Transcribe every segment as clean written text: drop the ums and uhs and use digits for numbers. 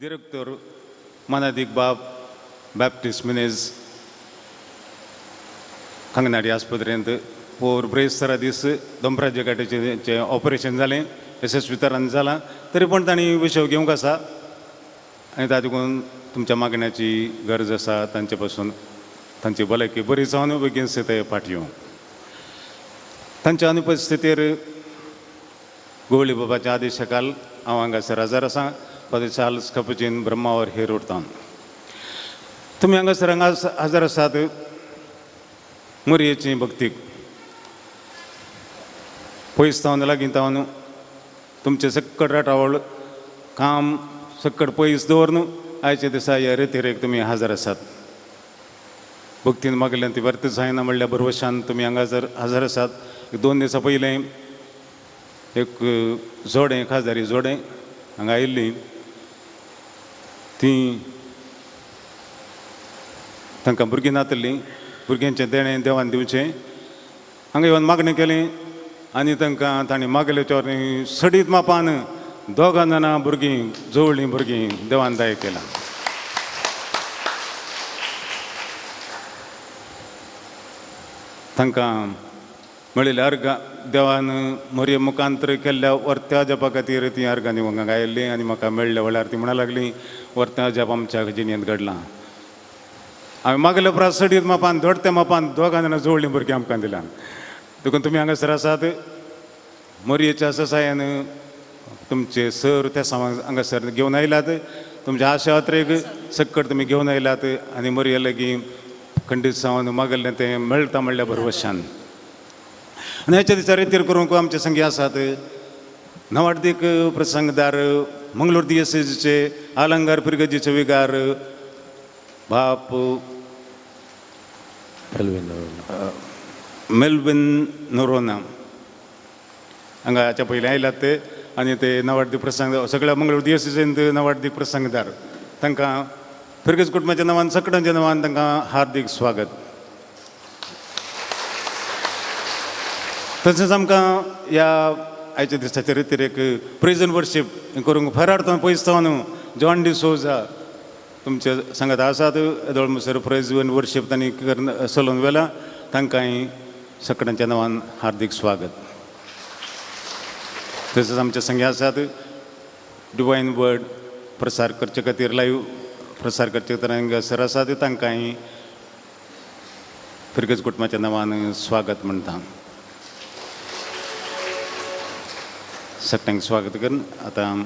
दिरेक्tor मानादीक बाब बॅप्टिस्ट मिनेज कंगनाडी आस्पत्रेंत पोर ब्रेस्तारा दीस दोंपराचे गाठीचें ऑपरेशन जालें, यशस्वी तरान जालां, तरी पूण तांणी विशय घेवंक आसा आनी ताका देखून तुमच्या मागण्याची गरज आसा. तांचे पासून तांची भलायकी बरी जावन बेगीन ते फाटी येवंक. तांच्या अनुपस्थितीर गोवळी बाबाच्या आदेशा खाल हांव हांगासर हजर आसा. फादर चार्ल्स कपुचीन, ब्रह्मावर, हेरूर टावन. तुमी हांगासर हांगा हजर आसात मोरयेची भक्तीक. पयस जावन लागीं जावन तुमचें सक्कड राटावळ काम सक्कड पयस दवरून आयच्या दिसा ह्या रेतिरेक तुमी हजर आसात. भक्तीन मागल्यान ती व्यर्थ जायना म्हणल्या भरवशान तुमी हांगासर हजर आसात. एक 2 दिसां पयलें एक जोडें, खाजदारी जोडें हांगा आयिल्लीं. तीं तांकां भुरगीं नातलीं, भुरग्यांचें देणें देवान दिवचें. हांगा येवन मागणें केलें आनी तांकां तांणी मागले चोर सडीत मापान दोगां जाणां भुरगीं, जवळीं भुरगीं देवान दाय केलां. तांकां मेळिल्ल्या अर्गां देवान मोरये मुखांतर केल्ल्या वर्त्या जपा खातीर तीं अर्गां दिवंक हांगा आयिल्लीं आनी म्हाका मेळ्ळ्या वेळार ती म्हणा लागलीं, वर्त्या जप आमच्या जिणेंत घडलां. हांवें मागल्या उपरांत सडीत मापान दोडत्या मापान दोगां जाणां जोडलीं भुरगीं आमकां दिलां. देखून तुमी हांगासर आसात मोरयेच्या ससायान तुमचे सर त्या सामान हांगासर घेवन आयल्यात. तुमच्या आशात्रेक सक्कड तुमी घेवन आयल्यात आनी मोरये लागीं खंडीत जावन मागल्लें तें मेळटा म्हणल्या भरवशान. आनी ह्याच्या दिसा रितीर करूंक आमचे संगी आसात नवार्दीक प्रसंगदार मंगलोर दियसेजीचे आलंगार पिरगजीचे विगार बाप मेल्विन नोरोना हांगा हाच्या पयलीं आयल्यात ते आनी ते नवार्दीक प्रसंग सगळ्या मंगळूर दियसेजींत नवार्दीक प्रसंगदार. तांकां फिरगज कुटुंबाच्या नांवान सगळ्यांच्या नांवान तांकां हार्दीक स्वागत. तशेंच आमकां ह्या आयच्या दिसाच्या रितीर एक प्रेज एंड वर्शीप करूंक फरार पयस जावन जॉन डी सोजा तुमचे सांगात आसात. येदोळ म्हणसर प्रेज एंड वर्शीप तांणी चलोवन व्हेलां. तांकांय सगळ्यांच्या नांवान हार्दीक स्वागत. तशेंच आमचे संगी आसात डिवायन वर्ड प्रसार करचे खातीर, लायव्ह प्रसार करचे खातीर हांगासर आसात. तांकांय फिरगज कुटुंबाच्या नांवान स्वागत म्हणटा. सगळ्यांक स्वागत करून आतां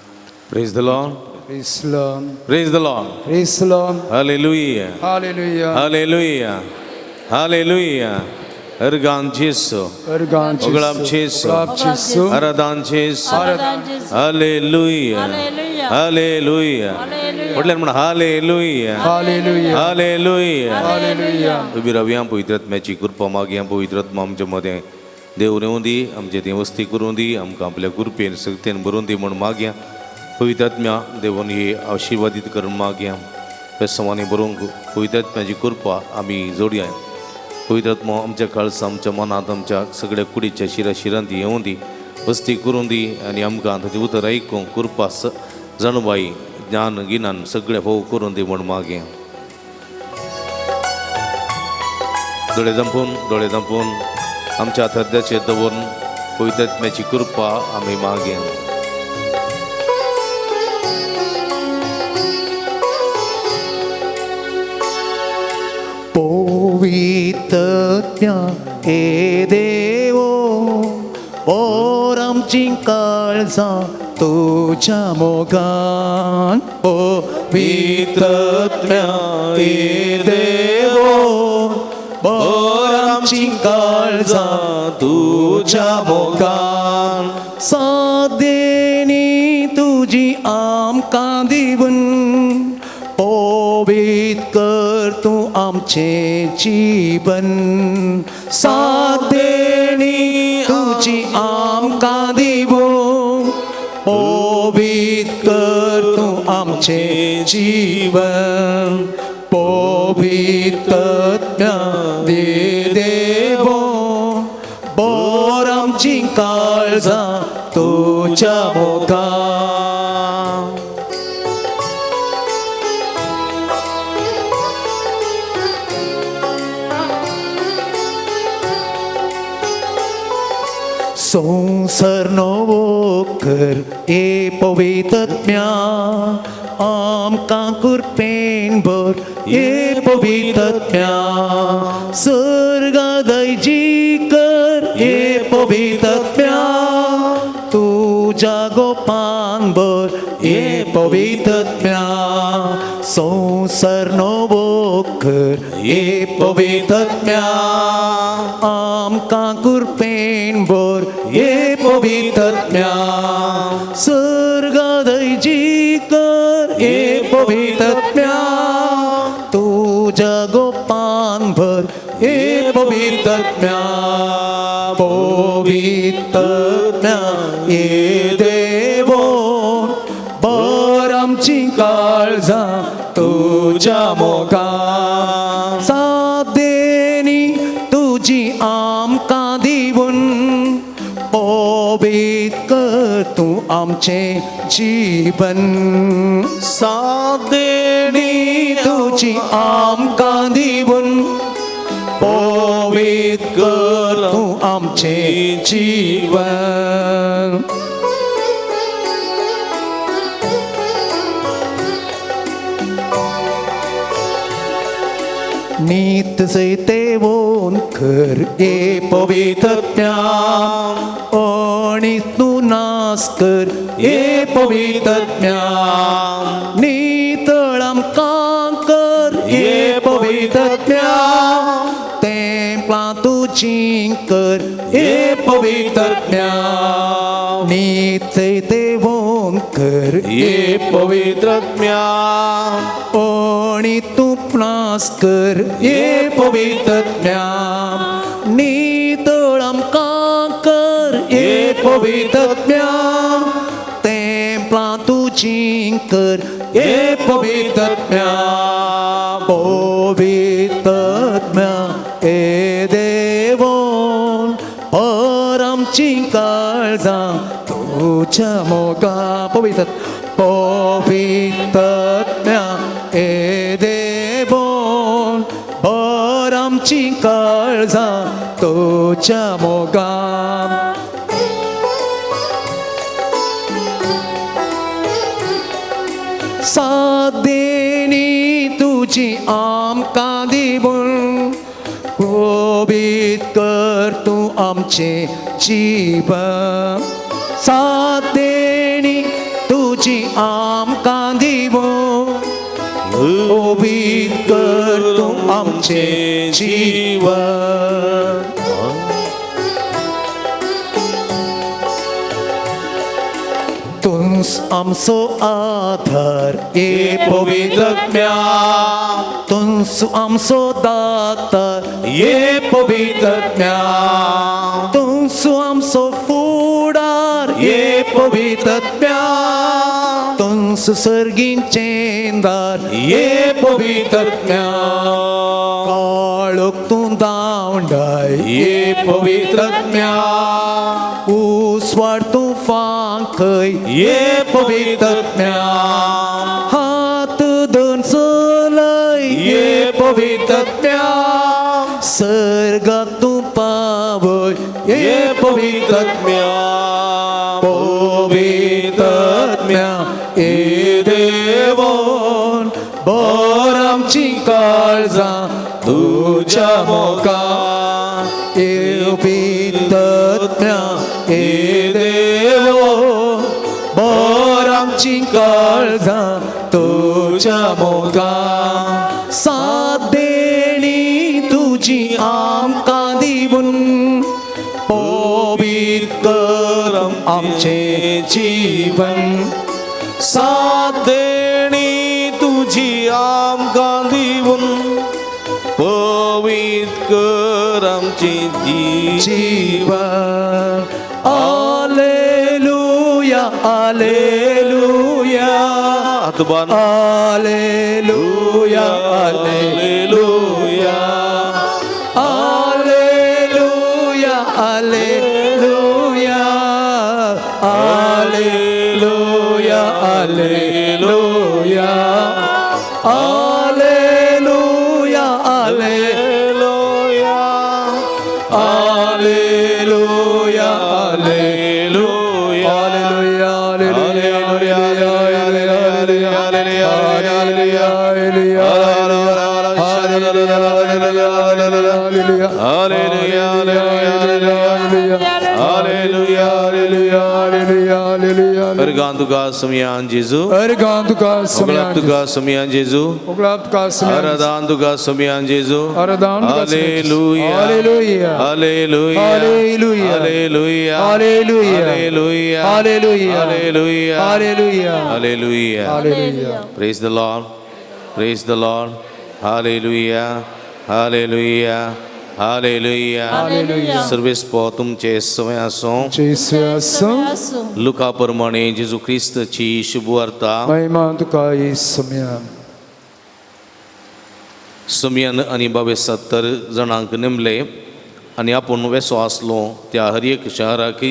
Praise the Lord. Praise the Lord. Praise the Lord. Praise the Lord. Hallelujah. Hallelujah. Hallelujah. Hallelujah. Ergan Jesu. Ergan Jesu. Oglab Jesu. Oglab Jesu. Aradan Jesu. Aradan Jesu. Hallelujah. Hallelujah. Hallelujah. Hallelujah. म्हटल्यार म्हण Hallelujah. Hallelujah. Hallelujah. Hallelujah. उबी रावया, पवित्र आत्म्याची कृपा मागया. पवित्र आत्मा आमच्या मदें देव नेवूं दी, आमचे थंय वस्ती करूं दी, आमकां आपल्या कृपेन सक्तेन भरून दी म्हूण मागया. पवित्र आत्म्या देवून ही आशिर्वादीत करून मागया. बेसवांनी बरोवंक पवित्र आत्म्याची कृपा आमी जोडया. पवित्र आत्मा आमच्या काळसा, आमच्या मनांत, आमच्या सगळ्या कुडीच्या शिरा शिरांत येवूं दी, वस्ती करूं दी आनी आमकां ताचें उतर आयकूंक कृपा जाणवाय ज्ञान गिन्यान सगळें भोव करूं दी म्हूण मागया. दोळे दंपून, दोळे दंपून आमच्या हृदयाचेर दवरून पवित्र आत्म्याची कृपा आमी मागया. पवित्रत्या हे देवो बोर आमची काळजां तुज्या मोगान. पवित्रत्या हे देवो बोर आमची काळजां तुज्या मोगान. सादेनी तुजी आमकां दिवन पवित्र कर तूं आमचें जीवन. सादेनी तुजी आमकां दिवन पवित्र कर तूं आमचें जीवन. पवित्र देवो बोर आमची काळजां तुज्या मोगान. संवसार नवो कर ए पवित्रत्म्या आमकां कृपेन भर ए पवित्रत्म्या सर्गादयजी कर ए पवित्रत्म्या तुज्या गोपान भर ए पवित्रत्म्या संवसार नवो कर ए पवित्रत्म्या आमकां कृपेन भर ए पवित्रत्म्या सर्गादयजी कर ए पवित्रत्म्या तुज्या गोपान भर ए पवित्रत्म्या पवित्रत्म्या ए देवो भर आमची काळजां तुज्या मोगान सादेनी तुजी आमकां दिवन पवित्र कर तूं आमचें जीवन सादेणी तुजी आमकां दिवन पवित्र कर तूं आमचें जीवन नीत जैतेवोन कर ए पवित्रत्म्या आणि तूं नास कर ए पवित्रत्म्या नितळ आमकां कर ए पवित्रत्म्या तेंपलां तुजी कर ए पवित्रत्म्या नीत जैतेवोन कर ए पवित्रत्म्या आणि तूं नास कर ए पवित्रत्म्या नितळ आमकां कर ए पवित्रत्म्या तेंपलां तुजी कर ए पवित्रत्म्या पवित्रत्म्या ए देवो पर आमची काळजां तुज्या मोगा पवित्र पवित्रत्म्या ए देवो पर आमची काळजां तुज्या मोगा सादेनी तुजी आमकां दिवन पवित्र कर तूं आमचें जीवन सादेनी तुजी आमकां दिवन पवित्र कर तूं आमचें जीवन तुंस आमचो आधार ए पवित्रत्म्या तुंस आमचो दातार ए पवित्रत्म्या तुंस आमचो फुडार ए पवित्रत्म्या तुंस सर्गींचें दार ए पवित्रत्म्या काळोख तूं दावंडाय ए पवित्रत्म्या उस्वाड तूं फांकय ए पवित्रत्म्या हात धरून चलय ए पवित्रत्म्या सर्गाक तूं पावय ए पवित्रत्म्या पवित्रत्म्या ए देवोन भर आमची काळजां तुज्या मोगान ए पवित्रत्म्या ए देवो भर आमची काळजां तुज्या मोगान सादेणी तुजी आमकां दिवन पवित्र कर आमचें जीवन सादेणी तुजी आमकां दिवन पवित्र कर आमचें जीवन आलेलुया आलेलुया हात बांद आलेलुया आलेलुया आलेलुया आलेलुया आलेलुया आलेलुया आलेलुया आलेलुया आलेलुया आलेलुया. Hallelujah hallelujah hallelujah hallelujah hallelujah hallelujah hallelujah. अर्गां तुका सुमयान जेजू अर्गां तुका ओगळाप सुमयान तुका सुमयान जेजू ओगळाप तुका सुमयान आराधान तुका सुमयान जेजू. आराधान तुका सुमयान जेजू. Hallelujah hallelujah hallelujah hallelujah hallelujah hallelujah hallelujah hallelujah hallelujah hallelujah hallelujah. Hallelujah. Praise the Lord. Praise the Lord. Hallelujah. Hallelujah. Hallelujah. Hallelujah. Sarves पो तुमचे समय आसूं. जेसू आसूं. लुका प्रमाणे जेजू क्रिस्तची शुभवार्ता. महिमा तुका सुमयान. सुमयान आनी बावीस 70 जाणांक नेमले आनी आपूण वेसो आसलो त्या हर एक शहराक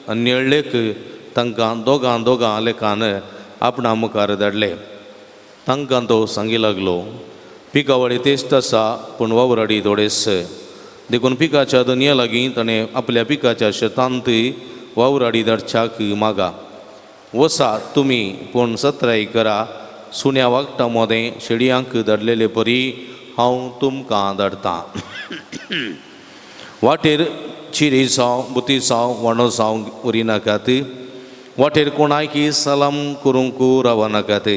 आनी नेळ्ळेक तांकां दोगां दोगां लेखान आपणा मुखार धाडले. तांकां तो सांगी लागलो, पिकावळी तेश्ट आसा पूण वावराडी थोडेस, देखून पिकाच्या दनया लागीं ताणें आपल्या पिकाच्या शेतांत वावराडी धाडच्याक मागा. वसा तुमी पूण सत्राय करा, सुण्या वागटा मदें शेडयांक धाडलेले परी हांव तुमकां धाडटां. वाटेर चिरी जावं बुती जावं वांडो जावं उरी नाकात, वाटेर कोणायकी सलाम करूंक रावनाकात.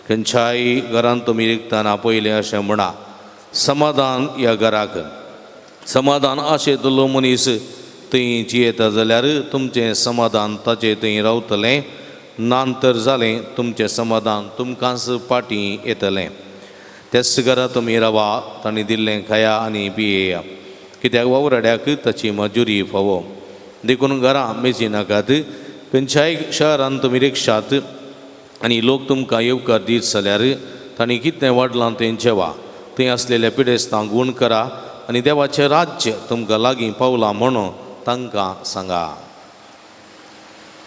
खंयच्याय घरांत तुमी रिगतना पयलें अशें म्हणा, समाधान ह्या घराक. समाधान आशेतलो मनीस थंय जियेता जाल्यार तुमचें समाधान ताचे थंय रावतलें, ना तर जालें तुमचें समाधान तुमकांच फाटीं येतलें. त्याच घरा तुमी रावा, तांणी दिल्लें खाया आनी पियेया, कित्याक वावराड्याक ताची मजुरी फावो. देखून घरां मेजी नाकात. खंयच्याय शहरांत तुमी रिक्षात आनी लोक तुमकां येवकार दीत जाल्यार तांणी कितें वाडलां तें जेवा, थंय आसलेल्या पिडेस्तांक गूण करा आनी देवाचें राज्य तुमकां लागीं पावलां म्हणून तांकां सांगा.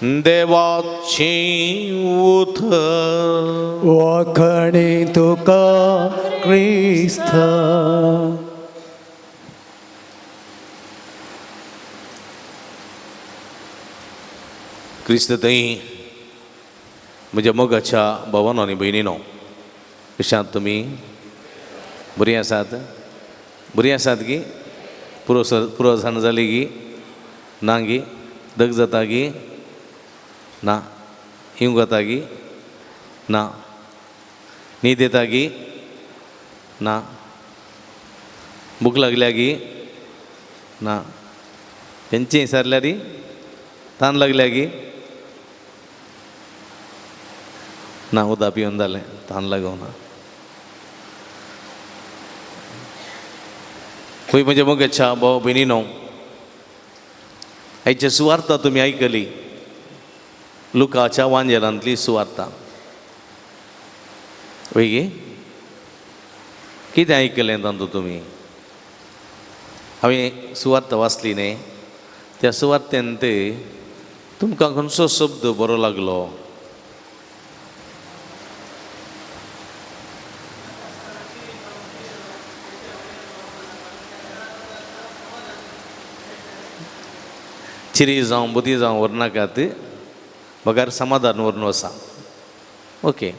देवाचें उतर. वाखणी तुका क्रिस्त. क्रिस्त थंय म्हज्या मोगाच्या भावानो आनी भयणीनो, कशात तुमी? बरीं आसात? बरीं आसात गी? पुरो पुरो जाण जाली गी? ना गी? दग जाता गी? ना. हिंग जाता गी? ना. न्हीद येता गी? ना. भूक लागल्या गी? ना. तेंची विसरल्या री? तान लागल्या गी? ना. उदक पिवन जालें, तान लागोना. खंय म्हज्या मोगाच्या भाव भयणीनो, आयची सुवार्ता तुमी आयकली, लुकाच्या वांजेलांतली सुवार्ता. वय गे? कितें आयकलें तातूंत तुमी? हांवें सुवार्ता वाचली न्ही, त्या सुवार्तेंत तुमकां खंयचो शब्द बरो लागलो? चिरी जावं बुती जावं व्हरनाकात, बगार समाधान व्हरून वसा. Okay,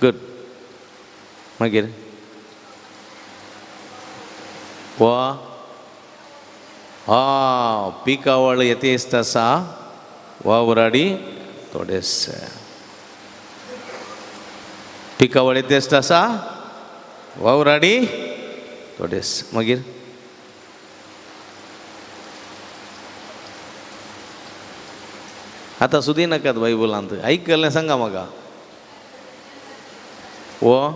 good. मागीर वा हा पिकावळ येतेस्त आसा, वावराडी थोडेस. पिकावळ येतेस्त आसा, वावराडी थोडेस. मागीर आतां सुदी नाकात बायबलांत, आयकलें सांगा म्हाका. ओ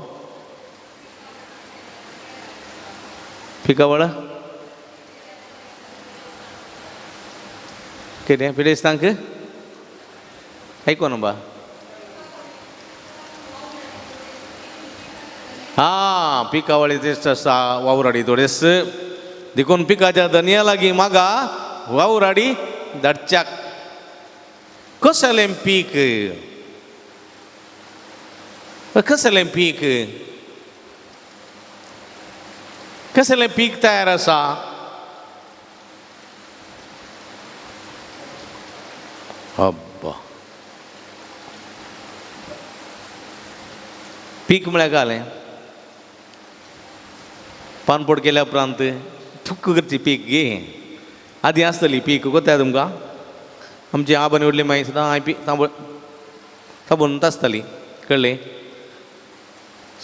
पिकावळ कितें पिडेस्तांक आयको बा? हा पिकावळी तेश्ट आसा, वावराडी थोडेस. देखून पिकाच्या धनया लागीं मागा वावराडी धाडच्याक. कसलें पीक? कसलें पीक? कसलें पीक तयार आसा? अब्बा, पीक म्हळ्यार कालें पानपोड केल्या उपरांत थुक्क करची पीक गे आदी आसतली पीक कोत्या तुमकां आमची आबा आनी व्हडली माई सदां हांवें पी तांबो ताबोन आसताली कळ्ळें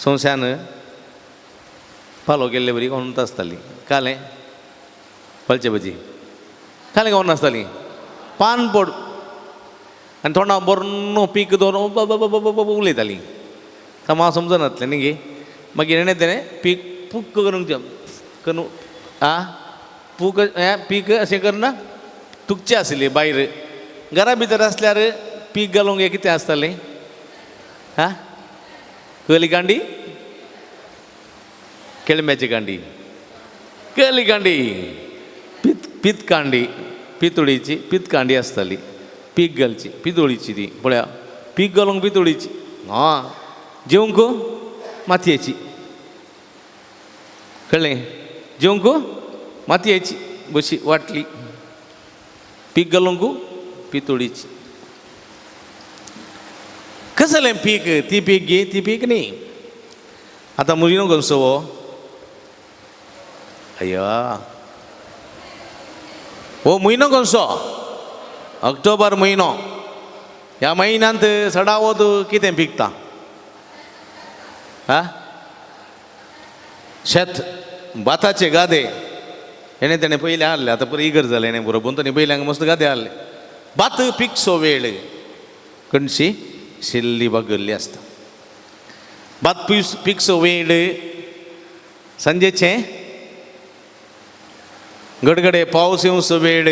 संवसारान पालो केल्ले बरी कोण आसताली कालें पलचे भजी कालें कोण नासताली पानपोड आनी तोंडा बरो पीक दवरून ब उलयताली हांव समजनातलें न्ही गे मागीर हेणें तेणें पीक पूक करूंक करून आ पूक हें पीक अशें करना तुकचें आसली भायर घरा भितर आसल्यार पीक घालूंक हें कितें आसतालें हा कसली कांडी केळम्याची कांडी कसली कांडी पीत पीत कांडी पितुळीची पीत कांडी आसताली पीक घालची पितुळीची ती पळया पीक घालूंक पितुळीची आं जेवंक मातयेची कळ्ळें जेवंक मातयेची बशी वाटली पीक घालूंक पितुळीची कसलें पीक ती पीक गे ती पीक न्ही आतां म्हयनो कसो हो अय्या हो म्हयनो कसो ऑक्टोबर म्हयनो ह्या म्हयन्यांत सडावत कितें पिकता हा शेत भाताचे गादे हेणें तेणें पयलें हाडले आतां पुरो इगर जालें हेणें बरोबर तेणी पयलें हांगा मस्त गादे हाडले भात पिकसो वेळ कणशी शिल्ली बागल्ली आसता भात पिस पिकसो वेळ सांजेचें गडगडे पावस येवचो वेळ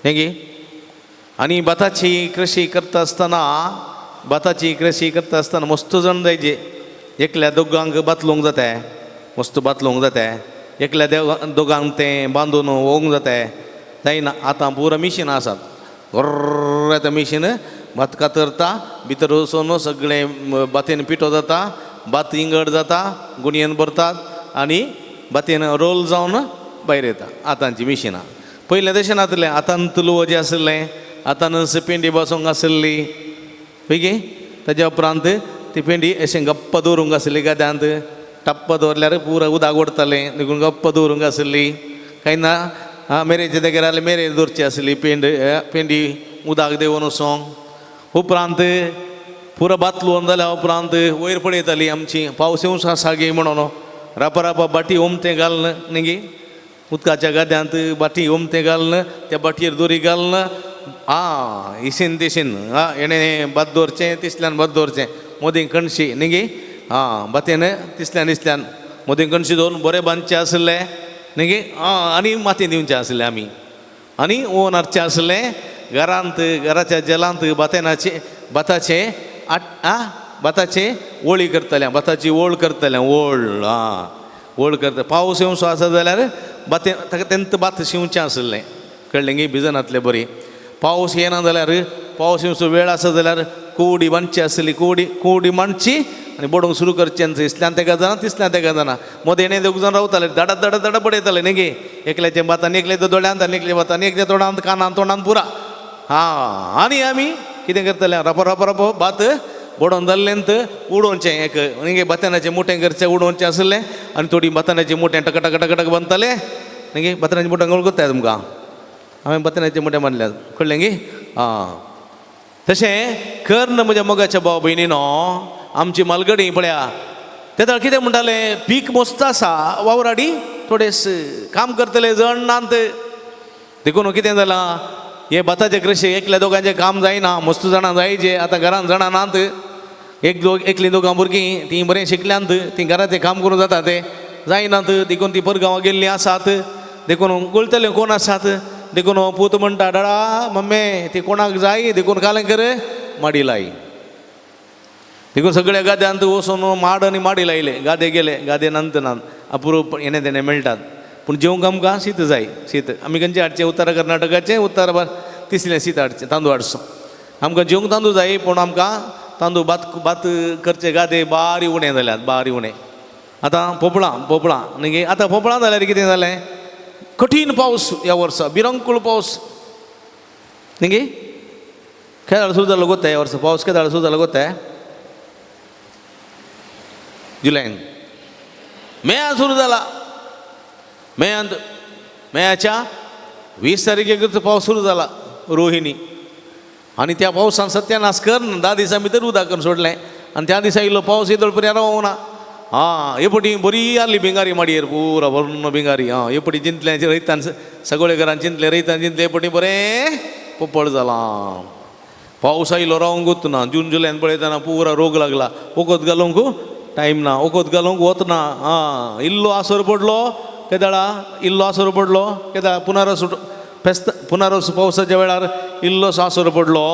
हें आनी भाताची कृशी करता आसतना भाताची कृशी करता आसतना मस्त जाण जायचे एकल्या दोगांक भात लोवंक जाता मस्त भात लोवंक जाता एकल्या दोगांक तें बांदून वोवंक जाता जायना आतां पुरो मिशिनां आसात गोर्र येता मिशीन भात कातरता भितर वचून सगळें भातेन पिठो जाता भात इंगड जाता गुणयेन भरतात आनी भातेन रोल जावन भायर येता आतांची मिशिनां. पयलें तशें नासलें आतां तुलवो जें आसलें आतां पेंडी बसोंक आसली पळय ताज्या उपरांत ती पेंडी अशें गप्प दवरूंक आसली गद्यांत टप्प दवरल्यार पुरो उदक ओडतालें देखून गप्प दवरूंक आसली कांय ना आं मेरेचे तेगेर जाल्यार मेरेर दवरची आसली पेंड पेंडी उदक देंवोन वचोंक. उपरांत पुरो भात लुवोन जाल्या उपरांत वयर पळयताली आमची पावस येवंक आसा गे म्हणून रापा रापा बाटी ओमतें घालून न्ही गे उदकाच्या गाद्यांत बाटी ओमतें घालून त्या बाटयेर दोरी घालून आं इशीन तिशीन आं हेणें भात दवरचें तिसल्यान भात दवरचें मदीं कणशी न्ही गे आं भातेन तिसल्यान तिसल्यान मदीं कणशी दवरून बरें बांदचें आसलें न्ही गे आं आनी माती दिवचें आसलें आमी आनी ओवन हाडचें आसलें घरांत घराच्या जेलांत भातेनाचे भाताचे आट आं भाताचे ओळी करतले भाताची ओळ करतले ओळ आं ओळ करता पावस येवचो आसा जाल्यार भाते ताका तेंत भात शिंवचें आसलें कळ्ळें गे भिजनातलें बरी पावस येना जाल्यार पावस येवचो वेळ आसा जाल्यार कोवडी बांदची आसली कोवडी कोवडी मांडची आनी बडोवंक सुरू करचें इसल्यान तेका जाणा तिसल्यान तेका जाणा मदें हेणे दोग जाण रावताले दाडा दाडा दाडा बडयताले न्ही गे एकल्याच्या भात आनी एकल्याच्या दोळ्यांत आनी एकल्या भात आनी एकल्या तोंडांत कानांत तोंडांत पुरा आं आनी आमी कितें करतले रपो रपो रपो भात बडोवन जाल्लेंत उडोवचें एक न्ही गे भातानाचें मोटें करचें उडोवचें आसलें आनी थोडी भातानाचें मोटें टक टक टक टक बांदताले न्ही गे भातानाचें मोटें वळखता तुमकां हांवें भातानाचें मोटें बांदल्यात कळ्ळें गे आं तशें कर्ण म्हज्या मोगाच्या भाव भयणीनो आमची मालगडी पळया तेदळ कितें म्हणटाले पीक मस्त आसा वावराडी थोडेस काम करतले जण नात देखून कितें जालां हे भाताचे कृशी एकल्या दोगांचें काम जायना मस्त जाणां जायचे आतां घरान जाणां नात एक दोग एकलीं दोगां भुरगीं तीं बरें शिकल्यांत तीं घराचें काम करूं जाता तें जायनात देखून तीं परगांवां गेल्लीं आसात देखून गोळतले कोण आसात देखून पूत म्हणटा डाडा मम्मी ती कोणाक जाय देखून कालें कर माडी लाय देखून सगळ्या गाद्यांत वचून माड आनी माडी लायले गादे गेले गादे नंत नात अपुरूप येणे तेणे मेळटात पूण जेवंक आमकां शीत जाय शीत आमी खंयचें हाडचें उत्तर कर्नाटकाचें उत्तर तिसलें शीत हाडचें तांदूळ हाडचो आमकां जेवंक तांदूळ जाय पूण आमकां तांदूळ भात भात करचे गादे बारी उणें जाल्यात बारी उणें. आतां पोपळां पोपळां न्ही आतां पोपळां जाल्यार कितें जालें कठीण पावस ह्या वर्सा बिरंकूळ पावस न्ही गे केदाळ सुरू जालो गोत्ता ह्या वर्सा पावस केदाळ सुरू जालो गोत्ता जुलयान मेया सुरू जाला. मेयांत मेयाच्या 20 तारखेक पावस सुरू जाला रोहिणी. आनी त्या पावसान सत्यानाश करून 10 दिसां भितर उदक करून सोडलें. आनी त्या दिसा इल्लो पावस येदोळ पर्यंत रावना. आं हे पटी बरी आहली भिंगारी माडयेर पुरा भरून भिंगारी. आं हे पटी जिंतलें रयतान सगळे घरान जिंतलें रयतान जिंतलें हे पटी बरें पोपळ जालां. पावस आयलो रावंकूच ना. जून जुलयान पळयतना पुरा रोग लागला. वखद घालूंक टायम ना, वखद घालूंक वतना. आं इल्लो आसर पडलो केदाळा, इल्लो आसर पडलो केदाळा पुनरस फेस्त पुनरस पावसाच्या वेळार इल्लोसो आसर पडलो.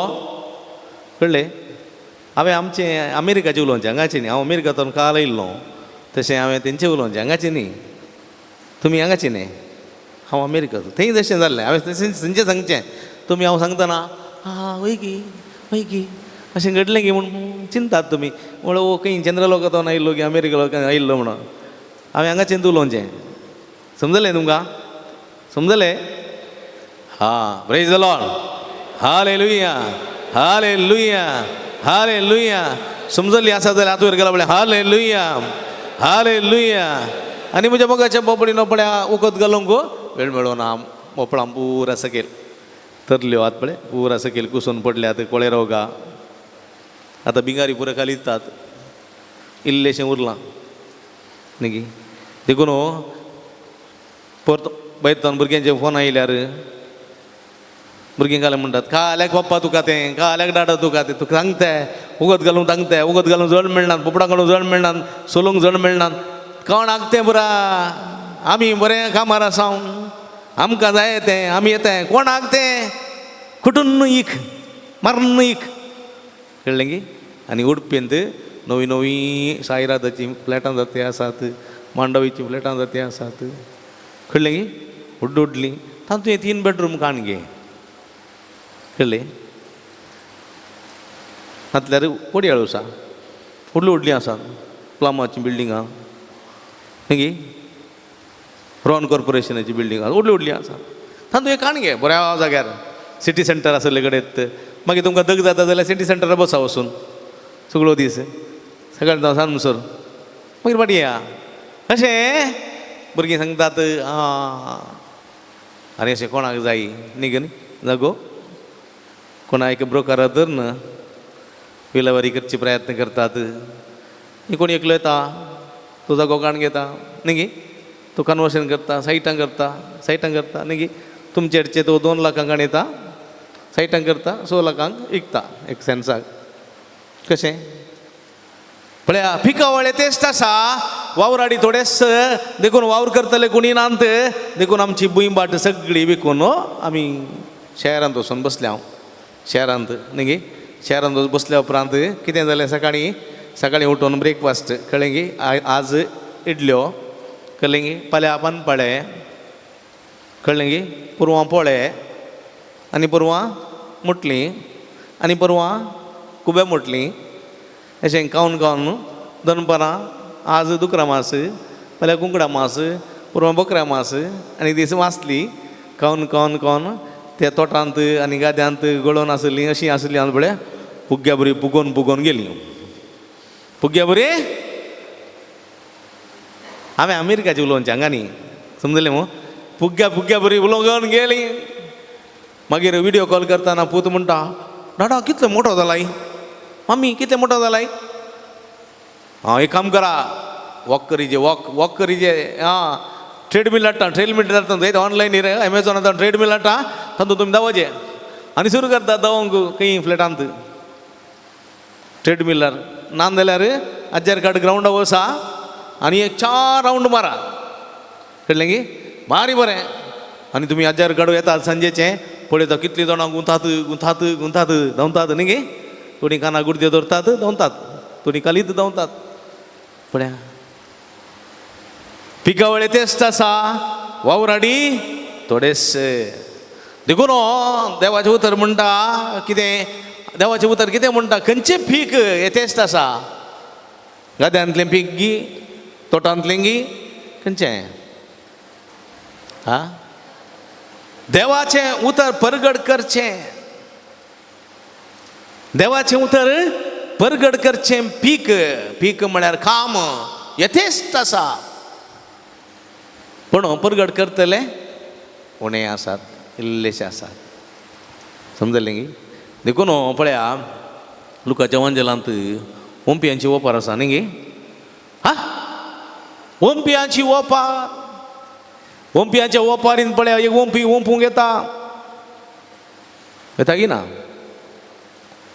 कळ्ळें? हांवें आमचें अमेरिकाचें उलोवचें हांगाचें न्ही. हांव अमेरिकांतून काल आयिल्लो तशें हांवें तेंचें उलोवचें हांगाचें न्ही. तुमी हांगाचें न्ही, हांव अमेरिकाचो. थंय तशें जाल्लें. हांवें तशें तेंचें सांगचें. तुमी हांव सांगतना आं वय गी वय गी अशें घडलें गी म्हूण चिंतात तुमी. म्हणल्यार ओ खंय चंद्रलोकांतून आयिल्लो की अमेरिका लोकांत आयिल्लो म्हणून. हांवें हांगाचें उलोवचें. समजलें तुमकां? समजलें? हां, praise the lord. Hallelujah, hallelujah, hallelujah. समजली आसा जाल्यार हात वयर गेला पळय. Hallelujah, hallelujah. आनी म्हज्या मोगाच्या बोपडीनो पळय वखद घालूंक वेळ मेळना. मोपळां पुरा सकयल तरल्यो हात पळय पुरा सकयल कुसून पडल्यात कोळे रोगा. आतां बिंगारी पुरा खाली दितात इल्लेशें उरलां न्ही. देखून परत बैतान भुरग्यांचे फोन आयल्यार भुरगीं घालें म्हणटात काल्याक पप्पा तुका तें, काल्याक डाडा तुका तें, तुका सांगता वखद घालूंक सांगता, वखद घालूंक जण मेळनात, पोपडां घालूंक जण मेळनात, सोलूंक जण मेळनात. कोणाक तें पुरा आमी बरें कामार आसा, आमकां जाय तें आमी येता. कोणाक तें कुटून इक मारून इक. कळ्ळें की? आनी उडपींत नवी नवी सायरादाचीं फ्लॅटां जाते आसात, मांडवीचीं फ्लॅटां जाते आसात. कळ्ळें की? व्हडलीं व्हडलीं तातूंत 3 बेडरूम काण गे. कळ्ळें? नातल्यार कोडयाळू आसा, व्हडलीं व्हडलीं आसात प्लामाचीं बिल्डिंगां न्ही, रॉन कॉर्पोरेशनाची बिल्डिंग आसा, व्हडलीं व्हडलीं आसा. तातूंत एक काण गे बऱ्या जाग्यार सिटी सेंटर आसले कडेन. मागीर तुमकां दग जाता जाल्यार सिटी सेंटरार बसा वचून सगळो दीस सगळें जावं सांज म्हणसर मागीर फाटीं या. अशें भुरगीं सांगतात. आं आनी अशें कोणाक जाय न्ही गे न्ही जागो कोणा एक ब्रोकरा धरून विलेवारी करचे प्रयत्न करतात. कोण एकलो येता तो जागो काण घेता न्ही गी, तो कन्वर्शन करता, सायटां करता, सायटां करता न्ही गी. तुमचे हेडचे तो 2 लाखांक काण येता, सायटां करता, 6 लाखांक विकता एक सेन्साक. कशें पळया पिकावळे तेच आसा, वावराडी थोडेच देखून वावर करतले कोणी नात. देखून आमची भूंय बाट सगळी विकून आमी शहरांत वचून बसल्या. हांव शहरांत न्ही गी, शहरांत वचून बसल्या उपरांत कितें जालें, सकाळीं सकाळीं उठून ब्रेकफास्ट कळ्ळें गी, आज इडल्यो कळ्ळें गी, फाल्यां पानपाळे कळ्ळें गी, पुरवां पोळे आनी परवां मुटलीं आनी परवां खुबे मुटलीं. अशें खावन खावन दनपारां आज दुकरा मास, फाल्यां कुंकडा मास, परवां बकऱ्या मास आनी दीस वाचली खावन खावन खावन त्या तोटांत आनी गाद्यांत गळोवन आसली अशीं आसली. हांव पळय पुग्ग्या बरी पुगोवन पुगोवन गेली पुग्ग्या बरी. हांवें अमेरिकाचें उलोवचें हांगा न्ही, समजलें मू? पुग्ग्या पुग्ग्या बरी उलोवन गेली. मागीर विडियो कॉल करतना पूत म्हणटा, डाडा कितलो मोठो जालाय, मम्मी कितले मोठो जालाय. आं एक काम करा, वॉक करीजे, वॉक वॉक करीजे. आं ट्रेडमील हाडटा, ट्रेडमील हाडटा, थंय ऑनलायन न्ही रे एमेझॉन आतां ट्रेडमील हाडटा, तातूंत तुमी धांवचे आनी सुरू करता धांवंक खंय फ्लॅटांत ट्रेडमिलार. ना जाल्यार आज्यार काड ग्रावंडा वसा आनी एक 4 रावंड मारा. कळ्ळें की? भारी बरें. आनी तुमी आज्यार काडू येतात सांजेचें पळयता कितलीं जाणां गुंतात गुंतात गुंतात धांवतात न्ही गे. थोडीं काना गुडद्यो दवरतात धांवतात, थोडीं कालीत धांवतात. पळया पिकावळे तेच आसा, वावराडी थोडेशे. देखून देवाचें उतर म्हणटा कितें, देवाचें उतर कितें म्हणटा, खंयचें पीक येतेस्त आसा, गाद्यांतलें पीक गी, तोटांतलें गी, खंयचें? हा देवाचें उतर परगट करचें, देवाचें उतर परगट करचें पीक. पीक म्हळ्यार काम. यथेश्ट आसा. पूण परगट करतले उणें आसात, इल्लेशे आसात. समजलें गी? देखून पळया लुकाच्या वंजलांत ओंपयांची ओपार आसा न्ही गे. हा, ओंपयांची ओपार. ओंपयांच्या ओपारीन पळया एक ओंपी ओंपूंक येता, येता की ना?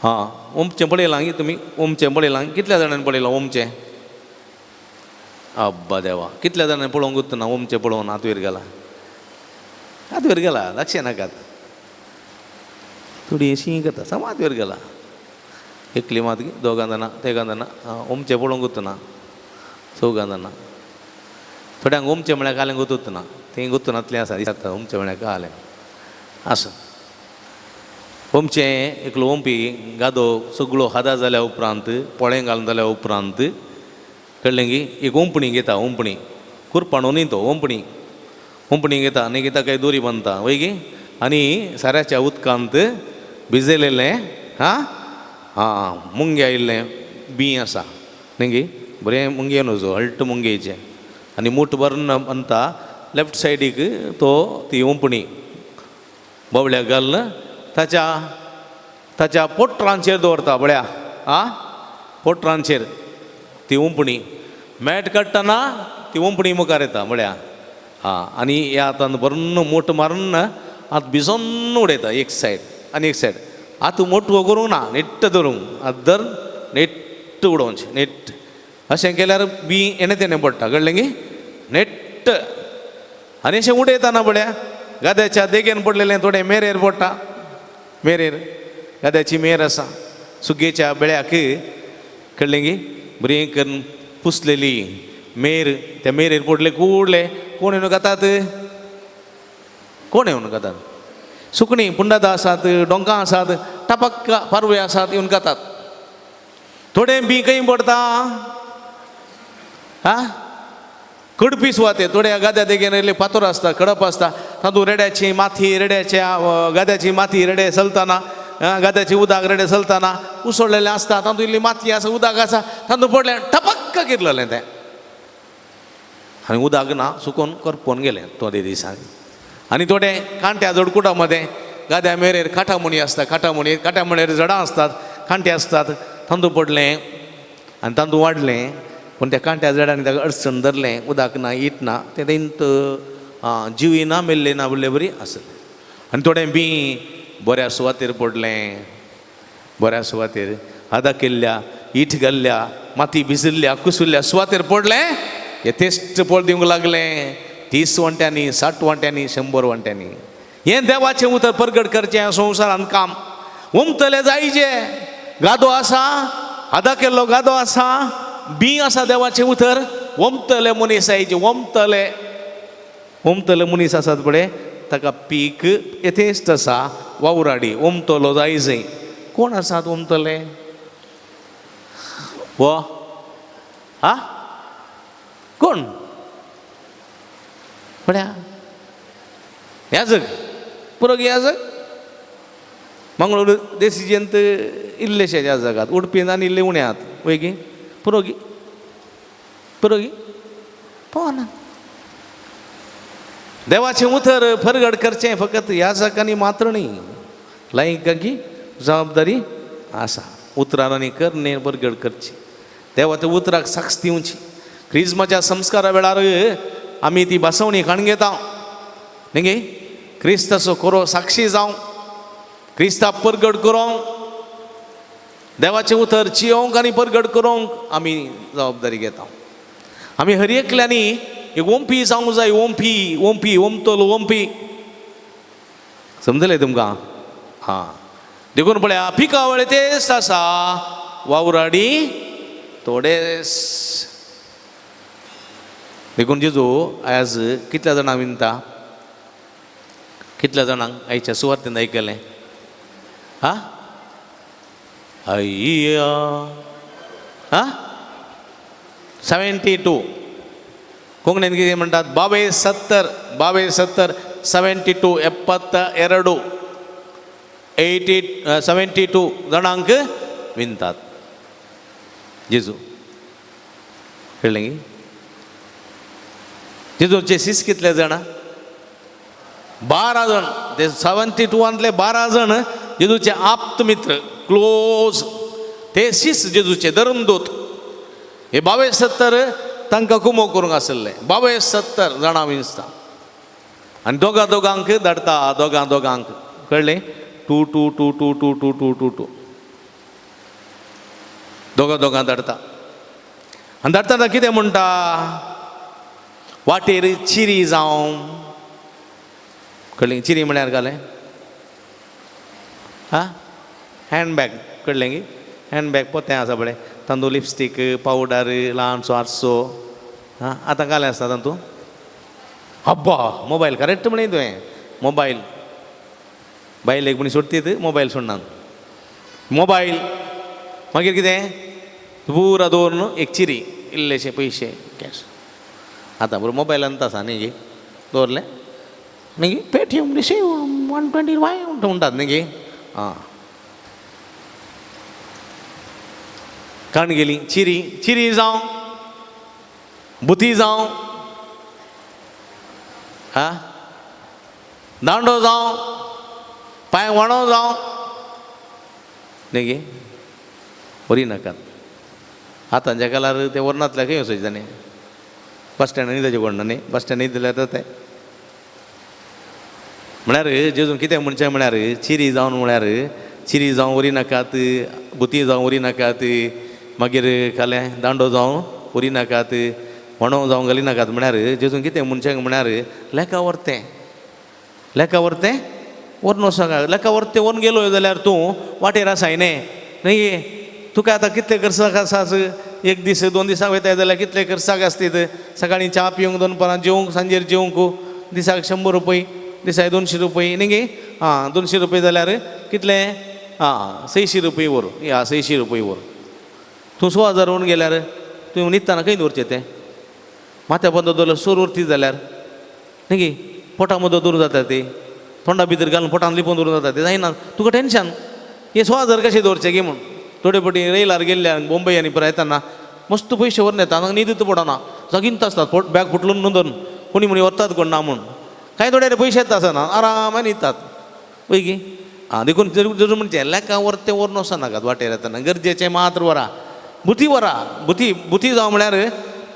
हां, ओमचें पळयलां गी तुमी? ओमचें पळयलां? कितल्या जाणांनी पळयलां ओमचें? अब्बा देवा, कितल्या जाणांनी पळोवंक उरता ना ओमचें? पळोवन हातवेर गेला, हातवेर गेला, लक्ष नाकात. थोडी अशी करता, सम हातवेर गेला. एकली मात दोगां जाणां तेगां जाणां ओमचें पळोवंक उरता ना, चौगां जाणां. थोड्यांक ओमचें म्हळ्यार कालें गुतूत ना, तें गुतूनातलें आसा दिसता ओमचें म्हळ्यार कालें आसूं. ओमचें एकलो ओंपी गादो सगळो हादा जाल्या उपरांत, पोळें घालून जाल्या उपरांत, कळ्ळें की एक ओंपणी घेता. ओंपणी कुरपाणो न्ही तो, ओंपणी ओंपणी घेता आनी घेता काय दोरी बांदता वय गी, आनी साऱ्याच्या उदकांत भिजयलेलें हां हां मुंगे आयिल्लें बीं आसा न्ही गी, बरें मुंगे न्हू, हळट मुंगेचें, आनी मूठ भरून बांदता लेफ्ट सायडीक तो ती ओंपणी बावल्याक घालून ताच्या ताच्या पोटरांचेर दवरता. पळया आं, पोटरांचेर ती ओंपणी मॅट काडटना ती ओंपणी मुखार येता म्हळ्या. आं, आनी ह्या हातान भरून मोठ मारून हात भिजोन उडयता एक सायड आनी एक सायड. हात मोटवो करूंक ना, नेट्ट धरूंक, हात धर नेट्ट उडोवचें नेट्ट. अशें केल्यार बी येणें तेणें पडटा, कळ्ळें गी? नेट्ट. आनी अशें उडयतना पळया गाद्याच्या देगेन पडलेलें थोडें मेरेर पडटा, मेरेर गाद्याची मेर आसा सुगेच्या बेळ्याक, कळ्ळें गी? बरें करून पुसलेली मेर, त्या मेरेर पडले कुडले कोण येवन खातात, कोण येवन खातात? सुकणीं पुंडादां आसात, डोंकां आसात, टपक्का पारवे आसात, येवन खातात. थोडें बी खंय पडटा? हा, कडपी सुवाते थोड्या गाद्या देगेन येयल्ले फातर आसता, कडप आसता, तातूंत रेड्याची माथी, रेड्याच्या गाद्याची माती रेडे चलतना, गाद्याची उदक रेडे चलतना उसळलेलें आसता, तातूंत इल्ली माती आसा, उदक आसा, तातूंत पडलें टपक्क किरलेलें तें, आनी उदक ना सुकोन करपोन गेलें थोडे दिसांनी. आनी थोडे कांट्या जोडकुटा मदें गाद्या मेरेर काटामुणी आसता, काटामुणी, काटामुणेर झाडां आसतात, कांटे आसतात, तातूंत पडलें आनी तातूंत वाडलें. पूण त्या कांट्या झाडांनी ताका अडचण धरलें, उदक ना, it ना, तें तेंत जिवी ना, मेल्लें ना म्हणले बरी आसलें. आनी थोडें बी बऱ्या सुवातेर पडलें, बऱ्या सुवातेर आदा केल्ल्या, it घाल्ल्या, माती भिजिल्ल्या, कुसुल्ल्या सुवातेर पडलें, यथेश्ट पळ दिवंक लागलें, 30 वांट्यांनी, 60 वांट्यांनी, 100 वांट्यांनी. हें देवाचें उतर परगट करचें संवसारान काम. उमतले जायचे, गादो आसा, आदा केल्लो गादो आसा, बी आसा देवाचें उतर, ओमतले मनीस आयचे, ओमतले ओमतले मनीस आसात पळय, ताका पीक यथेश्ट आसा, वावराडी ओमतलो जायचे. कोण आसात ओमतले? वो हा कोण पळया याजक पुरो याजक मंगळूर देसीजेंत इल्लेशे ह्या जगात उडपीन आनी इल्ले उणे आहात वय गी पुरो गी पुरो गी पळोवना. देवाचें उतर फरगड करचें फकत ह्या जाकांनी मात्र न्ही, लायकांकी जबाबदारी आसा. उतरान आनी करणे परगड करची, देवाच्या उतराक साक्ष दिवची. क्रिज्माच्या संस्कारा वेळार आमी ती बसवणी काण घेता न्ही गे, क्रिस्ताचो खरो साक्षी जावं, क्रिस्ता परगड करूंक, देवाचें उतर चियोंक आनी परगड करूंक आमी जबाबदारी घेता. आमी हर एकल्यांनी एक ओंपी जावंक जाय, ओंपी ओंपी ओमतलो ओंपी. समजलें तुमकां? हां, देखून पळया पिकावळ तेच आसा, वावराडी थोडेच. देखून जेजू आयज कितल्या जाणांक विनता, कितल्या जाणांक आयच्या सुवातेन आयकलें? हा अय्या हा 72. कोंकणीन कितें म्हणटात? 72, 72, 72, 72, 80, 72 जाणांक विनतात जेजू. कळ्ळें की? जेजूचे शिस कितले जाण? 12 जाण. ते 72 12 जाण जेजूचे आप्त मित्र, क्लोज, ते शिस जेजूचे धर्मदूत. हे 72 तांकां कुमो करूंक आशिल्ले. 72 जाणां विंचता आनी दोगां दोगांक धाडटा, दोगां दोगांक, कळ्ळें? 2 2 2 2 2 2 2 2 2 दोगां दोगां धाडटा. आनी धाडटा कितें म्हणटा? वाटेर चिरी जावं, कळ्ळें? चिरी म्हळ्यार घालें आं, हँडबॅग, कळ्ळें गी? हँडबॅग पोतें आसा पळय, तांदूळ लिपस्टीक, पावडर, ल्हानसो आरसो, आं आतां घालें आसता तातूंत. अब्बा मोबायल करेक्ट म्हळें तुवें, मोबायल बायलेक म्हण सोडटीत, मोबायल सोडनात मोबायल. मागीर कितें पुरा दवरून एक चिरी, इल्लेशे पयशे कॅश. आतां बरो मोबायलान आसा न्ही गे, दवरलें न्ही गे, पेटीएम रिसीव 125 म्हणटात न्ही गे. आं काण गेली चिरी, चिरी जावं बुती जावं, हा दांडो जावं, पांय वणो जावं, न्ही गे, वरी नाकात. आतांच्या काळार ते वरनातल्या खंय वचोचें ताणें, बस स्टँड न्हिदचें कोण ना न्ही, बस स्टँड न्हिदल्यार जाता. म्हळ्यार जेजून कितें म्हणचें म्हळ्यार चिरी जावन, म्हळ्यार चिरी जावं वरी नाकात, बुती जावं वरी नाकात, मागीर खालें दांडो जावं वरी नाकात, वणो जावं घाली नाकात. म्हळ्यार जेजून कितें म्हणचें म्हळ्यार लेखा व्हरतें, लेखा व्हरतें व्हरून वचोंक, लेखा व्हरतें व्हरून गेलो जाल्यार तूं वाटेर आसाय न्ही, न्ही तुका आतां कितले खर्चाक आसा, एक दीस 2 दिसांक वयताय जाल्यार कितले खर्चाक आसतीत. सकाळीं च्या पिवंक, दनपारां जेवंक, सांजेर जेवंक, दिसाक 100 रुपये, दिसाक 200 रुपये न्ही गे. आं 200 रुपये जाल्यार कितले? आं 600 रुपये व्हर, या 600 रुपये व्हर. तूं 6000 व्हरून गेल्यार तुवें न्हिदतना खंय दवरचें तें? माथ्या बंद दवरल्यार सोर उरती जाल्यार न्ही गे, पोटा मदो दवरूं जाता ती, तोंडा भितर घालून पोटान लिपोवन दवरूं जाता ते, जायना तुका टेंशन. हे 6000 कशें दवरचें गे म्हूण. थोडे पटी रेलार गेल्ल्या बोंबय आनी पुराय येताना मस्त पयशे व्हरून येता, हांगा न्हिदूच पडना, जागींत आसतात, पोट बॅग फुटलून न्हू कोणी म्हणी व्हरतात कोण ना म्हूण. कांय थोडे पयशे येता आसना, आरामान न्हिदतात वय गी. आं देखून जरूर म्हणचें लेका व्हर तें व्हरून वचनाकात वाटेर येतना, गरजेचें मात्र व्हरा. बुती व्हरा, बुती, बुती जावं म्हळ्यार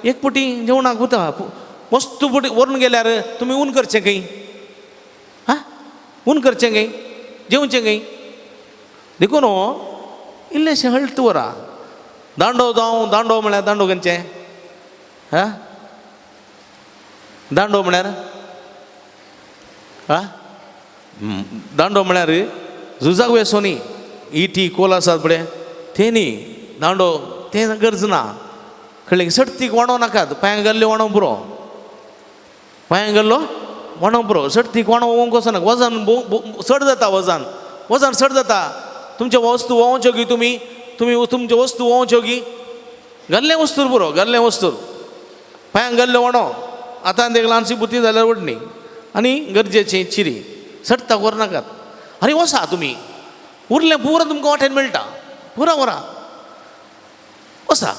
एक पुटी जेवणाक बुता मस्त पुटी व्हरून गेल्यार तुमी ऊन करचें खंय, आं ऊन करचें खंय, जेवचें खंय. देखून इल्लेशें हळत व्हरा. दांडो जावं, दांडो म्हळ्यार दांडो खंयचें? हा दांडो म्हळ्यार, हा दांडो म्हळ्यार झुजाक वेसो न्ही, इटी कोल आसात पळय ते न्ही दांडो, तें गरज ना. कळ्ळें? सडतीक वाणो नाकात, पांयांक घाल्ले वाणो पुरो, पांयांक घाल्लो वाणो पुरो, सडतीक वाणो वोंक वचना, वजन चड जाता, वजन वजन चड जाता. तुमच्यो वस्तू वोंवच्यो गी तुमी, तुमी तुमच्यो वस्तू वोंवच्यो गी, घाल्लें वस्तूर पुरो, घाल्लें वस्तूर, पांयांक घाल्ले वाणो. आतां एक ल्हानशी बुती जाल्यार वडणी आनी गरजेची चिरी, सडताक व्हरनाकात. आनी वसा तुमी, उरलें पुरो तुमकां वाटेन मेळटा, पुरा व्हरा वसा.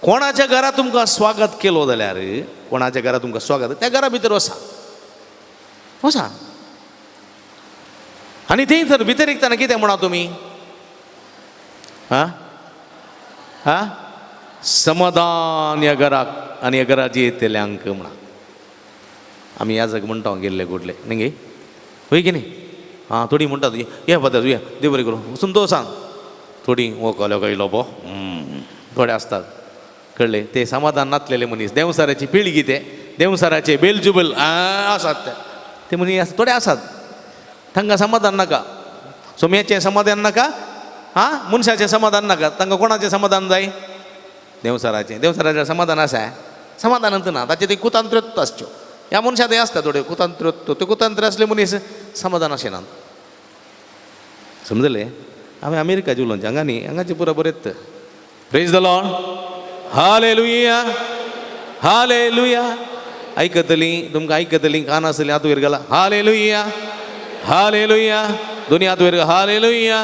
कोणाच्या घरा तुमकां स्वागत केलो जाल्यार, कोणाच्या घरा तुमकां स्वागत, त्या घरा भितर वसा, वसा. आनी थंय तर भितर एकतना कितें म्हणा तुमी? आं आं समाधान ह्या घराक आनी ह्या घराची येतल्यांक म्हणा. आमी ह्या जाग म्हणटा गेल्ले गुडले न्ही गे, वय की न्ही? आं थोडी म्हणटात ये फादर ये देव बरें करूं, वचून तो सांग. थोडी हो कोलो गायलो बो, थोडे आसतात, कळ्ळें? ते समाधान नातलेले मनीस, देंवसाराची पिळगी, ते देंवसाराचे बेलजुबल आसात ते, ते मनीस आसा थोडे आसात, तांकां समाधान नाका, सोम्याचें समाधान नाका, आं मनशाचें समाधान नाका. तांकां कोणाचें समाधान जाय? देंवसाराचें. देंवसाराचें समाधान आसा, समाधानांत ना, ताचें तें कुतांत्र्योत्व आसच्यो. ह्या मनशां तें आसता थोड्यो कुतांत्र्योत्व, त्यो कुतांत्र आसले मनीस समाधान आशिना. समजलें? आमी अमेरिका उलोवचें, हांगा न्ही, हांगाचें पुरा बरें. Praise the Lord, hallelujah, hallelujah. आयकतलीं तुमकां, आयकतलीं कान आसलीं हात वयर घाला, हालेलुया, हालेलुया. दोनी हात वयर, हालेलुया,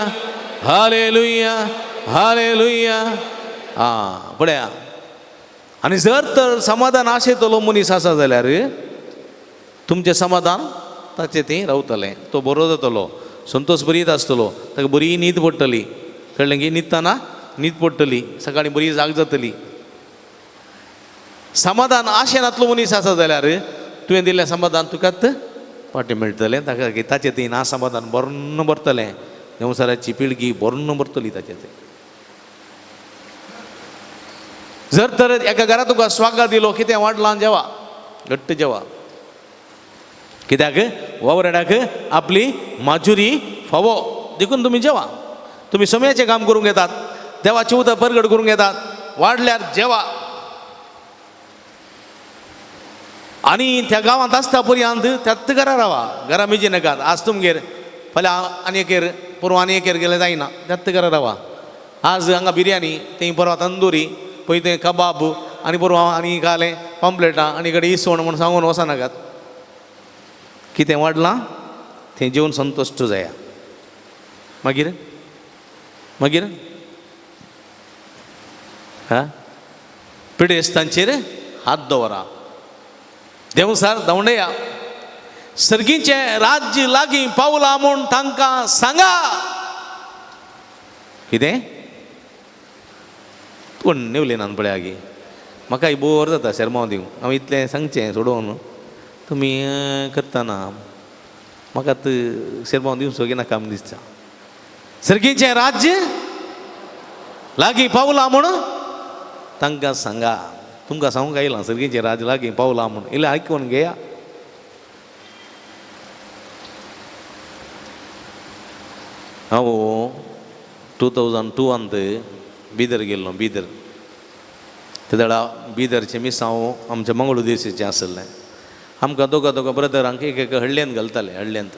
हालेलुया, हालेलुया. आं पळया आनी जर तर समाधान आशेतलो मनीस आसा जाल्यार तुमचें समाधान ताचें थंय रावतलें, तो बरो जातलो, संतोश बरीत आसतलो, ताका बरी न्हीद पडटली. कळ्ळें की? न्हिदतना न्हीद पडटली, सकाळीं बरी जाग जातली. समाधान आशेनातलो मनीस आसा जाल्यार तुवें दिल्लें समाधान तुकाच फाटीं मेळटलें. ताका ताचें थंय ना समाधान भरून भरतलें, संवसाराची पिळगी भरून भरतली ताचें थंय. जर तर एका घरा तुका स्वागत दिलो, कितें वाडलां जेवा, घट्ट जेवा. कित्याक वावराड्याक आपली माजुरी फावो, देखून तुमी जेवा. तुमी समयाचें काम करूंक येतात, देवाचें उदक परगट करूंक येतात, वाडल्यार जेवा. आनी त्या गांवांत आसता पर्यंत त्याच घरा रावा, घरा मेजी नाकात. आज तुमगेर फाल्यां आनी एकेर, पोरवां आनी एकेर गेल्यार जायना, त्याच घरा रावा. आज हांगा बिरयानी, थंय परवां तंदुरी, पळय थंय कबाब, आनी परवां आनी घालें पांपलेटां, आनी कडेन इसवण म्हूण सांगून वचनाकात. कितें वाडलां थंय जेवन संतुश्ट जाया. मागीर मागीर हा पिडेस्तांचेर हात दवरा, देंवसार धांवडया, सर्गीचें राज्य लागीं पावलां म्हूण तांकां सांगा. कितें कोण नेवले ना पळया गी, म्हाकाय बोर जाता शेरमांव दिवंक. हांव इतलें सांगचें सोडोवन तुमी करतना म्हाका आतां शेरमांव दिवचो की नाका दिसता. सर्गीचें राज्य लागीं पावलां म्हूण तांकां सांगा. तुमकां सांगूंक आयलां सर्गीचें राज्य लागीं पावलां म्हूण, इल्लें आयकून घेया. हांव 2002 बिदर गेल्लो. बिदर ते वेळा बिदरचें मिसांव आमच्या मंगळूर देशीचें आसलें. आमकां दोगा दोगा ब्रदरांक एक एक हळ्ळेंत घालताले. हळ्ळेंत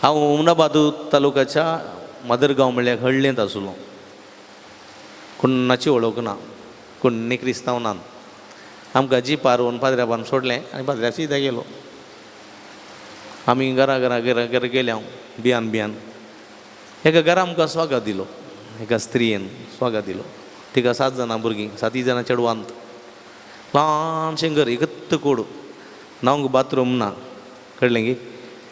हांव उमनाबाद तालुक्याच्या मदरगांव म्हणल्यार हळ्ळेंत आसलो. कोणाची वळख ना, कोण्णी क्रिस्तांव ना. आमकां जिपार व्हरून पाद्र्याबान सोडलें आनी पाद्र्या सीधा गेलो. आमी घरा घरा घरा घरा गेले. हांव बियान बियान एका घरा आमकां स्वागत दिलो, एका स्त्रियेन स्वागत दिलो. तिका 7 जाणां भुरगीं, 7 जाणां चेडवांत. ल्हानशें घर, एकत्त कोड, न्हावंक बाथरूम ना. कळ्ळें की?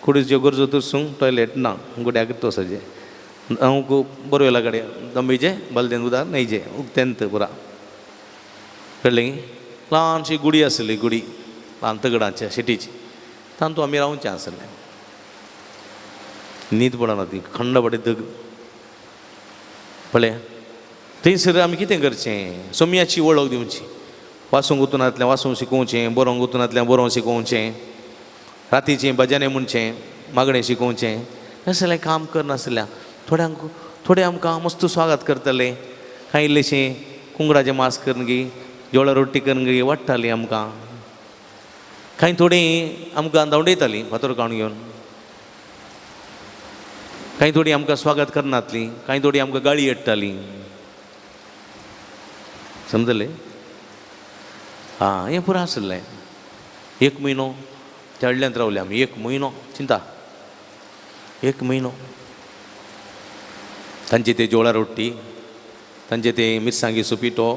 कुडीच्यो गरजो तुरसूंक टॉयलेट ना, गुड्याक तोसाचें न्हावंक बोरवेला कडेन दंबीचें बालदेन उदक न्हयचें उक्तेंत पुरा. कळ्ळें की? ल्हानशी गुडी आसली, गुडी ल्हान दगडांच्या शेटीची, तातूंत आमी रावचें आसलें. न्हीद पडना ती खंड पडे दग पळय. थंयसर आमी कितें करचें? सोम्याची वळख दिवची, वाचूंक उतूनांतल्यान वाचूंक शिकोवचें, बरोवंक उतूनांतल्यान बरोवंक शिकोवचें, रातीचें भजनें म्हणचें, मागणें शिकोवचें. असलें काम करनासल्या थोड्यांक थोडे आमकां मस्त स्वागत करतले. कांय इल्लेशें कुंगडाचें मास करून गी, जोळा रोटी करून गी वाडटालीं आमकां. कांय थोडीं आमकां धांवडयतालीं फातर काडून घेवन. कांय थोडीं आमकां स्वागत करनासलीं, कांय थोडीं आमकां गाळी येडटालीं. समजलें? आं, हें पुरो आसलें. 1 म्हयनो त्या हळ्ळ्यांत रावले आमी. 1 म्हयनो चिंता, 1 म्हयनो तांचे ते जोळा रोटी, तांचे ते मिरसांगेचो पिठो,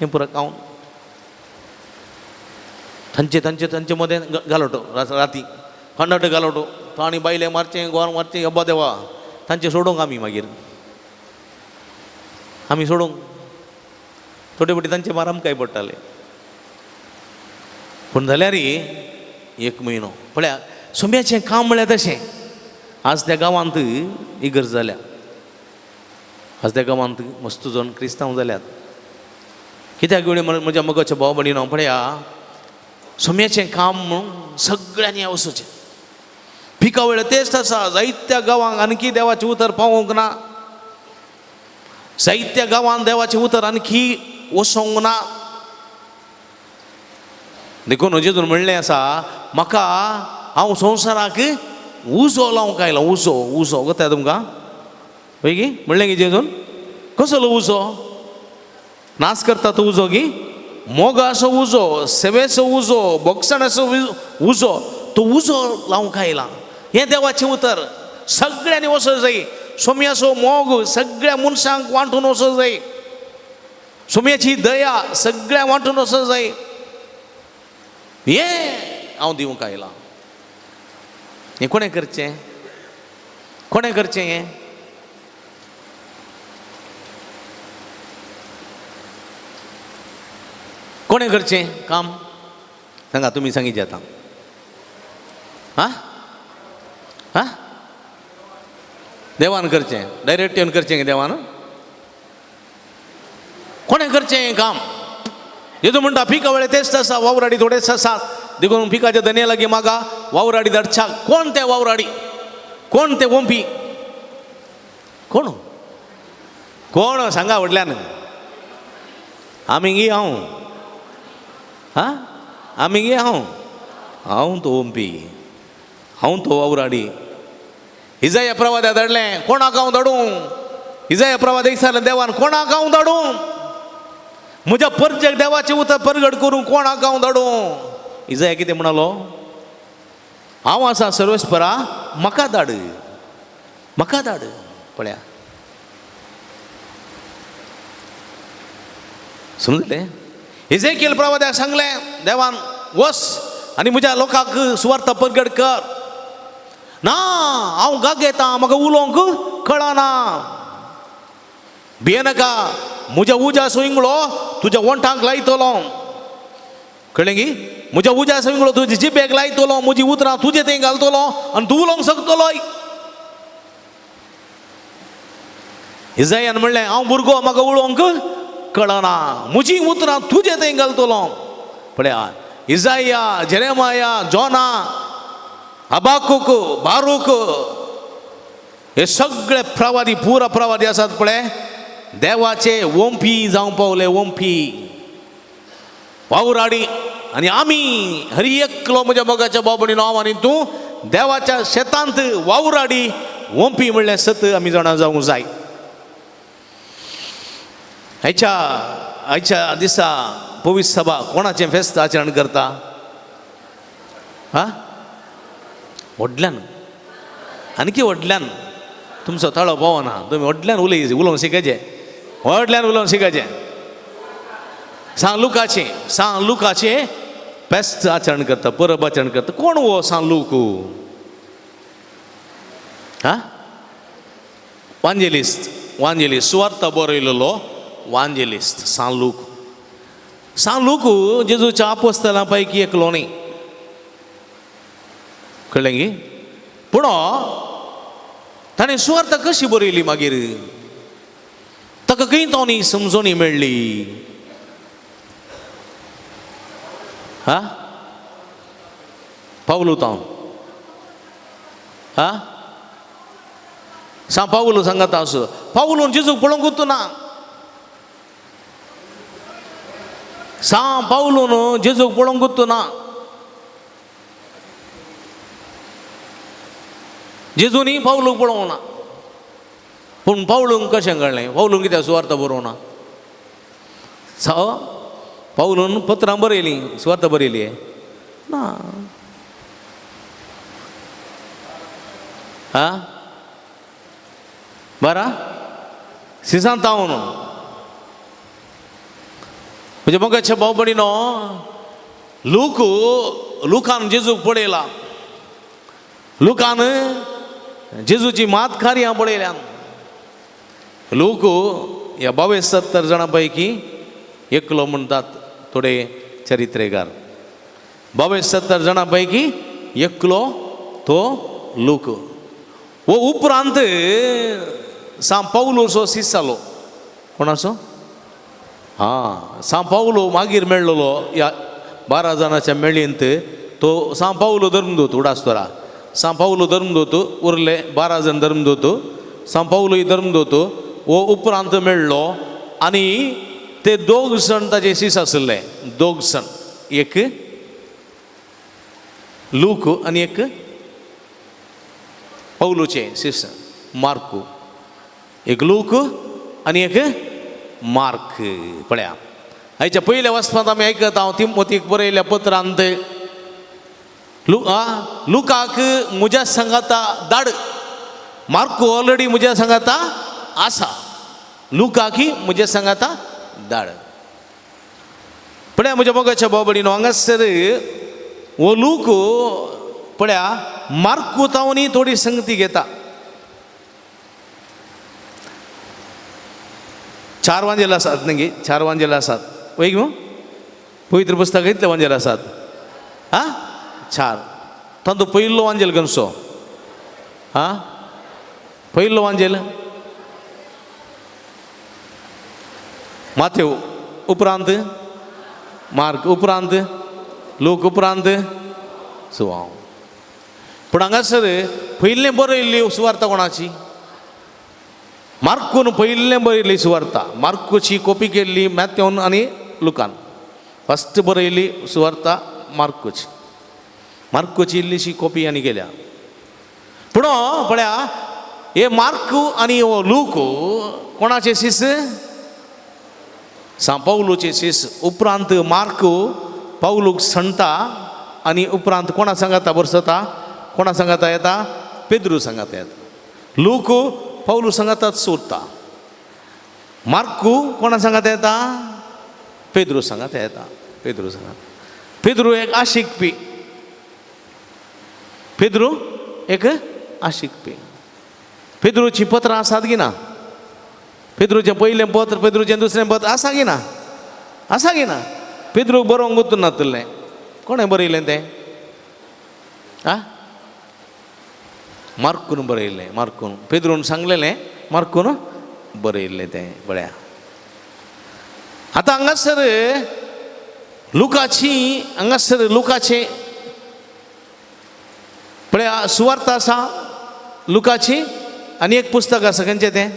हें पुरो खावन तांचे तांचे तांचे मदें घालोटो राती खंडाट घालोटो. ताणी बायले मारचें, गोर मारचें, अब्बा देवा. तांचें सोडूंक आमी मागीर आमी सोडूंक थोडे फावटी तांचे मार आमकांय पडटाले. पूण जाल्यार 1 म्हयनो पळया सोम्याचें काम म्हळ्यार तशें. आज त्या गांवांत इगर्ज जाल्या, आज त्या गांवांत मस्त जावन क्रिस्तांव जाल्यात. कित्याक वेळी म्हज्या मोगाच्या भाव भयणीनो पळया सोम्याचें काम म्हणून सगळ्यांनी वचचें. पिका वेळ तेच आसा. जायत्या गांवांक आणखी देवाचें उतर पावोवंक ना, जायत्या गांवांत देवाचें उतर आणखी वचोंक ना. देखून जेजून म्हणलें आसा, म्हाका हांव संवसाराक उजो लावंक आयला. उजो, उजो गता तुमकां वय गी? म्हणलें गी जेजून? कसलो उजो? नाश करता तो उजो गी? मोगाचो उजो, सेवेचो उजो, बोगसणाचो उजो, तो उजो लावंक आयला. हें देवाचें उतर सगळ्यांनी वचोंक जाय. सोम्याचो मोग सगळ्या मनशांक वांटून वचोंक जाय. सोम्याची दया सगळ्या वांटून वचूंक जाय. हें हांव दिवंक आयलां. हें कोणें करचें? कोणें करचें हें? कोणें करचें काम? सांगा तुमी, सांगितलें आतां. आं आं देवान करचें, डायरेक्ट येवन करचें देवान? कोणें करचें हें काम? जेजू म्हणटा पिका वेळे तेच आसा, वावराडी थोडेच आसात, देखून पिकाच्या धनया लागीं मागा वावराडी धाडच्याक. कोण ते वावराडी? कोण ते ओंपी? कोण कोण सांगा व्हडल्यान. आमी गी हांव, आं आमी गे हांव, हांव तो ओंपी, हांव तो वावराडी. इजाया प्रवाद्या धाडलें, कोणाक हांव धाडूं? इजाया प्रवाद्याक विचारलें देवान, कोणाक हांव धाडूं? म्हज्या परजेक देवाचें उतर परगट करूं कोणाक हांव धाडूं? इजाया कितें म्हणालो? हांव आसा सर्वेस्परा, म्हाका धाड, म्हाका धाड. पळया, समजलें? इजेकियल प्रवाद्याक सांगलें देवान, वस आनी म्हज्या लोकांक सुवार्थ परगट कर. ना, हांव गागेता, म्हाका उलोवंक कळना. भियेनाका, म्हज्या उज्या इंगळो तुज्या वंठांक लायतलो. कळ्ळें गी? म्हज्या उज्या इंगळो तुज्या जिबेक लायतलो, म्हजी उतरां तुजे थंय घालतलो आनी तूं उलोवंक शकतलो. इजायान म्हणलें, हांव भुरगो, म्हाका उलोवंक कळना, म्हजी उतरां तुजे थंय घालतलो. पळया, इजाया, जेरेमाया, जोना, हबाकूक, बारूक हे सगळे प्रवादी, पुरा प्रवादी आसात पळय, देवाचे ओंपी जावंक पावले, ओंपी वावराडी. आनी आमी हरी एकलो म्हज्या मोगाच्या बाबणी हांव आनी तूं देवाच्या शेतांत वावराडी ओंपी म्हणल्यार सत आमी जाणा जावंक जाय. आयच्या आयच्या दिसा पवित्र सभा कोणाचें फेस्त आचरण करता? हा, व्हडल्यान, आनीकी व्हडल्यान. तुमचो ताळो पावना, तुमी व्हडल्यान उलय, उलोवंक शिकायचें, व्हडल्यान उलोवंक शिकायचें. सांग लुकाचें, सांग लुकाचें फेस्त आचरण करता, परब आचरण करता. कोण हो सांग लूक? हा, वांजेलिस्त, वांजेलिस्त, सुवार्ता बरयलेलो वांजेलिस्त सांग लूक. सांग लूक जेजूच्या आपोस्तलां पैकी एकलो न्ही, कळ्ळें गी? पूण ताणें सुवार्ता कशी बरयली मागीर? ताका खंय तो न्ही समजणी मेळ्ळी? हा, पावलू तावन, हा, सांग पावलू सांगता असो. पावलून जेजूक पळोवंकूच ना. सांग पावलून जेजूक पळोवंकूच ना. जेजूनी पावलूक पळोवंक ना. पूण पावलूंक कशें कळ्ळें? पावलूंक कित्याक सुवार्थ बरोवना? पावलून पत्रां बरयलीं, सुवार्थ बरयली ना. हा, बरा सिसांतावन म्हणजे मोगाच्या भाव भयणीनो, लूक, लुकान जेजूक पळयला, लुकान जेजूची मात कार्यां पळयल्यान. लूक ह्या 72 जाणां पैकी एकलो म्हणटात थोडे चरित्रेकार. 72 जाणां पैकी एकलो तो लूक. हो उपरांत सांग पावलूचो सीस जालो. कोणाचो? हां, सांग पावलो मागीर मेळ्ळलो ह्या 12 जाणाच्या मेळींत. तो सांग पावलो धर्मदूत उडासतोरा, सांग पावलो धर्मदूत, उरले 12 जाण धर्मदूत, सांग पावलोय धर्मदूत. हो उपरांत मेळ्ळो आनी ते दोग जाण ताजे सीस आशिल्ले, दोग जाण, एक लूक आनी एक पावलूचे सीस मार्कू. एक लूक आनी एक मार्क. पळया, आयच्या पयल्या वचपांत आमी आयकता हांव तिमोतीक बरयल्या पत्रांत, लुकाक म्हज्या सांगाता धाड. मार्कू ऑलरेडी म्हज्या सांगाता आसा, लुकाकी म्हज्या सांगाता धाड. पळया म्हज्या मोगाच्या भाव भयणीनो, हांगासर हो लूक पळया मार्कू तावनी थोडी संगती घेता. 4 वांजेल आसात न्ही, 4 वांजेल आसात वय मू पवित्र पुस्तक इतले वांजेल आसात आं 4. तांचो पयलो वांजेल खंयचो आं? पयलो वांजेल माथेव, उपरांत मार्क, उपरांत लूक, उपरांत सुवाव. पूण हांगासर पयलें बरयल्ली सुवार्ता कोणाची? मार्कून पयलें बरयल्ली सुवार्ता. मार्कूची कॉपी केल्ली मॅथ्यून आनी लुकान. फस्ट बरयल्ली सुवार्ता मार्कूची, मार्कूची इल्लीशी कॉपी आनी केल्या. पूण पळया हे मार्कू आनी हो लूक कोणाचे शिस? सांव पावलूचे शिस. उपरांत मार्कू पावलूक सांगता आनी उपरांत कोणा सांगाता बरसता? कोणा सांगाता येता? पेद्रू सांगाता येता. लूक पावलू सांगाताच उरता. मार्कू कोणा सांगाता येता? पेद्रू सांगाता येता. पेद्रू सांगाता. पेद्रू एक आशिकपी, पेद्रू एक आशिकपी. पेद्रूची पत्रां आसात की ना? पेद्रूचें पयलें पत्र, पेद्रूचें दुसरें पत्र आसा की ना? आसा की ना? पेद्रूक बरोवंक वचून नातलें. कोणें बरयलें तें? आ मार्कून बरयलें. मार्कून पेद्रून सांगलेलें, मार्कून बरयल्लें तें. पळया आतां हांगासर लुकाची, हांगासर लुकाचें पळया सुवार्ता आसा लुकाची आनी एक पुस्तक आसा खंयचें तें?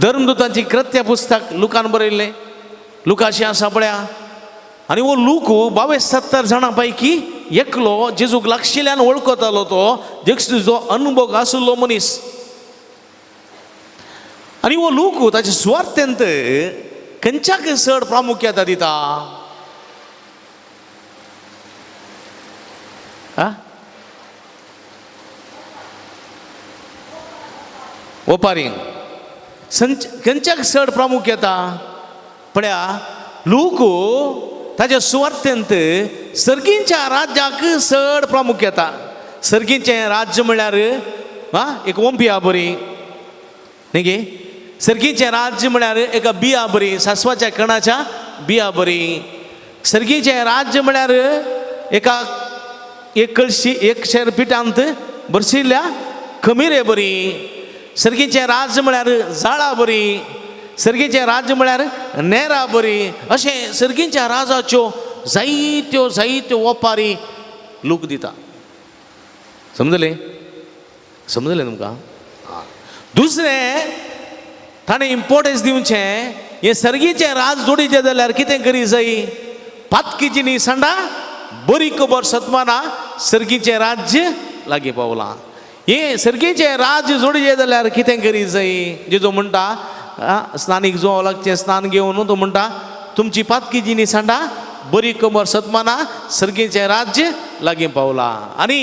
धर्मदूतांची कृत्य पुस्तक लुकान बरयल्लें. लुकाचें आसा पळया. आनी हो लूक 22-70 जाणां पैकी एकलो, जेजूक लागशिल्ल्यान वळखतालो तो, जेजूचो अनुभव आशिल्लो मनीस. आनी हो लूक ताचे सुवार्थेंत खंयच्याक चड प्रामुख्यता दिता? आ ओपारी खंयच्याक चड प्रामुख्यता? पळया लूक ताच्या सुवार्थेंत सर्गींच्या राज्याक चड प्रामुख्यता. सर्गींचें राज्य म्हळ्यार एक ओंपिया बरी न्ही गे? सर्गीचें राज्य म्हळ्यार एका बिया बरी, सासवाच्या कणाच्या बिया बरी. सर्गीचें राज्य म्हळ्यार एका एक कळशी एक शेर पिठांत बरशिल्ल्या खमिरे बरी. सर्गीचें राज्य म्हळ्यार जाळा बरी. सर्गीचें राज्य म्हळ्यार नेरा बरी. अशें सर्गीच्या राजाच्यो जायत्यो जायत्यो ओपारी लूक दिता. समजलें? समजलें तुमकां? दुसरें ताणें इम्पोर्टन्स दिवचें, हें सर्गीचें राज जोडीचें जाल्यार कितें करी जाय? पातकीची न्ही सांडा, बरी खबर सतमाना सर्गीचें राज्य लागीं पावलां. हें सर्गीचें राज्य जोडीचें जाल्यार कितें करी जाय? जेजू म्हणटा स्नानीक जो लागचें स्नान घेवन तो म्हणटा तुमची पातकीची न्ही सांडा, बरी खबर सतमाना सर्गीचें राज्य लागीं पावलां. आनी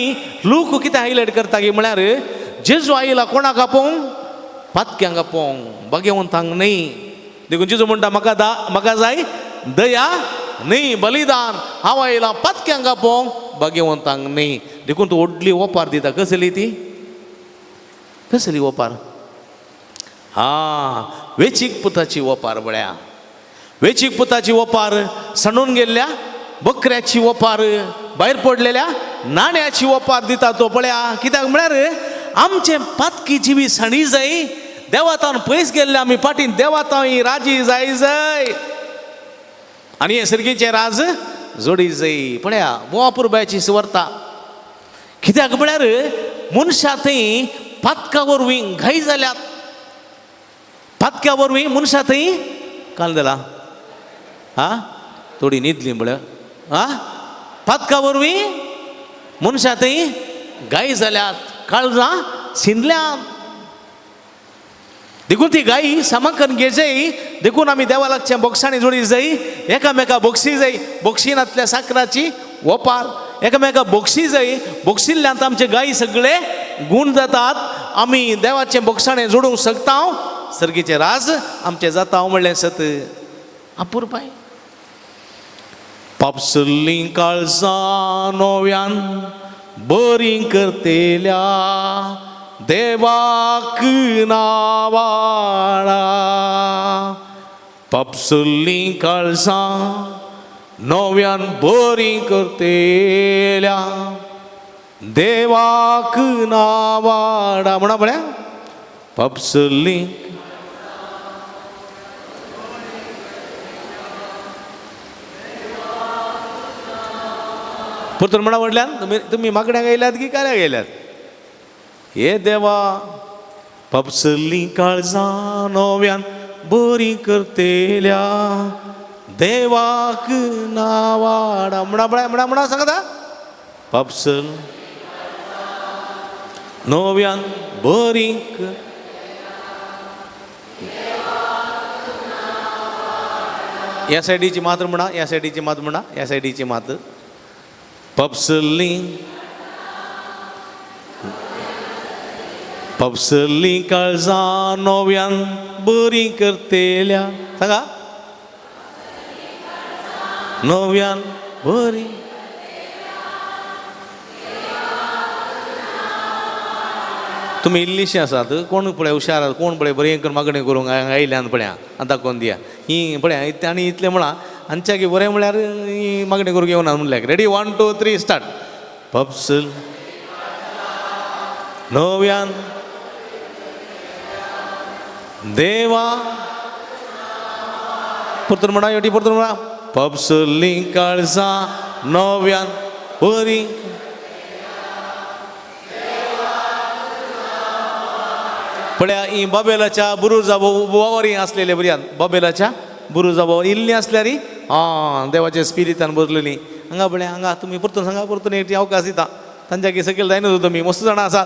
लोक कितें हायलायट करता की म्हळ्यार जेजू आयला कोणाक आपोवंक? पातक्यांक आपोवंक, भाग्यवंतांक न्ही. देखून जेजू म्हणटा म्हाका म्हाका जाय दया न्ही बलिदान, हांव आयला पातक्यांक आपोवंक, भाग्यवंतांक न्ही. देखून तूं व्हडली ओपार दिता. कसली ती? कसली ओपार? हा वेचीक पुताची ओपार. बळ्या वेचीक पुताची ओपार, सांडून गेल्ल्या बकऱ्याची ओपार, भायर पडलेल्या नाण्याची ओपार दिता तो. पळया कित्याक म्हळ्यार आमचें पातकी जिवी सांडी जाय, देवातान पयस गेल्ले आमी फाटीं देवातां राजी जाय जाय आनी हे सर्गीचें राज जोडी जाय. पळया बोवा पुरबायची सुवार्ता. कित्याक म्हळ्यार मनशां थंय पातका वरवीं घाय जाल्यात. पातक्या वरवीं मनशां थंय काल जाला आ थोडी न्हिदली म्हळ्यार आ पातका वरवीं मनशां थंय गाय जाल्यात, काळजां शिंदल्यात. देखून ती गायी सामकन घेजय. देखून आमी देवा लागच्या बोक्षांनी जोडी जाय, एकामेका बोक्षी जाय, बोक्षिनांतल्या साकराची ओपार एकामेका बोक्षी जाय. बोक्षिल्ल्यान आमचे गायी सगळे गूण जातात. आमी देवाचे बोक्षाणे जोडूंक शकता. सर्गीचें राज आमचें जाता हांव म्हणलें सत अपुरबाय. पापसल्लीं काळजां नव्यान बरीं करतेल्या देवाक नावाळा. पापसल्लीं काळजां नव्यान बरीं करतेल्या देवाक नावाडा. म्हणा पळया पापसल्लीं परतून म्हणा म्हणल्यान तुमी तुमी मागण्या गेल्यात की कार्या गेल्यात. हे देवा पापसल्लीं काळजां नव्यान बरीं करतेल्या देवाक नावाडा. म्हणा पळया म्हणा म्हणा सांगता पापसल नव्यान बरीं. ह्या सायडीची मात म्हणा, ह्या सायडीची मात म्हणा, ह्या सायडीची मात. पापसल्लीं पापसल्लीं काळजां नव्यान बरीं करतेल्या. सांगा नव्यान बरीं. तुमी इल्लीशीं आसात कोण पळय हुशार आसात कोण पळय बरें करून मागणें करूंक आयल्यान पळया आतां दाखोवन दिया ही पळया आनी इतलें म्हळां आमच्याकी बरें म्हळ्यार ही मागणें करूंक येवना म्हणल्यार. Ready 1 2 3 start. पापसल नव्यान देवा. परतून म्हणा येटी परतून म्हणा. पापसल्लीं काळजां नव्यान बरीं. पळया ही बाबेलाच्या बुरुजा बोवारी आसलेले भुरग्यान बाबेलाच्या बुरुजा बोवार इल्ली आसल्यार आं देवाच्या स्पिरितान बरलेली. हांगा पळया हांगा तुमी परतून सांगा परतून एक अवकाश दिता तांच्या सकयल जायना तुमी मस्त जाणां आसात.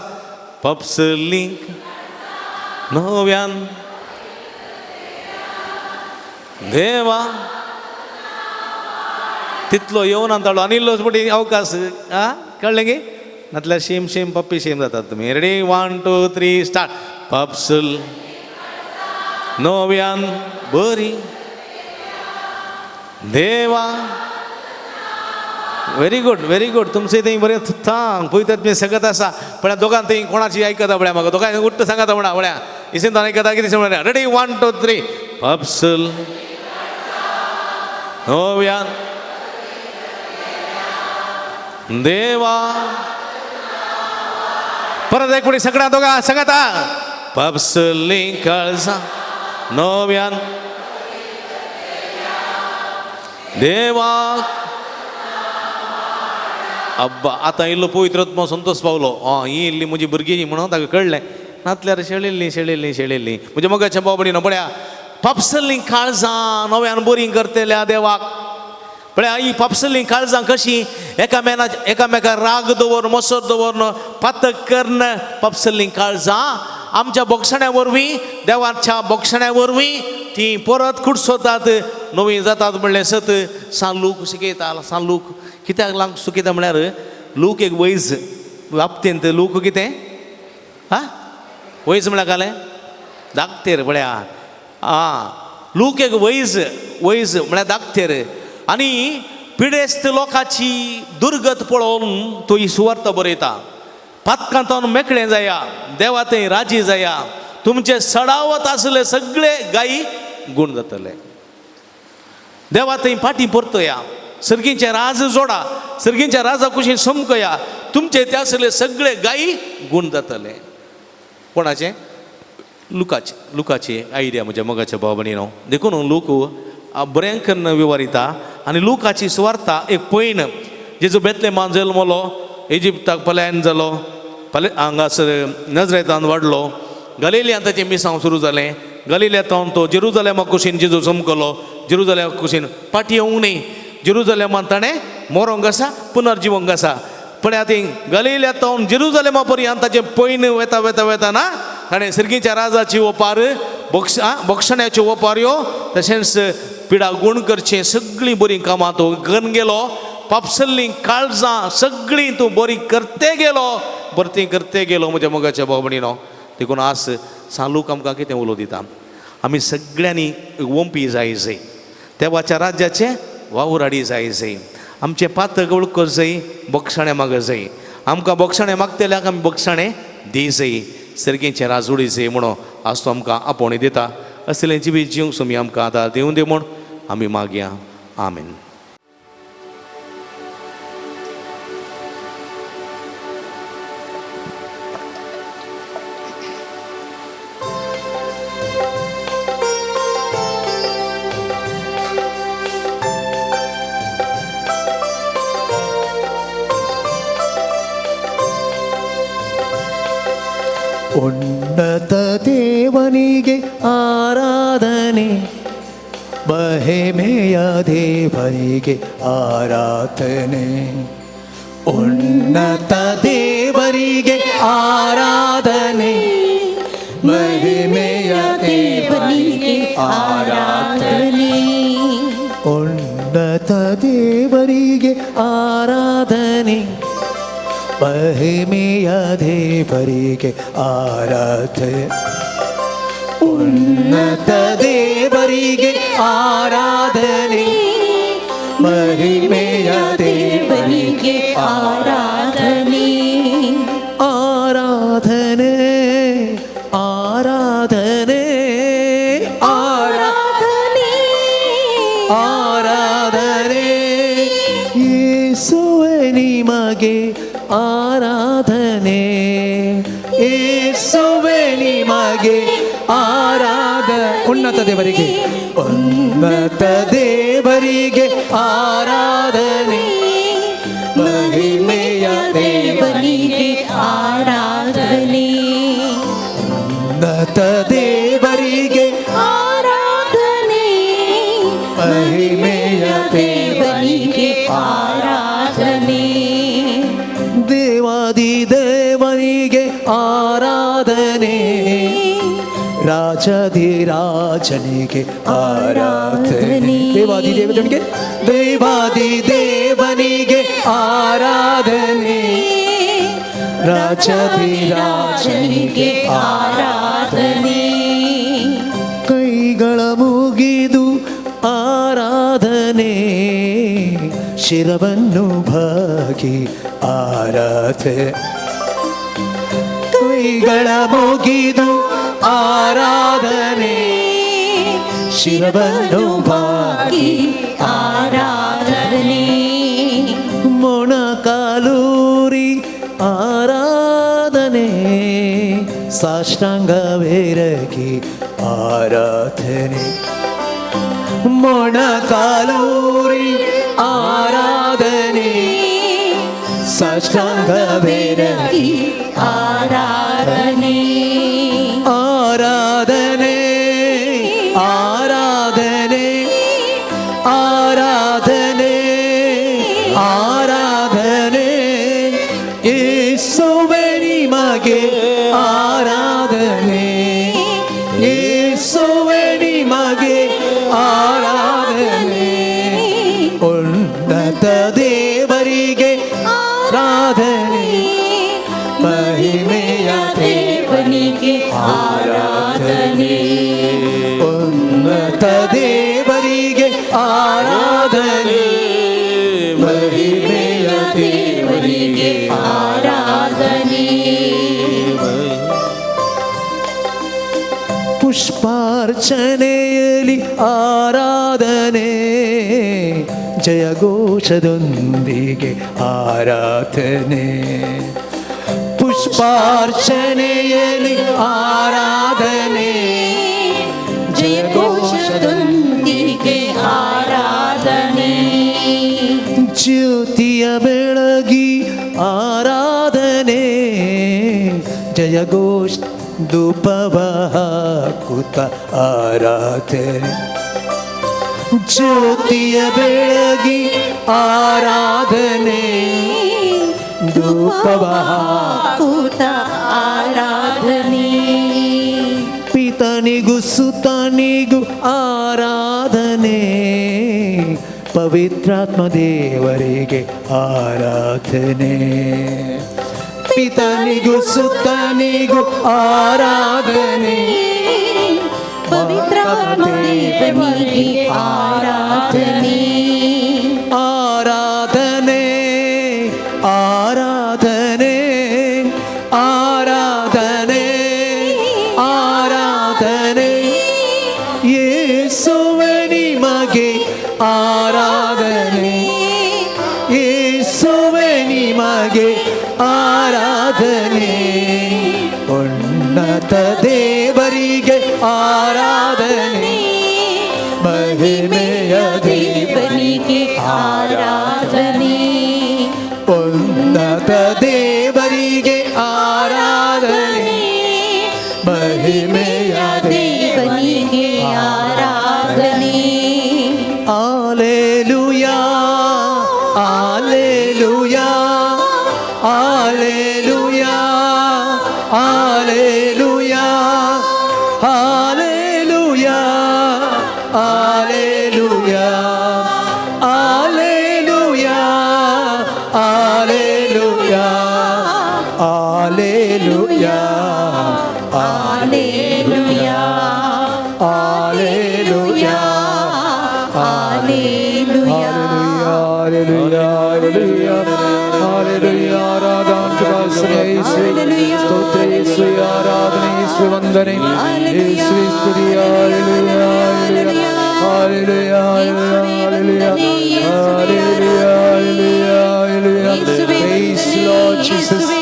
पापसल्लीं नव्यान देवा. तितलो येवन ताळो आनी इल्लो पटी अवकाश आं कळ्ळें की नातल्यार शेम शेम पप्पी शेम जातात तुमी. Ready 1 2 3 start. पापसल नव्यान बरी देवा. Very good very good. तुमचे थंय बरें थांग पळयतात तुमी सगळत आसा. पळया दोगां थंय कोणाची आयकता पळया म्हाका दोगांय उट्ट सांगता म्हणा पळया इसेंतान आयकता कितें म्हणा. रेडी 1 2 3. पापसल नव्यान देवा. परत एक पुढे सगळ्या दोघा सांगता. पापसल्लीं काळजां नव्यान देवा. अब्बा आतां इल्लो पवित्र आत्मो संतोष पावलो. आं ही इल्ली म्हजी भुरगीं म्हणून ताका कळ्ळें. नातल्यार शेळिल्लीं शेळिल्लीं शेळिल्लीं म्हज्या मोगाच्या भाव भयणीनो पळया पापसल्लीं काळजां नव्यान बरीं करतेल्या देवाक. पळया ही पापसल्लीं काळजां कशीं एकामेना एकामेका राग दवरून मसर दवरून पातक करून पापसल्लीं काळजां आमच्या बोगसण्या वरवीं देवाच्या बोगसण्या वरवीं ती परत कुडसोतात नवीं जातात म्हणलें सत. सान लूक शिकयता सान लूक कित्याक लागून सुकयता म्हळ्यार लूक एक वैज बाबतींत लूक कितें हा वैज म्हळ्यार कालें दाखतेर पळया आं लूक एक वैज वैज म्हळ्यार दाखतेर आनी पिडेस्त लोकांची दुर्गत पळोवन तो ही सुवार्थ बरयता. पातकांतावन मेकळें जाया देवा थंय राजी जाया तुमचे सडावत आसले सगळे गायी गूण जातले. देवा थंय फाटीं परतया सर्गींचे राज जोडा सर्गींच्या राजा कुशीन समकया तुमचे ते आसले सगळे गायी गूण जातले. कोणाचे लुकाचे लुकाची आयडिया म्हज्या मोगाच्या भाव भयणीनो. देखून लूक बरें करून विवरिता आनी लुकाची सुवार्ता एक पयण जेजू बेतलेमान जल्मलो इजिप्ताक पलायन जालो पले हांगासर नजरेतान वाडलो गलिलियान ताचें मिसांव सुरू जालें. गलिलियांत तो जेरुजलेमा कुशीन जेजू चमकलो जेरुजलेमा कुशीन फाटीं येवंक न्ही जेरुजलेमान ताणें मरोंक आसा पुनर्जिवंक आसा. पळय आतां गलिलियांत जेरुजलेमा पर्यंत ताचें पयन वेता वेता वेताना ताणें सर्गीच्या राजाची ओपार बोक्षण्याच्यो ओपार ह्यो तशेंच पिडा गूण करचें सगळीं बरीं कामां तूं करून गेलो. पापसल्लीं काळजां सगळीं तूं बरी करते गेलो बरती करते गेलो म्हज्या मोगाच्या भाव भयणीनो. देखून आज सालूक आमकां कितें उलो दिता, आमी सगळ्यांनी ओंपी जाय जाय, देवाच्या राज्याचे वावुराडी जाय जाय, आमचें पातक वळख जाय, बक्षाणें माग जाय, आमकां बक्षाणें मागतल्याक आमी बक्षाणें दी जाय, सर्गेचें राजोडी जाय म्हणून आज तो आमकां आपोवणें दिता. असलें जिवीत जिवंक सुमी आमकां आदार दिवं दी म्हूण आमी मागया. आमेन. ಉನ್ನತ ದೇವನಿಗೆ ಆರಾಧನೆ, ಮಹಿಮೆಯ ದೇವನಿಗೆ ಆರಾಧನೆ. ಉನ್ನತ ದೇವರಿಗೆ ಆರಾಧನೆ, ಮಹಿಮೆಯ ದೇವನಿಗೆ ಆರಾಧನೆ. ಉನ್ನತ ದೇವರಿಗೆ ಆರಾಧನೆ, ಮಹಿಮೆಯ ದೇವರಿಗೆ ಆರಾಧನೆ. ಉನ್ನತ ದೇವರಿಗೆ ಆರಾಧನೆ, ಮಹಿಮೆಯ ದೇವರಿಗೆ ಆರಾಧನೆ. ಆರಾಧನೆ ಆರಾಧನೆ ಆರಾಧನೆ ಆರಾಧನೆ ಯೇಸುವೆ ನಿಮಗೆ ಆರಾಧನೆ, ಯೇಸುವೆ ನಿಮಗೆ ಆರಾಧನೆ. ಉನ್ನತ ದೇವರಿಗೆ, ಉನ್ನತ ದೇವರಿಗೆ ಆರಾಧನೆ, ಮಹಿಮೆಯ ದೇವನಿಗೆ ಆರಾಧನೆ. ಉನ್ನತ ದೇವರಿಗೆ ಆರಾಧನೆ, ಮಹಿಮೆಯ ದೇವನಿಗೆ ಆರಾಧನೆ. ದೇವಾದಿ ದೇವನಿಗೆ ಆರಾಧನೆ, ರಾಜಧಿರಾಜನಿಗೆ ಆರಾಧನೆ. ದೇವಾದಿ ದೇವನಿಗೆ, ದೇವಾದಿ ದೇವನಿಗೆ ಆರಾಧನೆ, ರಾಜಧಿರಾಜನಿಗೆ ಆರಾಧನೆ. ಕೈಗಳ ಮುಗಿದು ಆರಾಧನೆ, ಶಿರವನ್ನು ಬಾಗಿ ಆರಾಧನೆ. ಕೈಗಳ ಮುಗಿದು ಆರಾಧನೆ, ಶಿರವನ್ನು ಬಾಗಿ ಆರಾಧನೆ. ಮೊಣಕಾಲೂರಿ ಆರಾಧನೆ, ಸಾಷ್ಟಾಂಗವೇರಗಿ ಆರಾಧನೆ. ಮೊಣಕಾಲೂರಿ ಆರಾಧನೆ, ಸಾಷ್ಟಾಂಗವೇರಗಿ ಆರಾಧನೆ. ಆರಾಧನೆ ಆರಾಧನೆ ಆರಾಧನೆ ಆರಾಧನೆ ಯೇಸುವೆ ನಿಮಗೆ ಆರಾಧನೆ, ಯೇಸುವೆ ನಿಮಗೆ ಆರಾಧನೆ. ಉನ್ನತ ದೇವರಿಗೆ ಆರಾಧನೆ, ಮಹಿಮೆಯ ದೇವನಿಗೆ ಆರಾಧನೆ. ಉನ್ನತ ದೇವರಿಗೆ ಆರಾಧನೆ, ಮಹಿಮೆಯ ದೇವನಿಗೆ ಆರಾಧನೆ. ಪುಷ್ಪಾರ್ಚನೆಯಲ್ಲಿ ಆರಾಧನೆ, ಜಯಘೋಷದೊಂದಿಗೆ ಆರಾಧನೆ. ಪುಷ್ಪಾರ್ಚನೆಯಲ್ಲಿ ಆರಾಧನೆ, ಜಯಘೋಷದೊಂದಿಗೆ ಆರಾಧನೆ. ಜ್ಯೋತಿಯ ಬೆಳಗಿ ಆರಾಧನೆ, ಜಯಘೋಷ ಧೂಪವ ಹಾಕುತ್ತ ಆರಾಧನೆ. ಜ್ಯೋತಿಯ ಬೆಳಗಿ ಆರಾಧನೆ, ಧೂಪವ ಹಾಕುತ್ತ ಆರಾಧನೆ. ಪಿತನಿಗೂ ಸುತನಿಗೂ ಆರಾಧನೆ, ಪವಿತ್ರಾತ್ಮ ದೇವರಿಗೆ ಆರಾಧನೆ. ಪಿತನಿಗೂ ಸುತನಿಗೂ ಆರಾಧನೆ, ಪವಿತ್ರಾತ್ಮ ದೇವನಿಗೆ ಆರಾಧನೆ. ಆರಾಧನೆ ಆರಾಧನೆ ಆರಾಧನೆ ಆರಾಧನೆ, ಯೇಸುವೆ ನಿಮಗೆ ಆರಾಧನೆ, ಯೇಸುವೆ ನಿಮಗೆ ಆರಾಧನೆ, ಉನ್ನತ ದೇವರಿಗೆ ಆರಾಧನೆ, ಮಹಿಮೆಯ ದೇವನಿಗೆ ಆರಾಧನೆ, ಉನ್ನತ ದೇವರಿಗೆ ಆರಾಧನೆ, ಮಹಿಮೆಯ ದೇವನಿಗೆ ಆರಾಧನೆ. Alleluia alleluia alleluia alleluia alleluia alleluia alleluia alleluia alleluia alleluia alleluia alleluia. Hallelujah, hallelujah, hallelujah. ಆರಾಧನೆ ತುಕಾಸನೆ ಯೇಸುವೆ ಸ್ತೋತ್ರ, ಯೇಸುವೆ ಆರಾಧನೆ, ಯೇಸುವೆ ವಂದನೆ, ಯೇಸುವೆ ಸ್ತುತಿ. Hallelujah, hallelujah, hallelujah, hallelujah, hallelujah. Praise Lord Jesus. We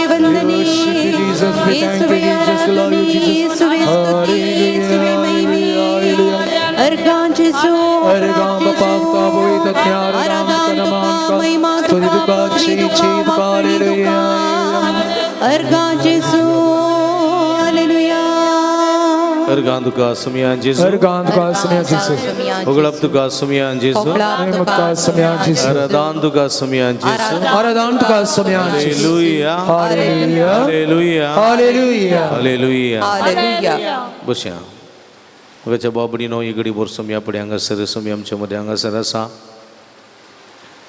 worship you, Jesus. We thank you, Jesus. We love you, Jesus. Hallelujah, hallelujah. ಅರ್ಗಾಂ ಪಾಪ್ತಾ ಸ್ತುತಿ ತುಕಾ ಚಿ ಚಿ ತುಕಾ. Hallelujah. अर्गां तुका सुमयान जेजू. अर्गां तुका सुमयान जेजू. होगळप तुका सुमयान जेजू. तुका सुमयान जेजू. आराधन तुका सुमयान जेजू. आराधन तुका सुमयान जेजू. Hallelujah. Hallelujah. Hallelujah. Hallelujah. Hallelujah. Hallelujah. बसया. मगाच्या बाबडीनो ही घडी भर सुमया पडे हांगासर सुमी आमच्या मदें हांगासर आसा.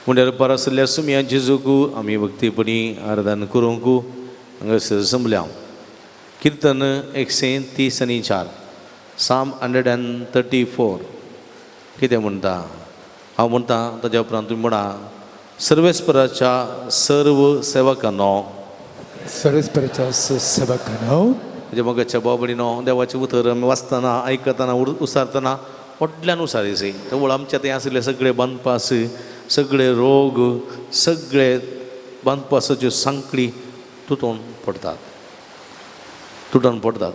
मुंड्यार पार आशिल्ल्या सुमया जेजूक आमी भक्तीपणी आराधन करूंक हांगासर जमल्या. किर्तन 134, साम 134 कितें म्हणटा हांव म्हणटा, ताज्या उपरांत तुमी म्हणा. सर्वेस्पराच्या सर्व सेवकांनो. सर्वेस्पराच्या सेवकांनो. म्हणजे मगाच्या बाबडीनो देवाचें उतर आमी वाचतना, आयकतना, उसारतना व्हडल्यान उसारीसी तवळ आमच्या थंय आशिल्ले सगळे बांदपास, सगळे रोग, सगळे बांदपासाच्यो सांकळी तुटून पडतात, तुटून पडतात.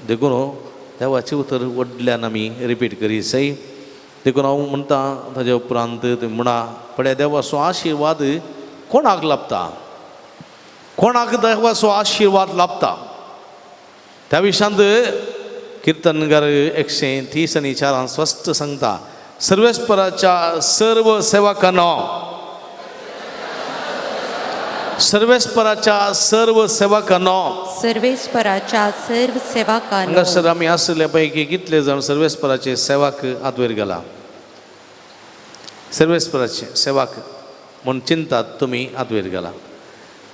देखून देवाचें उतर व्हडल्यान आमी रिपीट करी सई. देखून हांव म्हणटा, ताज्या उपरांत तुमी म्हणा. पळय, देवाचो आशिर्वाद कोणाक लाभता, कोणाक देवाचो आशिर्वाद लाभता त्या विशांत किर्तनकार 134 स्पश्ट सांगता. सर्वेस्पराच्या सर्व सेवकांनो, सर्वेस्पराच्या सर्व सेवकांनो. सर्वेस्पराच्या सर्व सेवकांनो. हांगासर आमी आसले पैकी कितले जाण सर्वेस्पराचे सेवक हात वयर गेला? सर्वेस्पराचे सेवक म्हूण चिंतात तुमी हात वयर गेला.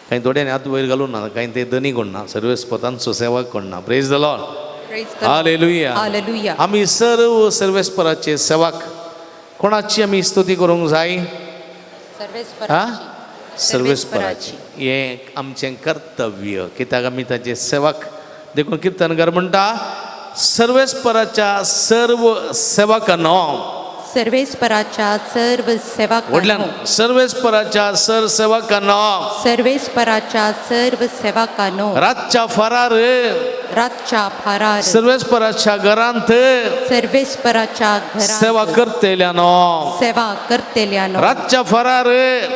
कांय थोड्यांनी हात वयर घालूं ना, कांय ते धनी कोण ना, सर्वेस्पर तांचो सेवक कोण ना. Praise the Lord. Praise the Lord. Hallelujah. Hallelujah. आमी सर्व सर्वेस्पराचे सेवक. कोणाची आमी स्तुती करूंक जाय? हा. सर्वेस्पराची. सर्वेस्पराची. हें आमचें कर्तव्य, कित्याक आमी ताचे सेवक. देखून किर्तनकार म्हणटा, सर्वेस्पराच्या सर्व सेवकांनो. सर्वेस्पराच्या सर्व सेवकांनो. व्हडल्यान, सर्वेस्पराच्या सर्व सेवकांनो. सर्वेस्पराच्या सर्व सेवकांनो. रातच्या फारार. रातच्या फारार. सर्वेस्पराच्या घरांत. सर्वेस्पराच्या घरात. सेवा करतेल्यानो. सेवा करतेल्यानो. रातच्या फारार.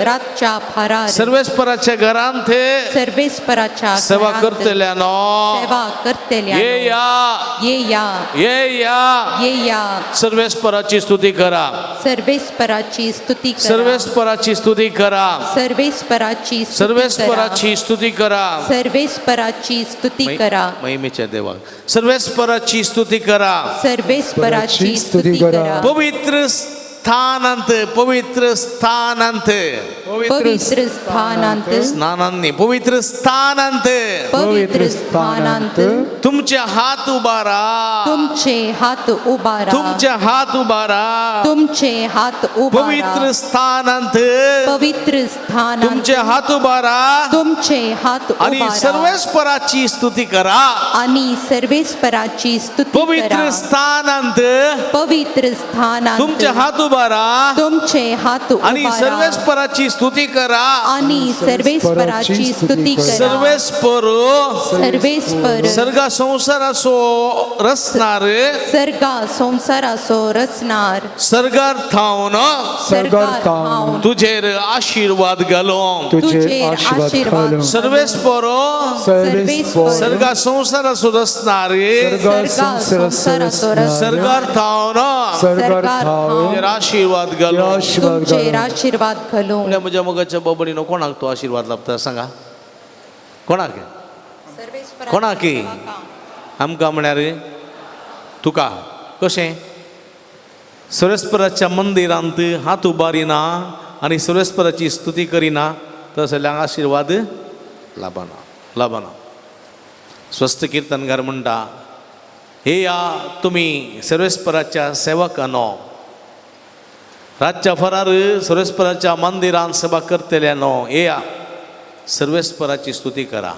रातच्या फारार. सर्वेस्पराच्या घरांत. सर्वेस्पराच्या सेवा घरात. करतेल्यानो. सेवा करतेल्यानो. ये या. ये या. ये या. ये या. सर्वेस्पराची स्तुती करा. सर्वेस्पराची स्तुती करा. सर्वेस्पराची स्तुती करा. सर्वेस्पराची स्तुती करा. सर्वेस्पराची स्तुती करा. सर्वेस्पराची स्तुती करा. महिमेच्या देवाक सर्वेस्पराची स्तुती करा. सर्वेस्पराची स्तुती करा. पवित्र स्थानांत, पवित्र स्थानांत, पवित्र स्थानांत, स्नानांत न्ही, पवित्र स्थानांत पवित्र स्थानांत तुमचे हात उबारा, तुमचे हात उबारा, तुमचे हात उबारा, तुमचे हात उबारा, पवित्र स्थानांत पवित्र स्थानांत तुमचे हात उबारा तुमचे हात आणि उबारा सर्वेस्पराची स्तुती करा. आणि सर्वेस्पराची स्तुती पवित्र करा. स्थानांत पवित्र स्थानांत तुमचे हात उबारा तुमचे हात आणि उबारा सर्वेस्पराची स्तुती करा. आणि सर्वेस्पराची स्तुती करा. सर्वेस्पर सर्वेस्पर सर्गा संसाराचो रचणार, सर्गा संसाराचो रचणार, सर्गार थावन सर्गार थावन तुझेर आशीर्वाद घालो. तुझे आशीर्वाद घालून. सर्वेस्पर सर्वेस्पर सर्गा संसाराचो रचणार, सर्गा संसाराचो रचणार, सर्गार थावन सर्गार थावन तुझेर आशीर्वाद घालो. आशीर्वाद तुमचेर घालून. आशीर्वाद घालून. म्हणजे म्हज्या मोगाच्या बाबडीनो, कोणाक तो आशीर्वाद लाभता सांगा? कोणाक? कोणाक? आमकां म्हळ्यार तुका. कशें सुरेस्पराच्या मंदिरांत हात उबारिना आनी सुरेस्पराची स्तुती करिना तर जाल्यार आशीर्वाद लाभना, लाभना. स्वस्थ किर्तनकार म्हणटा, हे या तुमी सर्वेस्पराच्या सेवकांनो, रातच्या फरार सर्वेस्पराच्या मंदिरांत सेवा करतल्यानो, येया सर्वेस्पराची स्तुती करा.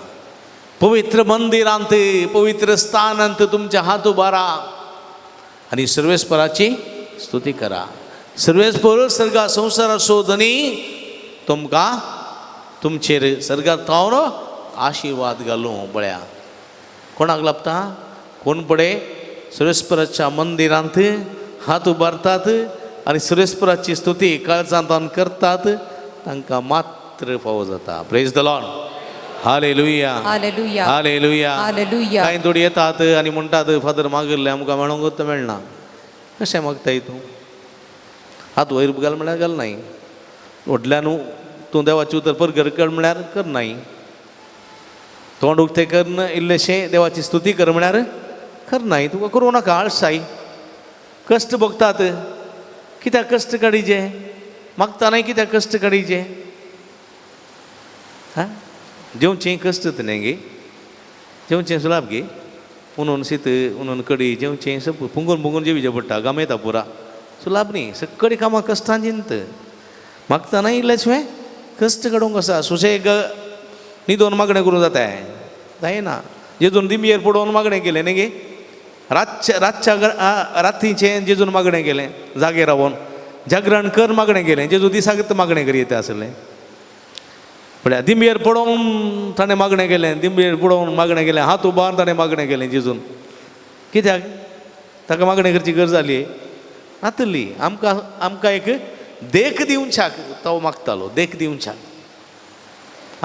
पवित्र मंदिरांत, पवित्र स्थानांत तुमच्या हात उबारा आनी सर्वेस्पराची स्तुती करा. सर्वेस्पर सर्गा संवसाराचो धनी तुमकां तुमचेर सर्गार थावन आशिर्वाद घालूं. पळया कोणाक लाभता? कोण पळय सर्वेस्पराच्या मंदिरांत हात उबारतात आनी सर्वेस्पराची स्तुती काळजांत करतात तांकां मात्र फावो जाता. Praise the Lord. Hallelujah. Hallelujah. Hallelujah. Hallelujah. कांय थोडी येतात आनी म्हणटात, फादर मागिल्लें आमकां मेळोंकूच मेळना. कशें मागताय तूं? हात वयर घाल म्हळ्यार घाल नाय, व्हडल्यान तूं देवाचें उतर परगर कर म्हळ्यार कर नाय, तोंड उक्तें करून इल्लेशें देवाची स्तुती कर म्हळ्यार कर नाय. तुका करूं नाका, आळसाय. कश्ट भोगतात कित्याक कश्ट काडीचे? मागता न्हय कित्याक कश्ट काडीचे? हा, जेवचें कश्ट न्हय गे, जेवचें सुलाभ गे. उनून शीत, उनून कडी जेवचें सब पुंगून पुंगून जेवचें पडटा, गामेता पुरा सुलाभ न्ही. सगळीं कामां कश्टांचींत. मागता न्हय इल्लेशें कश्ट काडूंक आसा. सुशेग न्हिदोन मागणें करूं जाता? जायना. जेजून दिमयेर पडोवन मागणें केलें न्ही गे, रातच्या रातच्या रातीचें जेजून मागणें केलें, जागे रावन जागरण कर मागणें केलें. जेजू दिसाक मागणें करीत आसलें. पळया दिमयेर पडोवन ताणें मागणें केलें, दिमयेर पडोवन मागणें केलें, हात उबारून ताणें मागणें केलें जेजून. कित्याक ताका मागणें करची गरज जाली नातली. आमकां आमकां एक देख दिवच्याक तो मागतालो, देख दिवच्याक.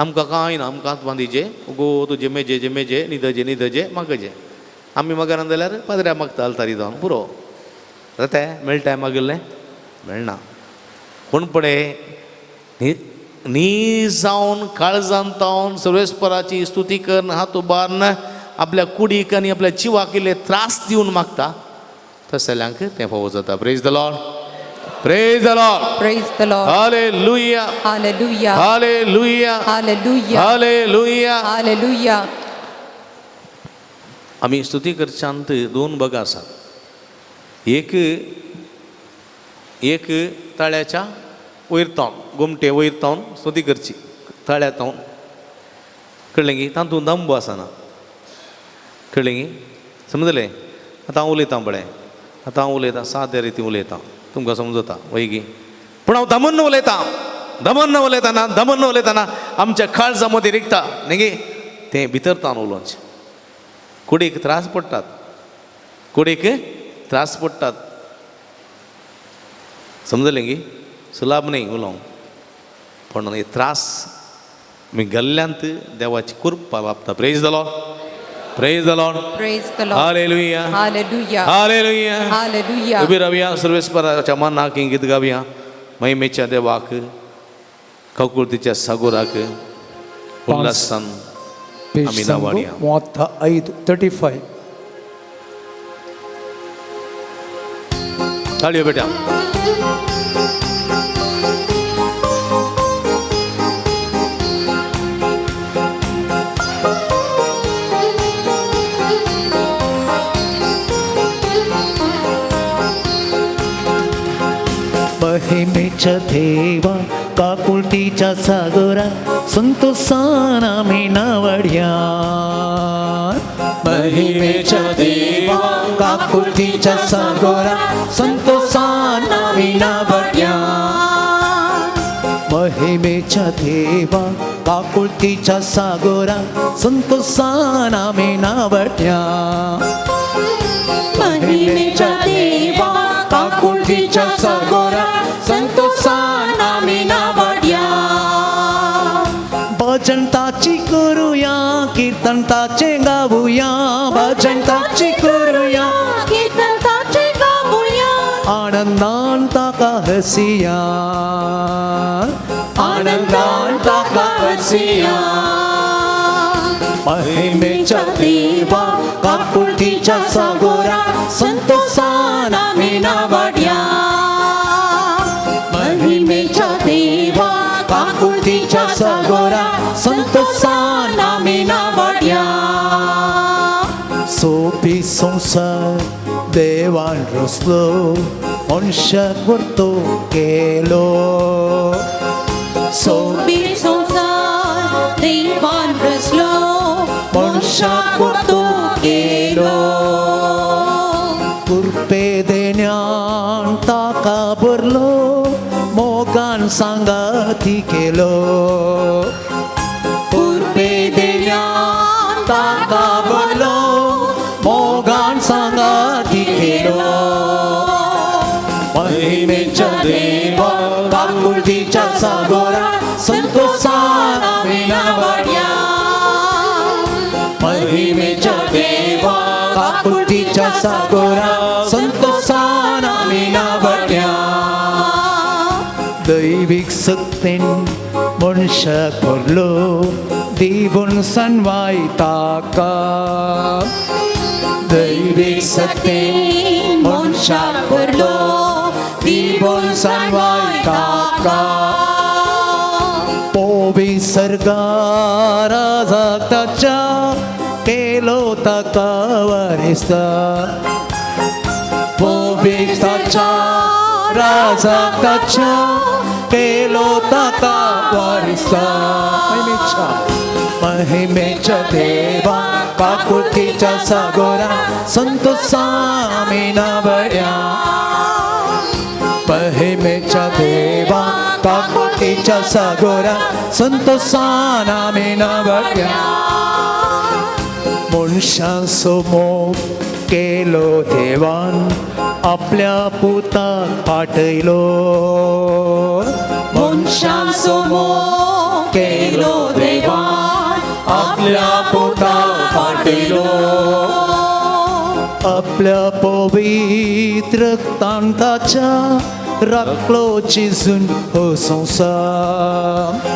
आमकां कांय ना, आमकां हात बांदिचे गो तुजे मेजे जे मेजे न्हिदजे न्हिदजे मागजे. आमी मागना जाल्यार पाद्र्या मागता आल्तारी जावन पुरो जाता. मेळटा मागिल्लें? मेळना. कोण पळय न्ही जावन काळजान तावन सर्वेस्पराची स्तुती करून हात उबारून आपल्या कुडीक आनी आपल्या जिवाक इल्ले त्रास दिवन मागता तसल्यांक तें फावो जाता. Praise the Lord. Praise the Lord. Praise the Lord. Hallelujah. Hallelujah. Hallelujah. Hallelujah. Hallelujah. Hallelujah. आमी स्तुती करच्यांत दोन भाग आसात. एक एक ताळ्याच्या वयर तावन गोमटे वयर तावन स्तुती करची, ताळ्या तावन. कळ्ळें की? तातूंत दंबो आसना. कळ्ळें की? समजलें? आतां हांव उलयतां पळय, आतां हांव उलयतां साद्या रिती उलयतां, तुमकां समजता वय गी? पूण हांव दमन उलयतां, दमन उलयतना, दमन उलयतना आमच्या काळजा मदीं रिगता न्ही गे, तें भितर तावन उलोवचें. कुडीक त्रास पडटात, कुडीक त्रास पडटात. समजलें गी? सुलाभ न्ही उलोवंक, पूण हे त्रास आमी गल्ल्यांत देवाची कृपा लाभता. Praise the Lord. Praise the Lord. Praise the Lord. Hallelujah. Hallelujah. Hallelujah. Hallelujah. उबी रावया, सर्वेस्पराच्या मनाक गीत गावया. महिमेच्या देवाक, काकुळतीच्या सागोराक उल्हासान ಪೇಜ್ आमी ಸಂಗು नावाडया. 35, 35. ताळयो बेटा. महिमेच्या देवा काकुळतीच्या सागरा संतोषान आमी नावड्या. महिमेच्या देवा काकुळतीच्या सागरा संतोषान आमी नावड्या. महिमेच्या देवा काकुळतीच्या सागरा संतोषान आमी नावड्या. महिमेच्या देवा काकुळतीच्या सागरा संतोषान आमी नावड्या. भजन ताची करूया कीर्तन ताचे गाऊया. भजन ताची करूया कीर्तन ताचे गाऊया. आनंदान ताका हसिया. आनंदान ताका हसिया. महिमेच्या देवा काकुळतीच्या सागरा संतोषान आमी नावड्या. महिमेच्या देवा काकुळतीच्या सागरा संतोषान आमी नावड्या. सोपी संसार देवान रचलो मनशाक व्हरतो केलो. सोपी संसार देवान रचलो मनशाक व्हरतो केलो. कृपे देण्यान ताका भरलो मोगान सांगाती केलो. कृपे देण्यान ताका भरलो मोगान सांगाती केलो. महिमेच्या देवा काकुळतीच्या सागरा संतोषान आमी नावड्या. महिमेच्या देवा काकुळतीच्या सागरा संतोषान आमी नावड्या. दैवीक शक्तीन मनशाक भरलो दिवून सनवाय ताका. दैवीक शक्तीन मनशाक भरलो दिवून सनवाय ताका. पोवी सर्गारा ताच्या केलो ताका वारिसता. पोवी ताच्या राजा ताच्या केलो ताका वारिसता. महिमेच्या देवा काकुळतीच्या सागरा संतोषान आमी नावड्या. महिमेच्या देवा काकुळतीच्या सागरा संतोषान आमी नावड्या. मनशाचो मोग केलो देवान आपल्या पुताक पाठयलो. मनशाचो मोग केलो देवान आपल्या पुताक पाठयलो. आपल्या पवित्र रक्तान ताच्या राखलो चिजून हो संसार.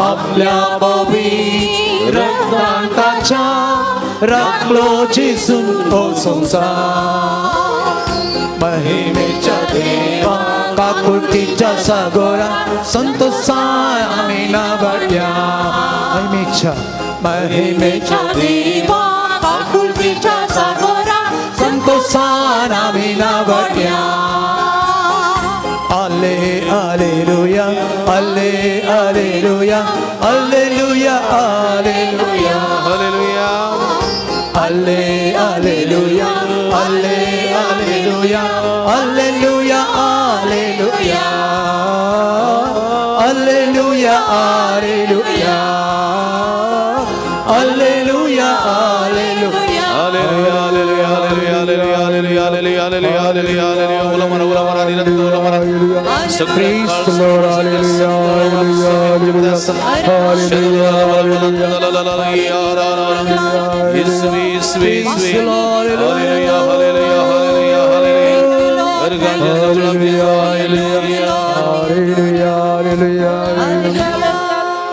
आपल्या पवित्र रक्तान ताच्या राखलो चिजून हो संसार. महिमेच्या देवा काकुळतीच्या सागरा संतोषान आमी नावड्या. महिमेच्या महिमेच्या देवा काकुळतीच्या सागरा संतोषान आमी नावड्या. आले आलेलुया आले आलेलुया alleluia alleluia hallelujah आले आलेलुया आले आलेलुया alleluia alleluia alleluia alleluia alleluia alleluia hallelujah hallelujah hallelujah hallelujah hallelujah hallelujah hallelujah hallelujah उलमरा उलमरा निरंतर उलमरा. Praise the Lord, hallelujah, hallelujah, hallelujah, hallelujah, hallelujah, hallelujah, hallelujah.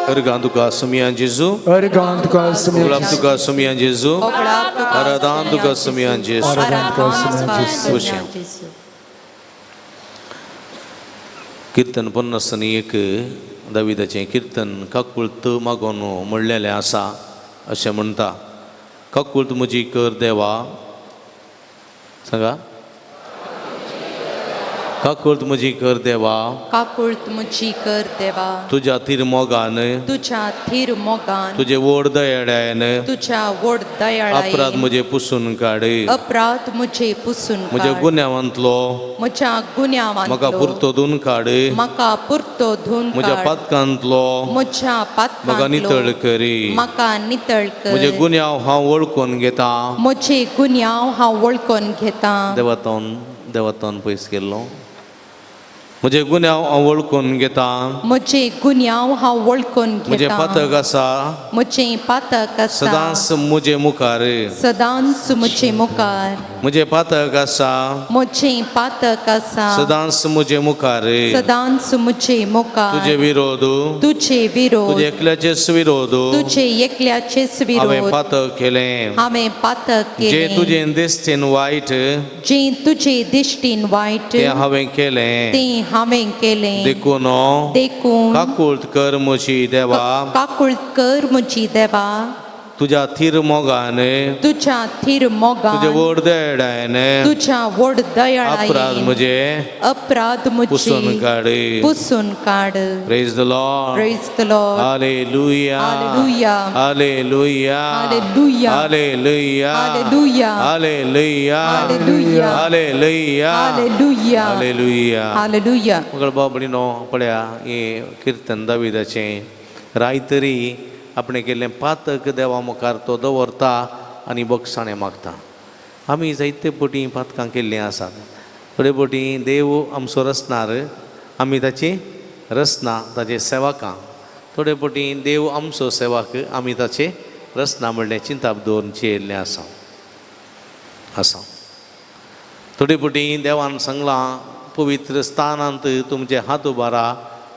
अर्गांतुका सुमियान जेजू अर्गांतुका सुमियान गुलाबतुका सुमियान जेजू आराधांतुका सुमियान जेजू आराधांतुका सुमियान जेजू. खुशियां. किर्तन 51 दाविदाचें किर्तन काकुळत मागोन म्हणलेलें आसा अशें म्हणटा. काकुळत म्हजी कर देवा, सांगा, काकुळत म्हजी कर देवा, काकुळत म्हजी कर देवा, तुज्या थीर मोगान, तुज्या थीर मोगान, तुजे व्हड दयाळ्यान, तुज्या व्हड अपराध दयाळायेन म्हजे पुसून काड, अपराध म्हजे पुसून म्हज्या काड, गुन्यांवांतलो म्हज्या म्हाका गुन्यांवांतलो पुरतो धुवन काड, म्हाका पुरतो धुवन म्हज्या काड, पातकांतलो म्हज्या म्हाका नितळ पातकांतलो करी, म्हाका नितळ म्हजे कर, गुन्यांव हांव वळखून घेता. म्हजे गुन्यांव हांव वळखून घेता. देवातोन देवातोन पयस केल्लो म्हजे गुन्यांव हांव वळखून घेता, म्हजे गुन्यांव हांव वळखून म्हजें घेता. पातक आसा म्हजें पातक आसा सदांच म्हजे मुखार, सदांच म्हजे मुखार, म्हजें पातक आसा म्हजें पातक आसा सदांच म्हजे मुखार, सदांच म्हजे मुखार, तुजे विरोध, तुजे विरोध, तुजे एकल्याचेच विरोध, तुजे एकल्याचेच हांवें विरोध पातक केलें, हांवें पातक जें केलें, तुजें दिश्टीन वायट जें तुजे दिश्टीन वायट तें हांवें केलें, तें हांवें केलें. देखून देखून काकुळट कर म्हजी देवा, काकुळट कर म्हजी देवा, तुज्या थीर मोगान, तुज्या थीर तुजे मोगान, व्हड दयाळायेन तुज्या व्हड अपराध दयाळायेन म्हजे अपराध पुसून म्हजे काड. पुसून काड. Praise the Lord. Praise the Lord. Hallelujah. Hallelujah. Hallelujah. Hallelujah. Hallelujah. Hallelujah. Hallelujah. Hallelujah. Hallelujah. Hallelujah. Hallelujah. Hallelujah. मगळ बाबडीनो पळया हें किर्तन दाविदाचें रायतरी आपणें केल्लें पातक देवा मुखार तो दवरता आनी बक्षाणें मागता. आमी जायते पटी पातकां केल्लीं आसात. थोडे पटी देव आमचो रचणार, आमी ताची रचना, ताचे सेवकां. थोडे पटी देव आमचो सेवक, आमी ताचे रचना म्हणलें चिंताप दवरून चियेल्लें आसा आसा. थोडे पटी देवान सांगलां पवित्र स्थानांत तुमचे हात उबारा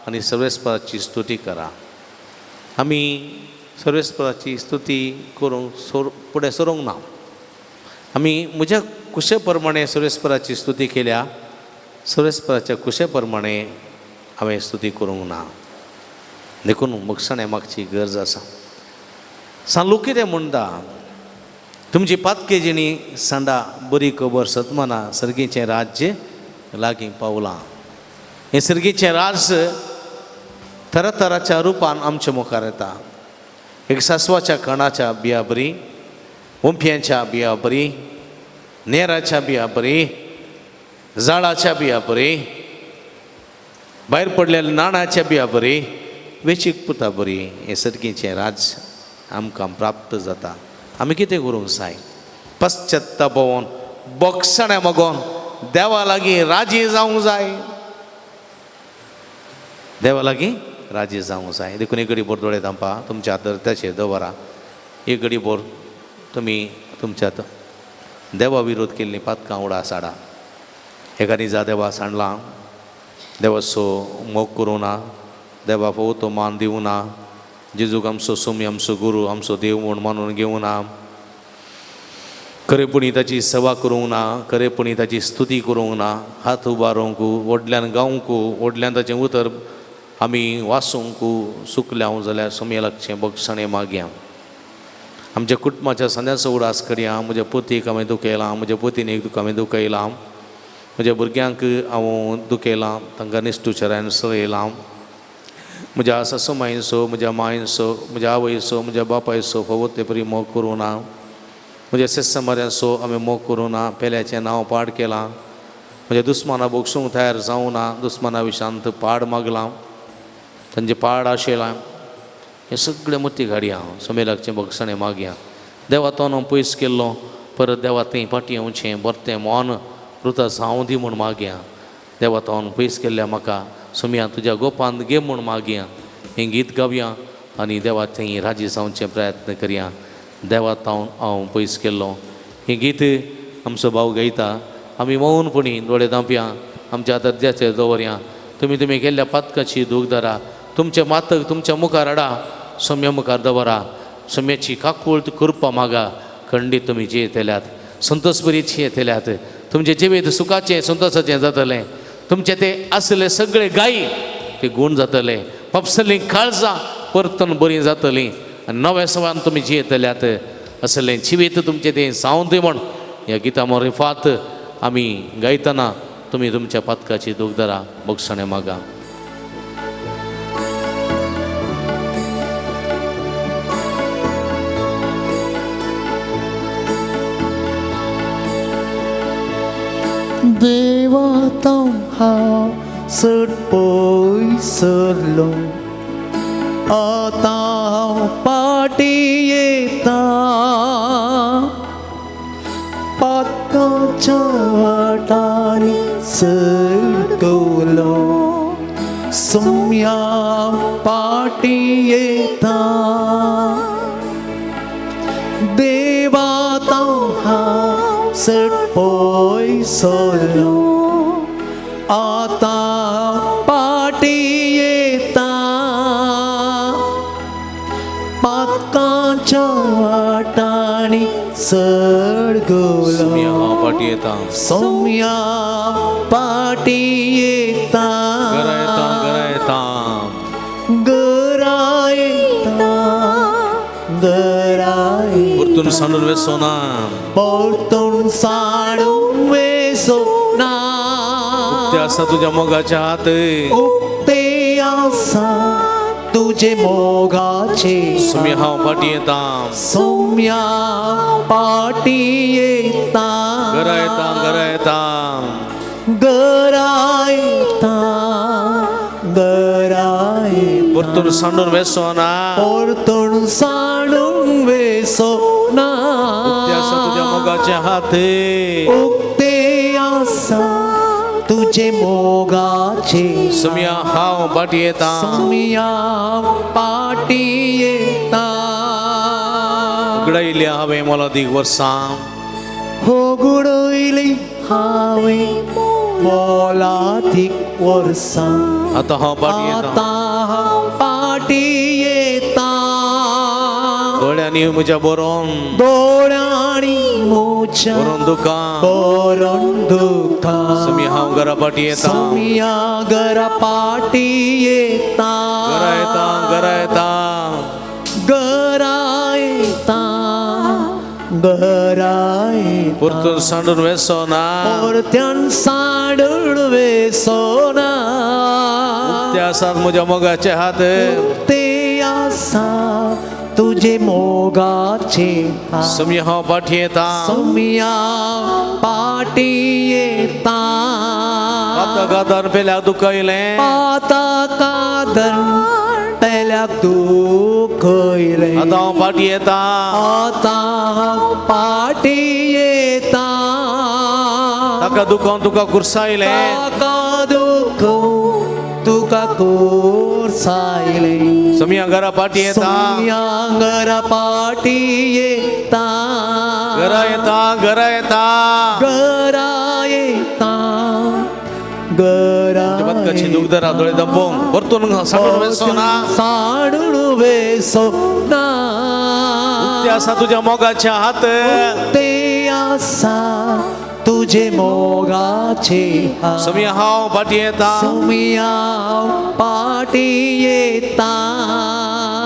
आनी सर्वेस्पराची स्तुती करा. आमी सर्वेस्पराची स्तुती करूंक फुडें सरूंक ना. आमी म्हज्या कुशे प्रमाणे सर्वेस्पराची स्तुती केल्या, सर्वेस्पराच्या कुशे प्रमाणे हांवें स्तुती करूंक ना. देखून बक्षाणें मागची गरज आसा. सांलू कितें म्हणटा, तुमची पातके जिणी सांडा, बरी खबर सतमाना सर्गीचें राज्य लागीं पावलां. हें सर्गीचें राज्य तरातराच्या रुपान आमच्या मुखार येता. एक सासवाच्या कणाच्या बिया बरी, ओंपयांच्या बिया बरी, नेराच्या बिया बरी, जाळाच्या बिया बरी, भायर पडलेल्या नाणाच्या बिया बरी, वेचीक पुता बरी हें सर्गीचें राज्य आमकां प्राप्त जाता. आमी कितें करूंक जाय? पश्चात्ताप भोवन बक्षाणें मागोन देवा लागीं राजी जावंक जाय, देवा लागीं राजी जावंक जाय. देखून एक घडी भर दोळे धांपा, तुमच्या हाताचेर दवरा. एक घडी भर तुमी तुमच्या देवा विरोध केल्लीं पातकां उडा साडा. एका निजा देवा सांडलां, देवाचो मोग करूं ना, देवा फावो तो मान दिवं ना, जेजूक आमचो सोमी, आमचो गुरू, आमचो देव म्हूण मानून घेवं ना, खरेपणी ताची सेवा करूंक ना, खरेपणी ताची स्तुती करूंक ना, हात उबारूंक, व्हडल्यान गावंक, व्हडल्यान ताचें उतर आमी वासूंक चुकल्या हांव जाल्यार सोमये लागचें बक्षाणें मागया. आमच्या कुटुंबाच्या सांद्याचो उडास करया. म्हज्या पोतीक हांवें दुखयलां, म्हज्या पोतीनीक हांवें दुखयलां, म्हज्या भुरग्यांक हांव दुखयलां, तांकां निश्ठुचरान सळयलां. म्हज्या सासू मांयचो, म्हज्या मांयचो, म्हज्या आवयचो, म्हज्या बापायचो फावो ते परी मोग करूं ना, म्हज्या शेतसमाऱ्यांचो हांवें मोग करूं ना, पेल्याचें नांव पाड केलां, म्हज्या दुस्माना बोगसूंक तयार जावं ना, दुस्माना विशांत पाड मागलां, तांचें पाड आशयलां. हें सगळें मोती घाडया, सोमे लागचें बक्षाणें मागया. देवा तो हांव पयस केल्लो, परत देवा थंय फाटीं येवचें बरतें मोन रुता जावं दी म्हूण मागया. देवा तो हांव पयस केल्ल्या म्हाका सोमया तुज्या गोपांत घे म्हूण मागया. हें गीत गावया आनी देवा थंय राजी जावचें प्रयत्न करया. देवा तावन हांव पयस केल्लो. हें गीत आमचो भाव गायता. आमी मौनपणी दोळे धांपया, आमच्या दर्जाचेर दवरया. तुमी तुमी केल्ल्या पातकाची दूख धरा, तुमचें मातक तुमच्या मुखार हाडा, सोम्या मुखार दवरा. सोम्याची काकूळट कृपा मागा. खंडीत तुमी जियेतल्यात, संतोषभरीत जियेतल्यात. तुमचें जिवीत सुखाचें संतोषाचें जातलें. तुमचे ते आसले सगळे गायी ते गूण जातले, पपसलीं काळजां परतून बरीं जातलीं आनी नव्या सवान तुमी जियेतल्यात. असलें जिवीत तुमचें तें जावं दी म्हण ह्या गिता मोरिफात आमी गायतना तुमी तुमच्या पातकाची दुखदरा बोगसणें मागा. देवा तो हांव चड पयस सरलो, आतां हांव फाटीं येता. पातकाच्या वाटांनी सडकलो, सुम्या फाटीं येता. देवा तो हांव चड पयस सरलो, आतां फाटीं येता. पातकाच्या वाटांनी सडकलो, सुम्या हांव फाटीं येता. सोम्या फाटीं येता. घरा येता, घरा येता, घरा येता, घरा येता. परतून सांडून वेसो ना, परतून सांडून वेसो ना. उक्ते आसा तुज्या मोगाचे हात, उक्ते आसा तुजे मोगाचे. सुम्या हांव फाटीं येता. सोम्या फाटीं येता. घरा येता, घरा येता, घरा येता, घरा येता. परतून सांडून वेसो ना, परतून सांडून वेसो ना. उक्ते आसा तुज्या मोगाचे हात, उक्ते आसा तुजे मोगाचे. सुम्या हांव फाटीं येता. सोम्या फाटीं येता. उगडायल्या हांवें मोलादीक वर्सां, होगडयली हांवें मोलादीक वर्सां. आतां हांव फाटीं येता. आतां हांव फाटीं येता. दोळ्यांनी म्हज्या बरोवन, दोळ्यांनी म्हज्या बरोवन दुकां, बरोवन दुकां. सुम्या हांव घरा फाटीं येता. सोम्या घरा फाटीं येता. घरा येता, घरा येता, घरा येता, घरा येता. परतून सांडून वेसो ना, परत्यान सांडून वेसो ना. उक्ते आसात म्हज्या मोगाचे हात, उक्ते आसा तुजे मोगाचे हात. सुम्या हांव फाटीं येता. सोम्या फाटीं येता. पातकादान पेल्याक दुखयलें, पातकादन पेल्याक दुखयलें. आतां हांव फाटीं येता. आतां हांव फाटीं येता. ताका दुखोवन तुका कुर्सायलें, ताका दुखोवन तुका कुर्सायलें. सुम्या घरा फाटीं येता. सोम्या घरा फाटीं येता. घरा येता, घरा येता, घरा येता, घरा पातकाची दुखदरा दोळे दपोवन परतून सांडून वेसो ना, सांडून वेसो ना. उक्ते आसा तुज्या मोगाचे हात, उक्ते आसा तुजे मोगाचे हात. सुम्या हांव फाटीं येता. सोम्या फाटीं येता.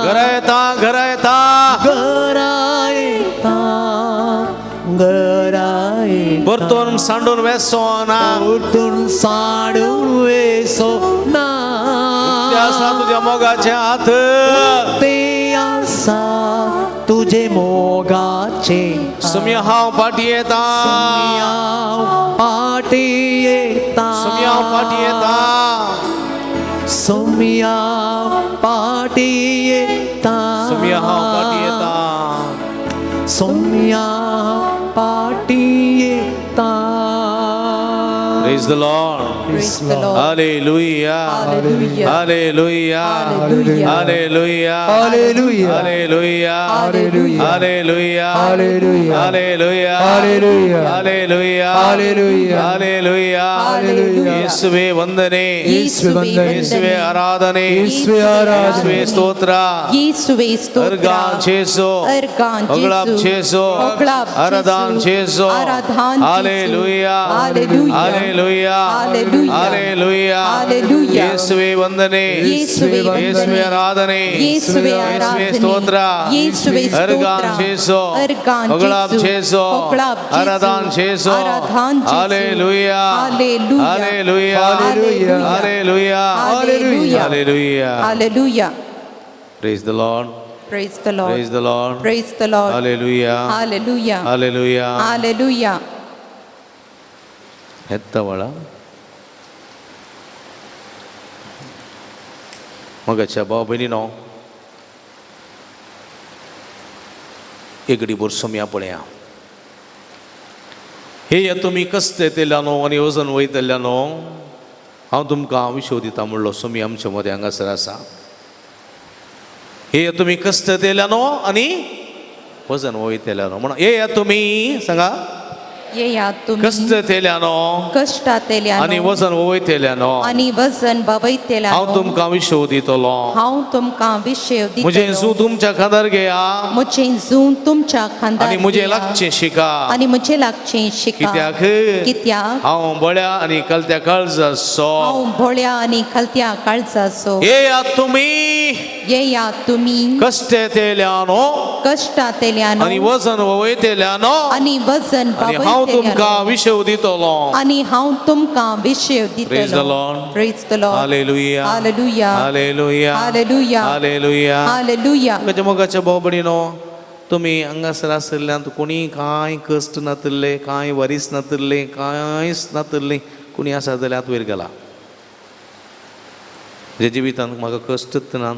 घरा येता, घरा येता, घरा येता, घरा येता. परतून सांडून वेसो ना, परतून सांडून वेसो ना. उक्ते आसा तुज्या मोगाचे हात, उक्ते आसा तुजे मोगाचे हात. सुम्या हांव फाटीं येता. सोम्या फाटीं येता. सुम्या हांव फाटीं येता. सोम्या फाटीं येता. सुम्या हांव फाटीं येता. सोम्या फाटीं येता. Praise the Lord. Praise the Lord. Hallelujah. Hallelujah. Hallelujah. Hallelujah. Hallelujah. Hallelujah. Hallelujah. Hallelujah. Hallelujah. Hallelujah. Hallelujah. Hallelujah. Hallelujah. Hallelujah. Hallelujah. Hallelujah. ಯೇಸುವೇ ವಂದನೆ, ಯೇಸುವೆ ವಂದನೆ, ಯೇಸುವೇ ಆರಾಧನೆ, ಯೇಸುವೆ ಆರಾಧನೆ, ಯೇಸುವೇ ಸ್ತೋತ್ರ, ಯೇಸುವೇ ಸ್ತೋತ್ರ. ಅರ್ಗಾನ್ ಜೇಸು, ಅರ್ಗಾನ್ ಹೊಗಳಾಪ್ ಜೇಸು, ಜೇಸು, ಹೊಗಳಾಪ್ ಆರಾಧಾನ್ ಜೇಸು, ಜೇಸು, ಆರಾಧಾನ್ ಜೇಸು. Hallelujah, hallelujah. Hallelujah. Hallelujah. Hallelujah. Hallelujah. Hallelujah. ಯೇಸುವೇ ವಂದನೆ. ಯೇಸುವೇ ಯೇಸುವೇ ಆರಾಧನೆ. ಯೇಸುವೇ ಯೇಸುವೇ ಆರಾಧನೆ. ಸ್ತೋತ್ರ. ಯೇಸುವೇ ಸ್ತೋತ್ರ. ಅರ್ಗಾನ್ ಜೇಸು. ಅರ್ಗಾನ್ ಹೊಗಳಾಬ್ ಜೇಸು. ಜೇಸು. ಹೊಗಳಾಬ್ ಜೇಸು. ಆರಾಧಾನ್ ಜೇಸು. ಆರಾಧಾನ್ ಜೇಸು. Hallelujah. Hallelujah. Hallelujah. Hallelujah. Hallelujah. Hallelujah. Hallelujah. Hallelujah. Praise the Lord. Praise the Lord. Praise the Lord. Praise the Lord. Hallelujah. Hallelujah. Hallelujah. Hallelujah. ಹೆತ್ತವಳ मगाच्या भाव भयणीनो, एक घडी सोम्या पळया. हे या तुमी कश्ट येतल्यानो आनी वजन वयतल्यानो, हांव तुमकां विशो दिता म्हणलो सोमी आमच्या मदें हांगासर आसा. हे या तुमी कश्ट येतल्यानो आनी वजन वयतल्यानो म्हणून हे या तुमी सांगा. येया तुमी कश्ट येतल्यानो कश्टांतल्यानो आनी वजन वयतल्यानो, आनी वजन वयतल्यानो, हांव तुमकां विशो दितलो. हांव तुमकां विशेव म्हजें दितलो. जू तुमच्या खांदार घेया. म्हजें जूं तुमच्या खांदार आनी म्हजें घेया. लागचें शिका. आनी म्हजें लागचें शिका. कित्याक? कित्याक? हांव बळ्या आनी कलत्या काळजाचो. हांव भोळ्या आनी खलत्या काळजाचो. येया तुमी येया तुमी कश्ट येतल्यानो कश्टांतल्यानो आनी वजन वयतल्यानो, आनी वजन आनी हांव तुमकां वयतल्यानो, विशेव दितलो. आनी हांव तुमकां विशेव Praise the दितलो. Lord. Praise the Lord. Hallelujah. Hallelujah. Hallelujah. Hallelujah. Hallelujah. Hallelujah. म्हज्या मोगाच्या भाव भयणीनो, तुमी हांगासर आशिल्ल्यान कोणी कांय कश्ट नातिल्ले, कांय वरीस नातिल्ले, कांयच नातिल्ले कोणी आसा जाल्यार हात वयर गेला. म्हज्या जिवितांत म्हाका कश्टच ना,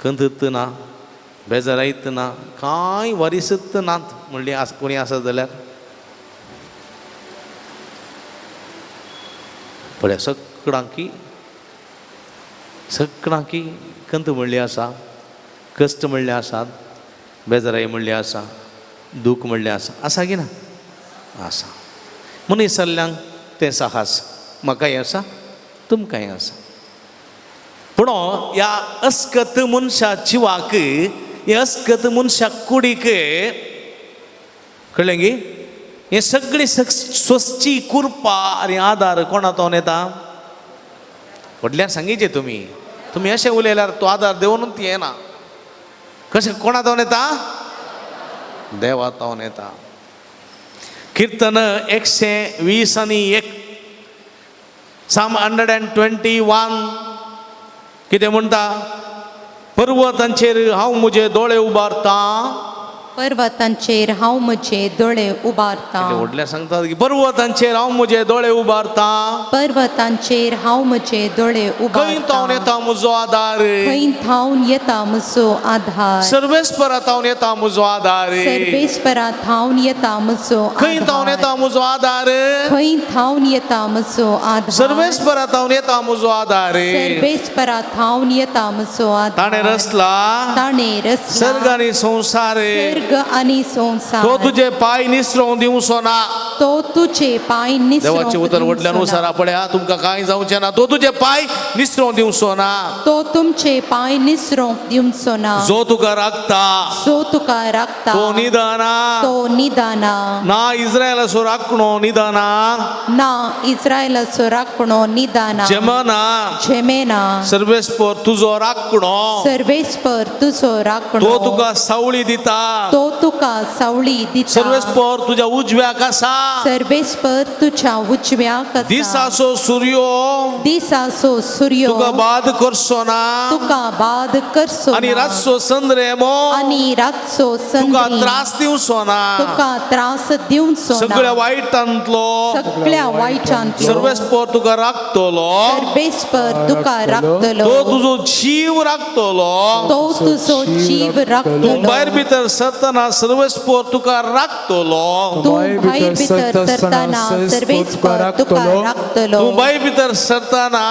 कंतच ना, बेजारायत ना, कांय वरीसच नात म्हणली आस कोणी आसा जाल्यार पळय. सगळ्यांकी सगळ्यांकी कंत म्हणली आसा, कश्ट म्हणले आसात, बेजाराय म्हणले आसा, दूख म्हणलें आसा. आसा की ना? आसा. मनीस जाल्ल्यांक तें साहस म्हाकाय आसा, तुमकांय आसा. पूण ह्या अस्कत मनशा जिवाक, ह्या अस्कत मनशा कुडीक कळ्ळें गी, हें सगळी सोसची कुरपा आनी आदार कोणा तोन येता? व्हडल्यान सांगिचें तुमी. तुमी अशें उलयल्यार तो आदार देवनूच येना. कशें कोणा तोन येता? देवा तोन येता. किर्तन 121, Psalm 121 कितें म्हणटा? पर्वतांचेर हांव म्हजे दोळे उबारतां. पर्वतांचेर हांव म्हजे दोळे उबारतां. व्हडल्या सांगतात की पर्वतांचेर हांव म्हजे दोळे उबारतां. पर्वतांचेर हांव म्हजे दोळे खंय थावन उबारतां. येता म्हजो आदार? खंय थावन येता म्हजो आधार? सर्वेस्परा थावन येता म्हजो आदार. सर्वेस्परा थावन येता म्हजो खंय थावन आधार. येता म्हजो आदार? खंय थावन येता म्हजो आधार? सर्वेस्परा थावन येता म्हजो आदार. सर्वेस्परा थावन येता म्हजो आधार. ताणें रचला ताणें रचला सर्ग आनी संवसार. सर्ग आनी संवसार. तो तुजे पांय निसरोवंक दिवचो ना. तो तुजे पांय निसरोवंक देवाचें उतर व्हडल्यान दिवचो ना. उसारा पळया, तुमकां कांय जावचें ना. तो तुजे पांय निसरोवंक दिवचो ना. तो तुमचे पांय निसरोवंक दिवचो ना. जो तुका राखता, जो तुका राखता, तो निदाना. तो निदाना. ना इस्रायलाचो राखणो निदाना. ना इस्रायलाचो राखणो निदाना. जेमना. झेमेना. सर्वेस्पर तुजो राखणो. सर्वेस्पर तुजो राखणो. तो तुका सावळी दिता. तो तुका सावळी दिता. सर्वेस्पर तुज्या उजव्याक आसा. सर्वेस्पर तुज्या उजव्याक आसा. दिसाचो सुर्यो दिसाचो सुर्यो तुका बाद करचो ना. तुका बाद करचो आनी ना. रातचो संद्रेमो आनी रातचो तुका संद्री त्रास दिवचो ना. तुका त्रास दिवचो ना. सगळ्या वायटांतलो सगळ्या वायटांतलो सर्वेस्पर तुका राखतलो. सर्वेस्पर तुका राखतलो. तो तुजो जीव राखतलो. तो तुजो जीव राखतलो. तूं भायर भितर सरतना सर्वेस्पर तुका राखतलो. तूं भायर भितर सरतना सर्वेस्पर तुका राखतलो. तूं भायर भितर सरतना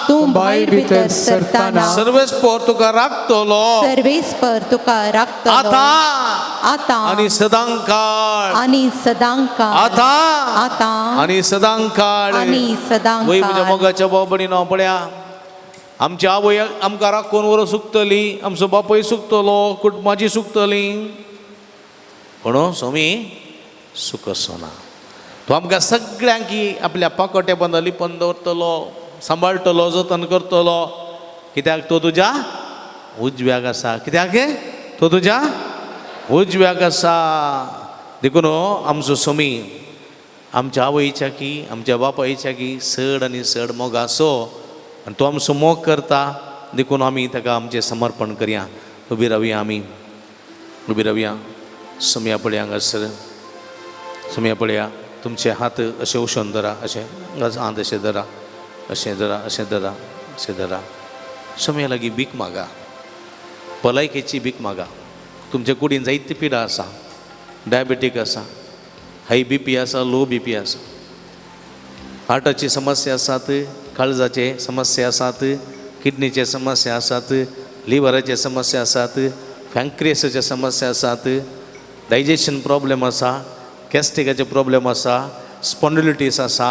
तूं भायर भितर सरतना सर्वेस्पर तुका राखतलो. सर्वेस्पर तुका राखतलो. आतां आतां आनी सदांकाळ. आनी सदांकाळ. आतां आतां आनी सदांकाळ. आनी वय म्हज्या सदांकाळ. मोगाच्या भाव भयणीनो पळया, आमची आवय आमकां राखून व्हरो सुकतली, आमचो बापूय सुकतलो, कुटुंबाची सुकतली, पूण स्वामी सुकसो ना. तो आमकां सगळ्यांक आपल्या पाकोट्या बंद लिपोवन दवरतलो, सांबाळटलो, जतन करतलो. कित्याक तो तुज्या उजव्याक आसा. कित्याक तो तुज्या उजव्याक आसा. देखून आमचो स्वामी आमच्या आवयच्या की आमच्या बापायच्या की चड आनी चड मोग आसो आनी तो आमचो मोग करता. देखून आमी ताका आमचें समर्पण करया. उबी रावया आमी, उबी रावया. सोमया पळया हांगासर, सोमया पळया. तुमचे हात अशे उशोन धरा, अशें हात अशें धरा, अशें धरा, अशें धरा, अशें धरा. सोमया लागीं भीक मागा, भलायकेची भीक मागा. तुमच्या कुडीन जायती पिडा आसा, डायबेटीक आसा, हाय बी पी आसा, लो बी पी आसा, हार्टाची समस्या आसात, काळजाचे समस्या आसात, किडनीचे समस्या आसात, लिवराचे समस्या आसात, पँक्रियसाचे समस्या आसात, डायजेशन प्रॉब्लेम आसा, गॅस्ट्रिकाचे प्रॉब्लेम आसा, स्पॉन्डिलिटीस आसा,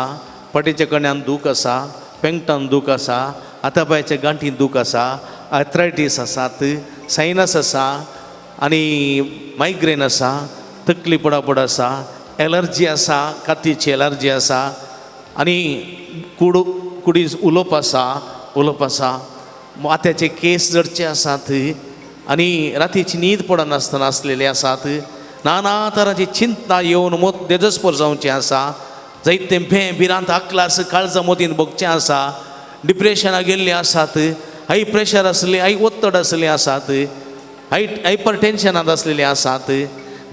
पटीच्या कण्यान दूख आसा, पेंगटान दूख आसा, हातापायाच्या गांठीन दूख आसा, आर्थरायटीस आसात, सायनस आसा आनी मायग्रेन आसा, तकली पडापड आसा, एलर्जी आसा, कातीची एलर्जी आसा आनी कुडी उलोवप आसा, उलोवप आसा, माथ्याचे केस जडचे आसात आनी रातीची न्हीद पडनासतना आसलेले आसात. नाना तरांची चिंतना येवन मोत देजस्पर जावचें आसा, जायते भें भिरांत आकलास काळजा मोतीन भोगचें आसा, डिप्रेशनाक गेल्लीं आसात, हाय प्रेशर आसलें, हाय ओत्तड आसलें आसात, हाय हायपर टेंशनांत आसलेलीं आसात,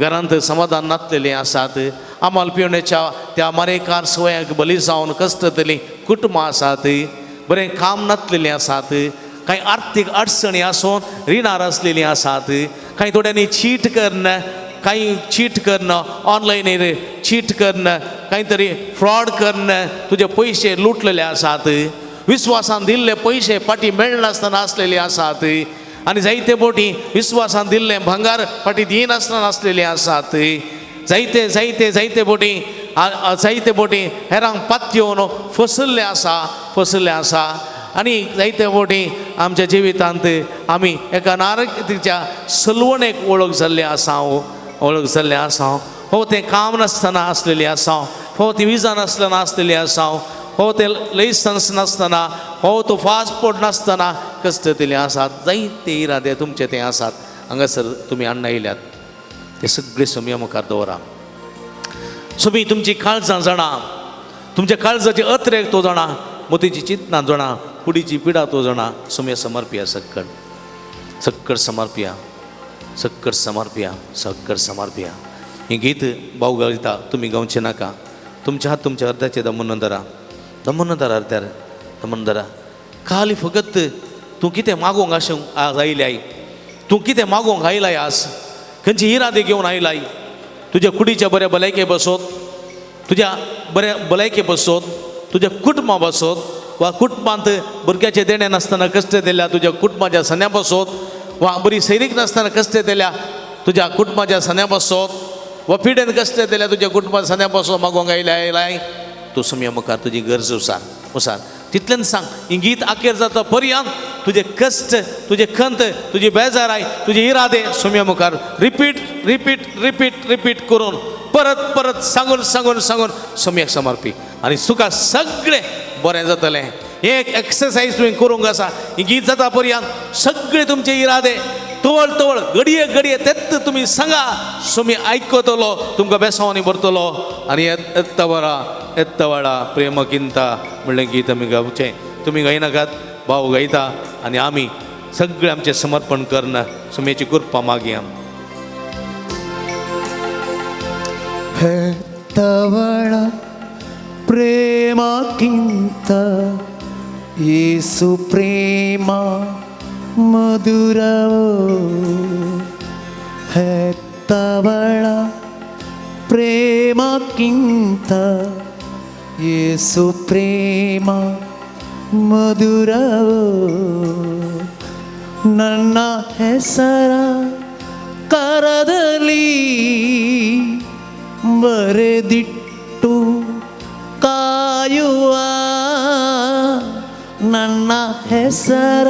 घरांत समाधान नासलेलीं आसात, आमाल पिवण्याच्या त्या मारेकार सवयांक बली जावन कश्टतलीं कुटुंबां आसात, बरें काम नासलेलीं आसात, कांय आर्थीक अडचणी आसून रिणार आसलेलीं आसात, कांय थोड्यांनी चीट करून, कांय चीट करून ऑनलायनीर चीट करून कांय तरी फ्रॉड करून तुजे पयशे लुटलेले आसात, विस्वासान दिल्ले पयशे फाटीं मेळनासतना आसलेले आसात आनी जायते बोटी विस्वासान दिल्ले भांगार फाटीं दिनासतना आसलेले आसात. जायते जायते जायते बोटी जायते बोटी हेरांक पातयेवन फसल्ले आसा, फसल्ले आसा आनी जायते बोटी आमच्या जिवितांत आमी एका नारकतीच्या सलवणेक वळख जाल्ले आसा, वळख जाल्ले आसा. हो तें काम नासतना आसलेलें आसा, हो ती विजा नासतना आसलेली आसा, हो तें लायसन्स नासतना, हो तो पासपोर्ट नासतना कश्टतले आसात. जायते इरादे तुमचे ते आसात. हांगासर तुमी हाडून आयल्यात ते सगळे सोमया मुखार दवरा. सोमी तुमची काळजां जाणा, तुमच्या काळजाची अत्रेक तो जाणा, मोतीची चिंतना जाणा, कुडीची पिडा तो जाणा. सोमया समर्पिया, सक्कड सक्कड समर्पिया, सक्कड समर्पिया, सक्कड समर्पिया. हें गीत भाव गायता, तुमी गावचें नाका. तुमच्या हात तुमच्या अर्द्याचे दमन धरा, दमन धरा, अर्द्यार दमन धरा. खाली फकत तूं कितें मागोंक अशें आज आयल्याय, तूं कितें मागोंक आयलाय आज, खंयची इरादे घेवन आयलाय. तुज्या कुडीच्या बऱ्या भलायके बसोत, तुज्या बऱ्या भलायके बसोत, तुज्या कुटुंबा बसोत वा कुटुंबांत भुरग्याचें देणें नासतना कश्ट दिल्या तुज्या कुटुंबाच्या सन्या बसोत वा बरी सैरीक नासतना कश्ट दिल्या तुज्या कुटुंबाच्या सन्या बसोत वा पिडेन कश्ट दिल्या तुज्या कुटुंबाच्या सन्या बसोत मागोंक आयल्या आयलाय. तूं सोमया मुखार तुजी गरज उसार उसार तितल्यान सांग. ही गीत आखेर जाता पर्यंत तुजे कश्ट, तुजे खंत, तुजी बेजाराय, तुजे इरादे सोमया मुखार रिपीट रिपीट रिपीट रिपीट करून परत परत सांगून सांगून सांगून सोमयाक समर्पी आनी तुका सगळें बरें जातलें. एक एक्सरसायज तुवें करूंक आसा. ही गीत जाता पर्यंत सगळे तुमचे इरादे तवळ तवळ घडये घडये तेच तुमी सांगा, सोमी आयकतलो, तुमकां बेसांवांनी भरतलो. आनी येत्तवरा येत्तवाडा प्रेम किंता म्हणलें गीत आमी गावचें. तुमी गायनाकात, भाव गायता आनी आमी सगळें आमचें समर्पण करना सोमयेची कृपा मागया. ಹೆತ್ತವಳ ಪ್ರೇಮಕ್ಕಿಂತ ಯೇಸು ಪ್ರೇಮ ಮಧುರವೋ, ಹೆತ್ತವಳ ಪ್ರೇಮಕ್ಕಿಂತ ಯೇಸು ಪ್ರೇಮ ಮಧುರವೋ. ನನ್ನ ಹೆಸರ ಕರದಲ್ಲಿ ಬರೆದಿಟ್ಟು ಕಾಯುವ, ನನ್ನ ಹೆಸರ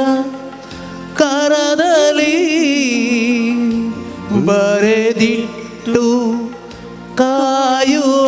ಕರದಲ್ಲಿ ಬರೆದಿಟ್ಟು ಕಾಯುವ.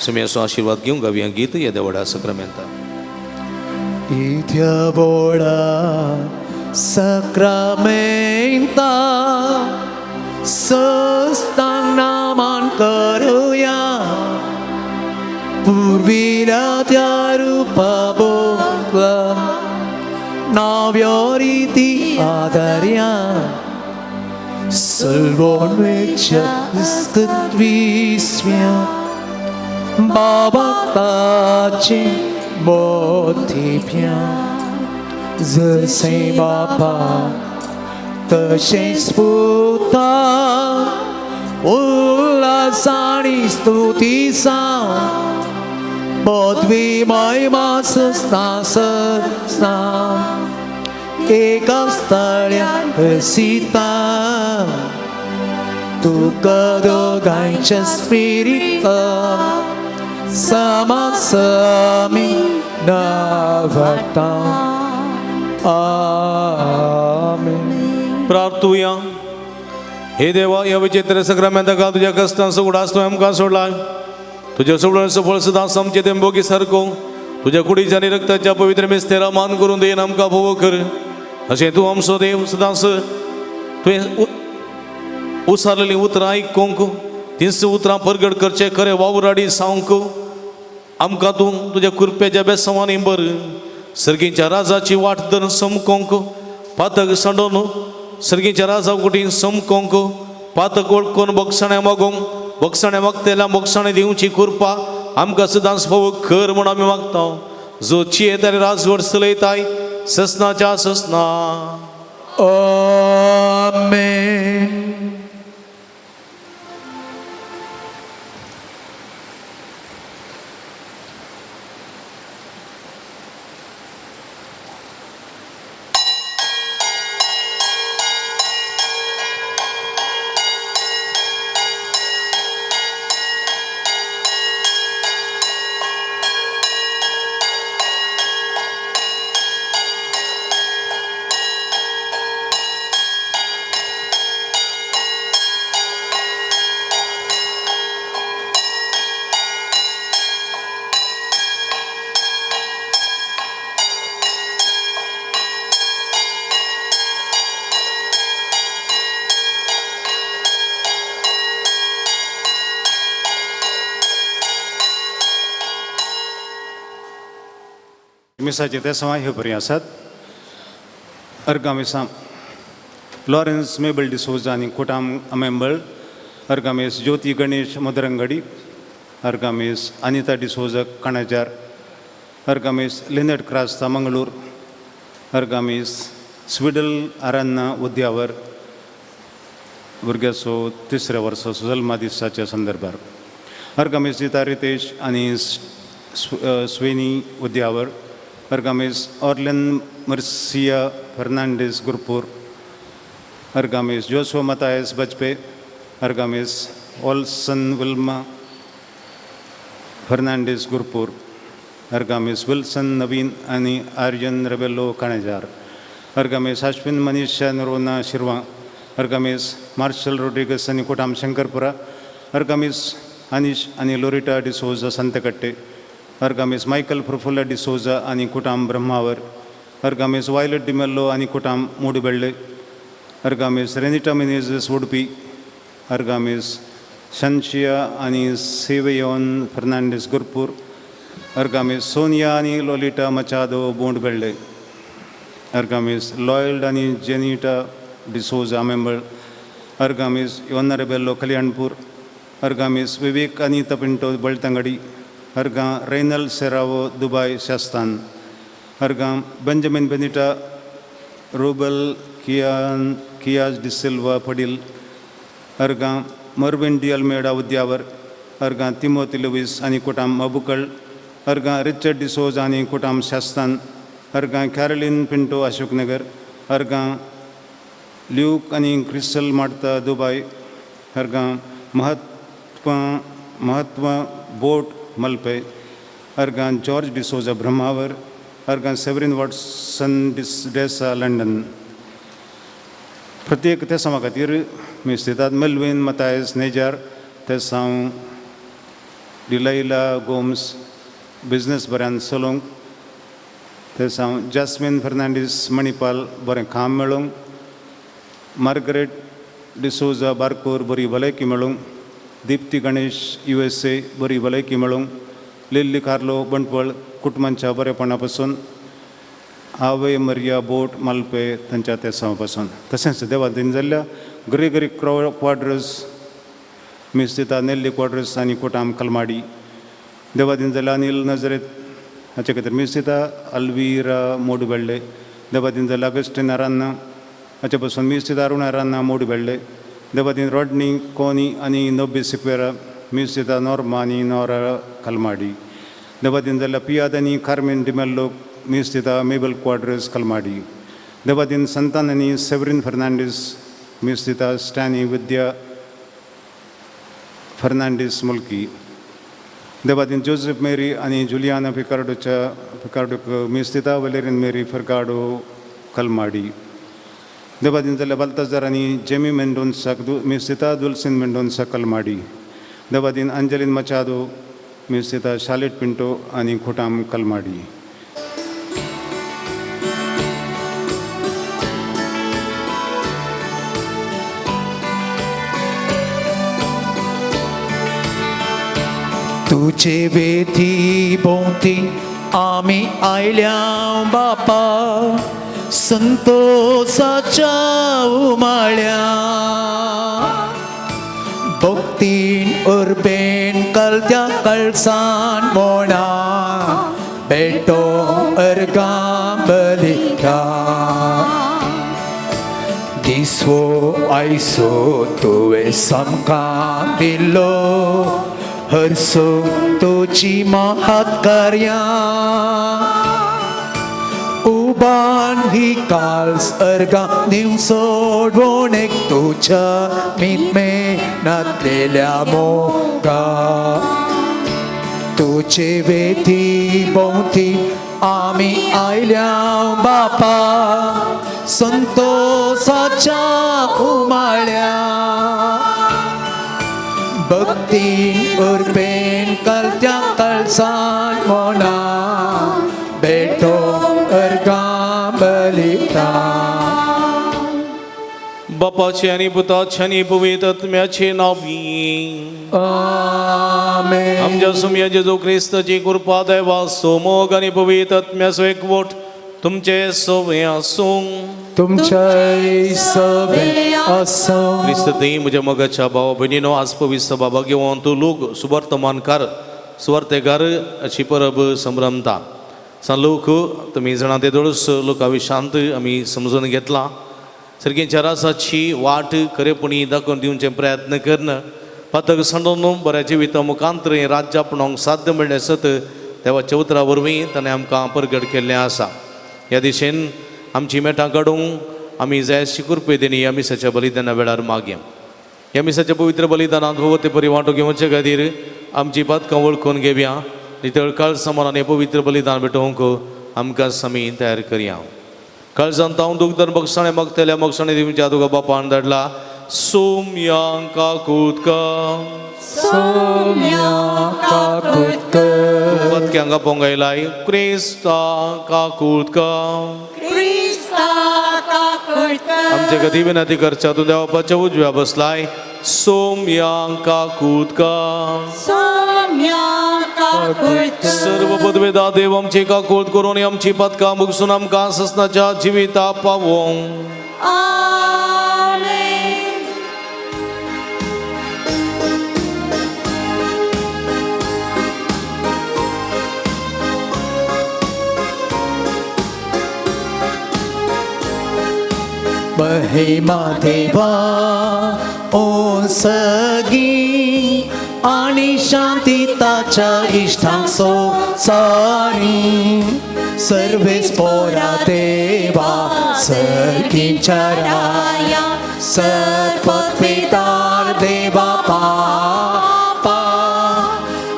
सुम्याचो आशिर्वाद घेवंक गावया गीत येद्या व्हडा सक्रामेंता. इत्या बोडा सक्रामेंता सस्तांग नामान करुया पुर्विल्या त्या रुपा बोगला नव्यो रिती आदर्या सर्वोन्वेच्य स्तुत्विस्म्या बाबा ताचे मोतीप्या जसे बापा तशेंच पुता उल्हासानी स्तुती साव पदवी महिमा सस्ता सस्ता एका स्थळ्या हसीता तुका दोगांयच्या स्पिरिता समासमी नवता. आमेन. प्रार्थुया. हे देवा, ह्या विचित्र सक्रामेंता तुज्या कश्टांचो उडास तुवें आमकां सोडला. तुज्या सोडण्याचो फळ सदां आमचे तेंबोगी सारको तुज्या कुडीच्या आनी रक्ताच्या पवित्र मिस्तेरा मान करून देन आमकां भोव कर. अशें तूं आमचो देव सदांच तुवें उसारलेलीं उतरां आयकूंक तींच उतरां परगट करचें खरें वावुराडी सावंक आमकां तूं तुज्या कृपेच्या बेसवांनी बर सर्गीच्या राजाची वाट धरून समकोंक पातक सांडोन सर्गीच्या राजा कुटीन समकोंक पातक वळखून बोगसाणें मागोवंक बोगसाणें मागतेल्या बोगसाणें दिवची कृपा आमकां सदांच फावो कर म्हूण आमी मागता, जो चियेत आनी राजवट चलयताय ससनाच्या ससना. आमेन. मिसाचे तेसांव ह्यो बरीं आसात. अर्गां मिसां लॉरेन्स मेबल डिसोजा आनी कोटाम अमेंबळ, अर्गामेस ज्योती गणेश मदरंगडी, अर्गामेस अनिता डिसोजा कणाजार, अर्गामेस लिनट क्रास्ता मंगळूर, अर्गामेस स्विडल आरान्ना उद्यावर भुरग्याचो तिसऱ्या वर्साचो जल्मा दिसाच्या संदर्भार, अर्गामेस जिता रितेश आनी स्वेनी उद्यावर, अर्गामेस ऑर्लन मर्सिया Fernandes Gurpur, अर्गामेस जोसो Mathias बजपे, अर्गामेस Olson Wilma Fernandes Gurpur, अर्गामेस Wilson नवीन आनी आर्यन रेबेलो काणेजार, अर्गामेस अश्विन मनीषा नरोना शिरवा, अर्गामेस मार्शल रोड्रिगस आनी कोटाम शंकरपुरा, अर्गामेस अनिश आनी लोरिटा डिसोजा संतकट्टे, अर्गामेस मायकल प्रफुल्ल डिसोजा आनी कुटाम ब्रह्मावर, अर्गामेस वायलट डिमेल्लो आनी कुटाम मूडबेळ्ळे, अर्गामेस रेनिटा मिनेझस उडपी, अर्गामेस शनशिया आनी सेवयोन फर्नांडीस गुरपूर, अर्गामेस सोनिया आनी लोलिटा मचादो बोंडबेळ्ळे, अर्गामेस लॉयल्ड आनी जेनिटा डिसोजा मेंबळ, अर्गामेस योना रेबेल्लो कल्याणपूर, अर्गामेस विवेक अनिता पिंटो बळतंगडी, अर्गां रेनल सेरावो दुबाय शास्तान, अर्गां बेंजामिन बेनिटा रूबल कियान कियाज डिसिल्वा पडील, अर्गां मर्विन डी अल्मेडा उद्यावर, अर्गां तिमोती लुवीस आनी कुटाम मबुकळ, अर्गां रिचर्ड डिसोज आनी कुटाम शास्तान, अर्गां कॅरलिन पिंटो अशोकनगर, अर्गां ल्यूक आनी क्रिस्टल मार्ता दुबाय, अर्गां महत्व महत्व बोट मलपे, अर्गां जॉर्ज डिसोजा ब्रह्मावर, अर्गां सेवरीन वॉटसन डिस डेसा लंडन. प्रत्येक तेसांवा खातीर मिस दितात. Melvin Mathias नेजार तेसांव Delilah Gomes business बऱ्यान चलोवंक, तशेंच हांव जास्मीन फर्नांडीस मणिपाल बरें काम मेळोवंक, मार्गरेट डिसोजा बारकोर बरी भलायकी मेळोवंक, दीप्ती गणेश USA बरी भलायकी मेळोवंक, लिल्ली कार्लो बंटवळ कुटुंबांच्या बरेपणा पासून, आवय मरिया बोट मालपे तांच्या तेसांव पासून, तशेंच देवा दिन जाल्ल्या ग्रेगरी क्वाड्रस मिस्तिता नेल्ली क्वाड्रस आनी कोटाम कलमाडी, देवा दिन जाल्ल्या अनिल नजरेत हाचे खातीर मिस्तिता अल्वीरा मोडबेल्ले, देवा दिन जाल्ल्या अगस्टीन अरान्ना हाचे पासून मिस्तिता अरुण अरान्ना मोडबेल्ले, देवा दिन रॉडनी कोनी आनी नोबी सिक्वेरा मिस्तिता नॉर्मा आनी नोरा कलमाडी, देवा दिन जाल्ल्या पियाद आनी कार्मेन डिमेल्लो मिस्तिता मेबल क्वाड्रस कलमाडी, देवा दिन संतान आनी सेवरीन फर्नांडीस मिस्तिता स्टॅनी विद्या फर्नांडीस मुल्की, देवादीन जोसेफ मेरी आनी जुलियाना फिकार्डोच्या फिकार्डोक मिस्तिता वलेरीन मेरी फिरकाडो कलमाडी, देवादीन जाल्ल्या बालताजार आनी जेमी मेंडोन्साक मिस्तिता दुलसीन मेंडोन्सा कलमाडी, देवादीन अंजलीन मचादो मिस्तिता शालेट पिंटो आनी खोटाम कलमाडी. तुझे वेथी भोंवती आमी आयल्या बापा, संतोसाच्या उमाळ्या, भक्तीन उर्बेन कलत्या कळसान मोणा, बेटो अर्गां बलिका, दिसवो आयसो तुवें सामकां दिल्लो, हरसो तुजी महत्कार्यां, उबान ही काल्स अर्गां दिवं सोडवणेक तुज्या मितमेनांतलेल्या मोगा, तुजे वेथी भोंवती आमी आयल्या बापा, संतोसाच्या उमाळ्या, भक्तीन उर्बेन कलत्या कळसान मोना, बेटो अर्गां बलिता. बापाचे आनी पुताचे आनी पवित्र आत्म्याचे नांवी आमेन. आमच्या सुमया जेजू क्रिस्ताची कृपा देवा सोमोग आनी पवित्र आत्म्याचो एकवट तुमचे सवे आसूं. तुमच्याय सवे आसूं. क्रिस्त थंय म्हज्या मोगाच्या भावा भयणीनो, आज पवित्र बाबा घेवन तूं लोक सुवर्तमानकार सुवार्तेकार अशी परब संभ्रमता सान लोक तुमी जाणा ते दोळस लोका विशांत आमी समजून घेतला सारकें रासाची वाट खरेपणी दाखोवन दिवचे प्रयत्न करन पातक सांडोवन बऱ्या जिविता मुखांतर हें राज्य आपणाक साध्य मेळ्ळें आसत देवाच्या उतरा वरवीं ताणें आमकां परगट केल्लें आसा. ह्या दिशेन आमची मेटां काडूंक आमी जाय कृपेदेनी ह्या मिसाच्या बलिदाना वेळार मागया. ह्या मिसाच्या पवित्र बलिदानांत भोवते परी वांटो घेवचे खातीर आमची पातकां वळखून घेवया, नितळ काळसामान आनी पवित्र बलिदान भेटोवंक आमकां समी तयार करया. काळजांत हांव दुखदन बक्षाणे मागतल्या मगसाणे दिवच्या तुका बापान धाडला सोम्यांक काकूत सोम्या काकूत कर. पतक्यांक पोंगायलाय क्रिस्ता काकूत आमच्या गती विनंती करच्या तूं देवापाच्या उजव्या बसलाय सोम्यांक काकूत सर्व पदवेदा देव आमची काकूत करून आमची पदकां भोगसून आमकां ससनाच्या जिविता पावोवंक. महिमा देवा ओ सगी आणि शांती ताच्या इश्टांक सारी सर्वेस पोरा देवा सर्गींच्या राया सर्वपितार देवा पापा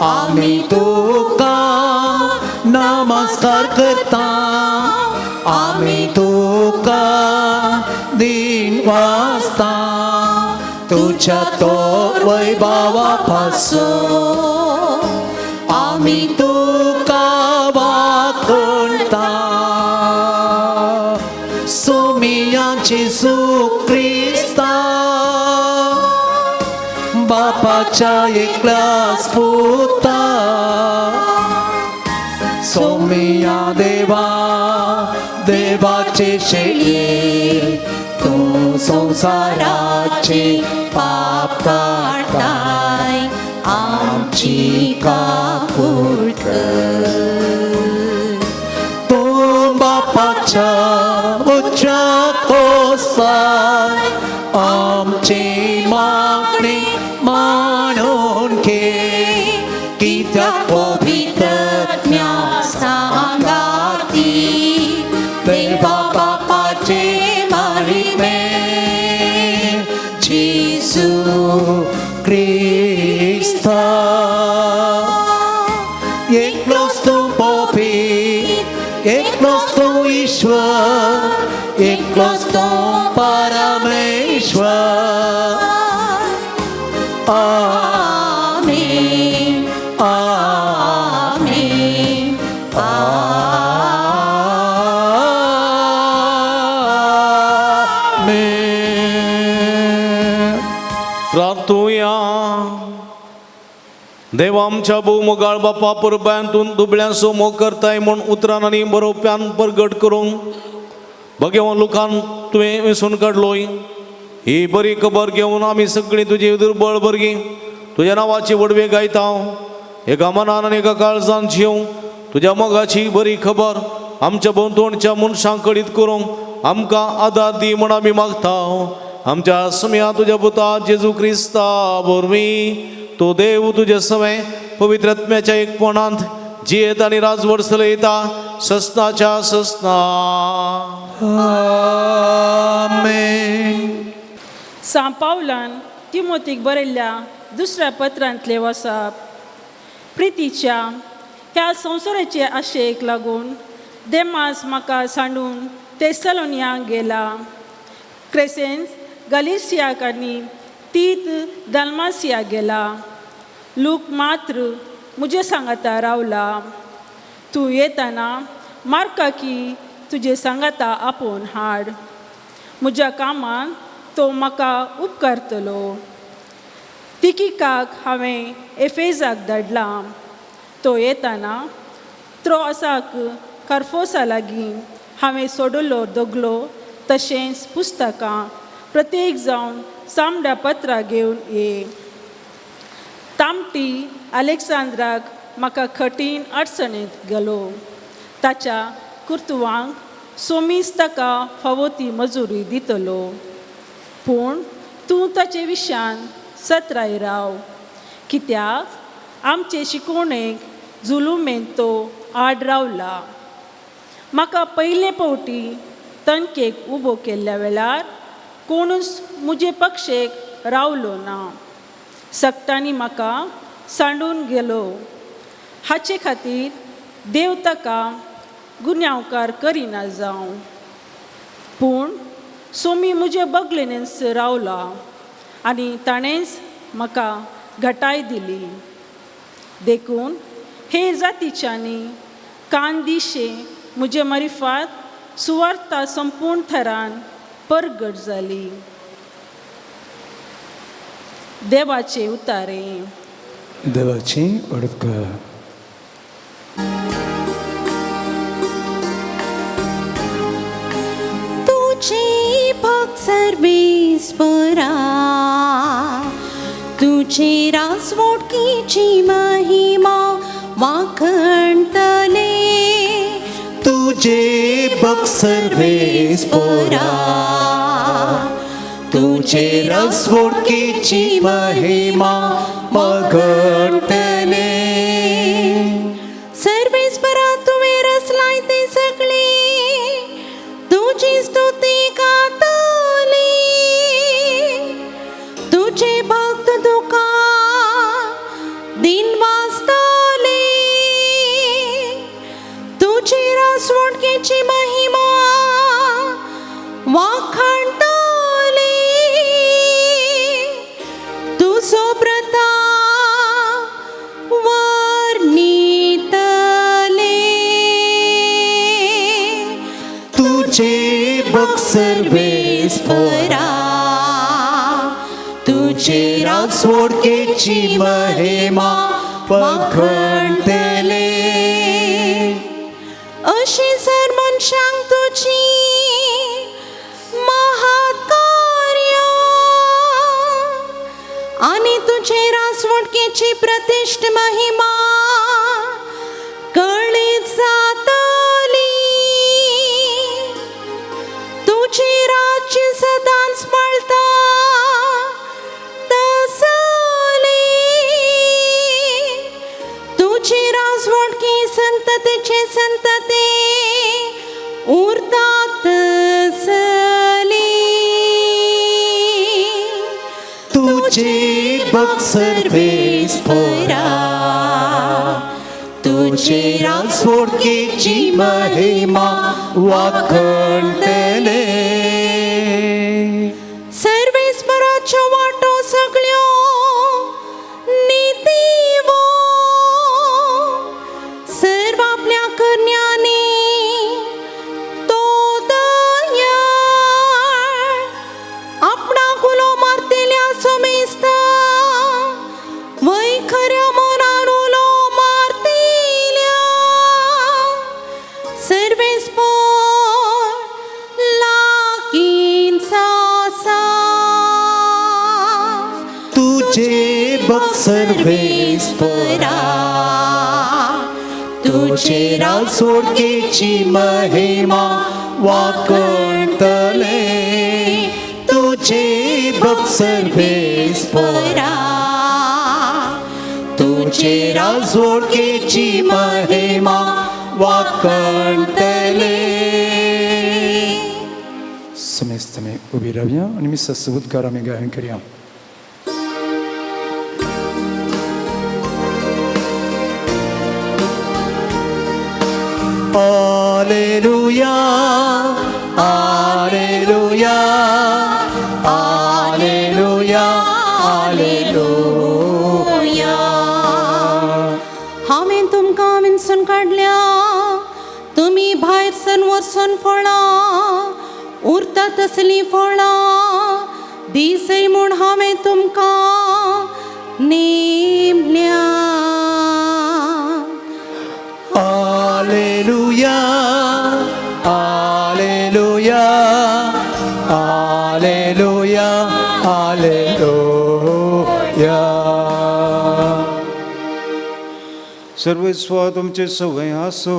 आमी तुका नमस्कार करता आमी तुका दिन वाजता तुझ्या तो वैभावा पासून. आमी तुका वाखणता सोमिया जेजू क्रिस्ता बापाच्या एकल्याच पुता सोमिया देवा देवाचे शेळये तूं संवसाराचे पाप काडटाय आमची काकूट कर. तूं बापाच्या उच्च्या कोसार आमची मागणी मानून घे कित्याक पवित्रत्म्या सांगाती देवा बापाचे महिमे जेजू क्रिस्ता एकलोच तूं पवित्र एकलोच तूं ईश्वर एकलोच तूं परमेश्वर. आमेन आमेन आमेन. प्रार्थुया. देवा आमच्या भोवमोगाळ बापा परबायांतून दुबळ्यांचो मोग करताय म्हूण उतरान आनी बरोवप्यान परगट करूंक भगेवन लोकान तुवें वेंचून काडलोय. ही बरी खबर घेवन आमी सगळीं तुजी दुर्बळ भुरगीं तुज्या नांवाची व्हडवी गायता. एका मनान आनी एका काळजान जिवंक तुज्या मोगाची बरी खबर आमच्या भोंवतणच्या मनशांक कळीत करूंक आमकां आदार दी म्हूण आमी मागता. आमच्या समया तुज्या पुता जेजू क्रिस्ता वरवीं तो देव तुजे सवें पवित्र आत्म्याच्या एकपणांत जियेत आनी राजवट चलयता ससनाच्या ससना. आमेन. सां पावलान तिमोतीक बरयल्ल्या दुसऱ्या पत्रांतलें वसप. प्रितीच्या ह्या संवसाराचे आशेक लागून देमास म्हाका सांडून तेसलोनियांक गेला. क्रेसेन्स गलिसियाक आनी तीत दलमासियाक गेला. लूक मात्र म्हजे सांगाता रावला. तूं येताना मार्काकी तुजे सांगाता आपोवन हाड. म्हज्या कामांत तो म्हाका उपकारतलो. तिकिकाक हांवें एफेजाक धाडला. तो येताना त्रोआसाक कार्फोसा लागीं हांवें सोडलो दगलो तशेंच पुस्तकां प्रत्येक जावन सामड्या पत्रां घेवन ये. तामटी अलेक्सांद्राक म्हाका कठीण अडचणेंत गेलो. ताच्या कुर्तुवांक सोमीस ताका फावो ती मजुरी दितलो. पूण तूं ताचे विशयान सत्राय राव कित्याक आमचे शिकोवणेक जुलुमेंत तो आड रावला. म्हाका पयले फावटी तनकेक उबो केल्ल्या वेळार कोणूच म्हजे पक्षेक रावलो ना. सगटांनी म्हाका सांडून गेलो. हाचे खातीर देव ताका गुन्यांवकार करिना जावं. पूण सोमी म्हजे बगलेनच रावला आनी ताणेंच म्हाका घटाय दिली. देखून हे जातीच्यांनी कान दिशे म्हजे मारिफात सुवार्ता संपूर्ण थरान परगट जाली. देवाचे उतारे. देवाची उडक. तुझे भक्त सर्वेस्परा तुझे रासवटकीची महिमा वाखणतले. तुझे भक्त सर्वेस्परा तुझे रसवोडकीची महिमा वाखणतले. सर्वेस्परा तुवें रचलाय ते सगळे तुजी स्तुती गातले. तुझे भक्त तुका दिन वाचतले. तुझे रासवटकेची महिमा वाखाणतले. तुजो प्रताप वर्णितले. तुझे बग सर्वेस्परा, तुझे राजवडकेची महिमा पखणतले. अशी जर मनशांक तुजी महाकार्या आनी तुजे राजवटकेची प्रतिश्ठ महिमा कळीत जातली. तुजी राज्य सदांच पाळता तसली, तुजी राजवटकी संततेचे संतते उरता तसली. तुझे बग सर्वेस्परा, तुझे राजवडकेची महिमा वाखणतले. सर्वेस्पराच्यो वाटो सगळ्यो नितीवो, सर्व आपल्या करण्यांनी तो दयाळ, आपणाक उलो मारतेल्या समेस्ता वय खऱ्या मनान उलो मारतेल्या सर्वेस्पर लागींच आसा. तुझे बग सर्वेस्परा, तुझे राजवडकेची महिमा वाखणतले. तुझे बग सर्वेस्परा, तुझे राजवडकेची महिमा वाखणतले. समेस्त आमी उबी रावया आनी मिसाचो उद्गार आमी गायन करया. Alleluia, Alleluia, Alleluia, Alleluia. हांवें तुमकां विंचून काडल्या, तुमी भायर सन वचून फळां उरता तसलीं फळां दिसय म्हूण हांवें तुमकां नेमल्या. Alleluia, Alleluia, Alleluia, Alleluia. सर्वेस्व तुमचे सवय आसो.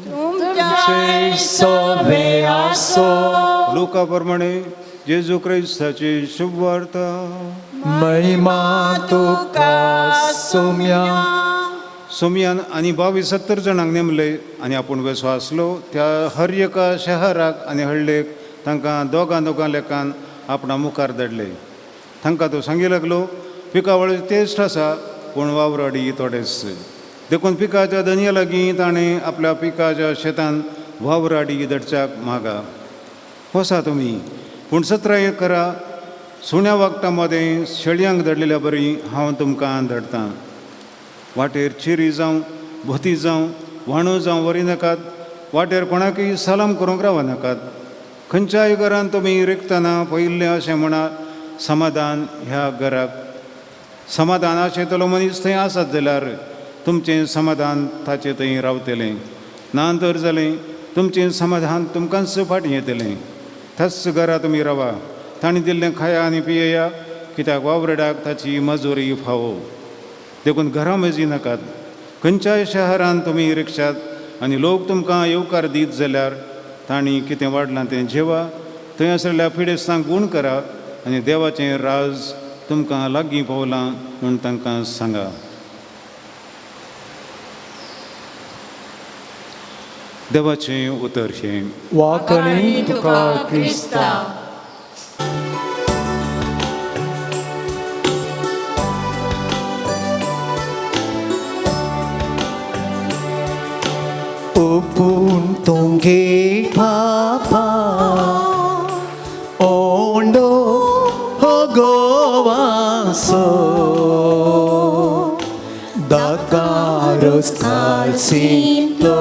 तुमचे सवे आसो. लोका प्रमाणे जेजू क्रिस्ताची शुभवार्ता. महिमा तुका सोम्या. सोमयान आनी 22 70 जाणांक नेमले आनी आपूण वेसो आसलो त्या हर एका शहराक आनी हळ्ळेक तांकां दोगां दोगां लेखान आपणा मुखार धाडले. तांकां तो सांगी लागलो, पिकावळ तेश्ट आसा पूण वावराडी थोडेच, देखून पिकाच्या धनया लागीं ताणें आपल्या पिकाच्या शेतान वावराडी धाडच्याक मागा. वसा तुमी पूण 17 करा, सुण्या वागटां मदें शेळयांक धाडलेल्या बरी हांव तुमकां धाडटां. वाटेर चिरी जावं भोती जावं व्हाणो जावं व्हरी नाकात, वाटेर कोणाकय सलाम करूंक राव नाकात. खंयच्याय घरान तुमी रिगतना पयिल्लें अशें म्हणा, समाधान ह्या घराक. समाधान आशेतलो मनीस थंय आसत जाल्यार तुमचें समाधान ताचे थंय रावतलें, ना तर जालें तुमचें समाधान तुमकांच फाटीं येतलें. त्याच घरा तुमी रावा, तांणी दिल्लें खाया आनी पियेया, कित्याक वावरडाक ताची मजुरी फावो. देखून घरां मेजी नाकात. खंयच्याय शहरान तुमी रिक्षात आनी लोक तुमकां येवकार दीत जाल्यार तांणी कितें वाडलां तें जेवा, थंय आसलेल्या पिडेस्तांक गूण करा आनी देवाचें राज तुमकां लागीं पावलां म्हूण तांकां सांगा. देवाचें उतर हें. वाकणी तुका क्रिस्ता. ओपून तुमगे पापा ओंडो हो गोवासो दाकारोस कालसिंतलो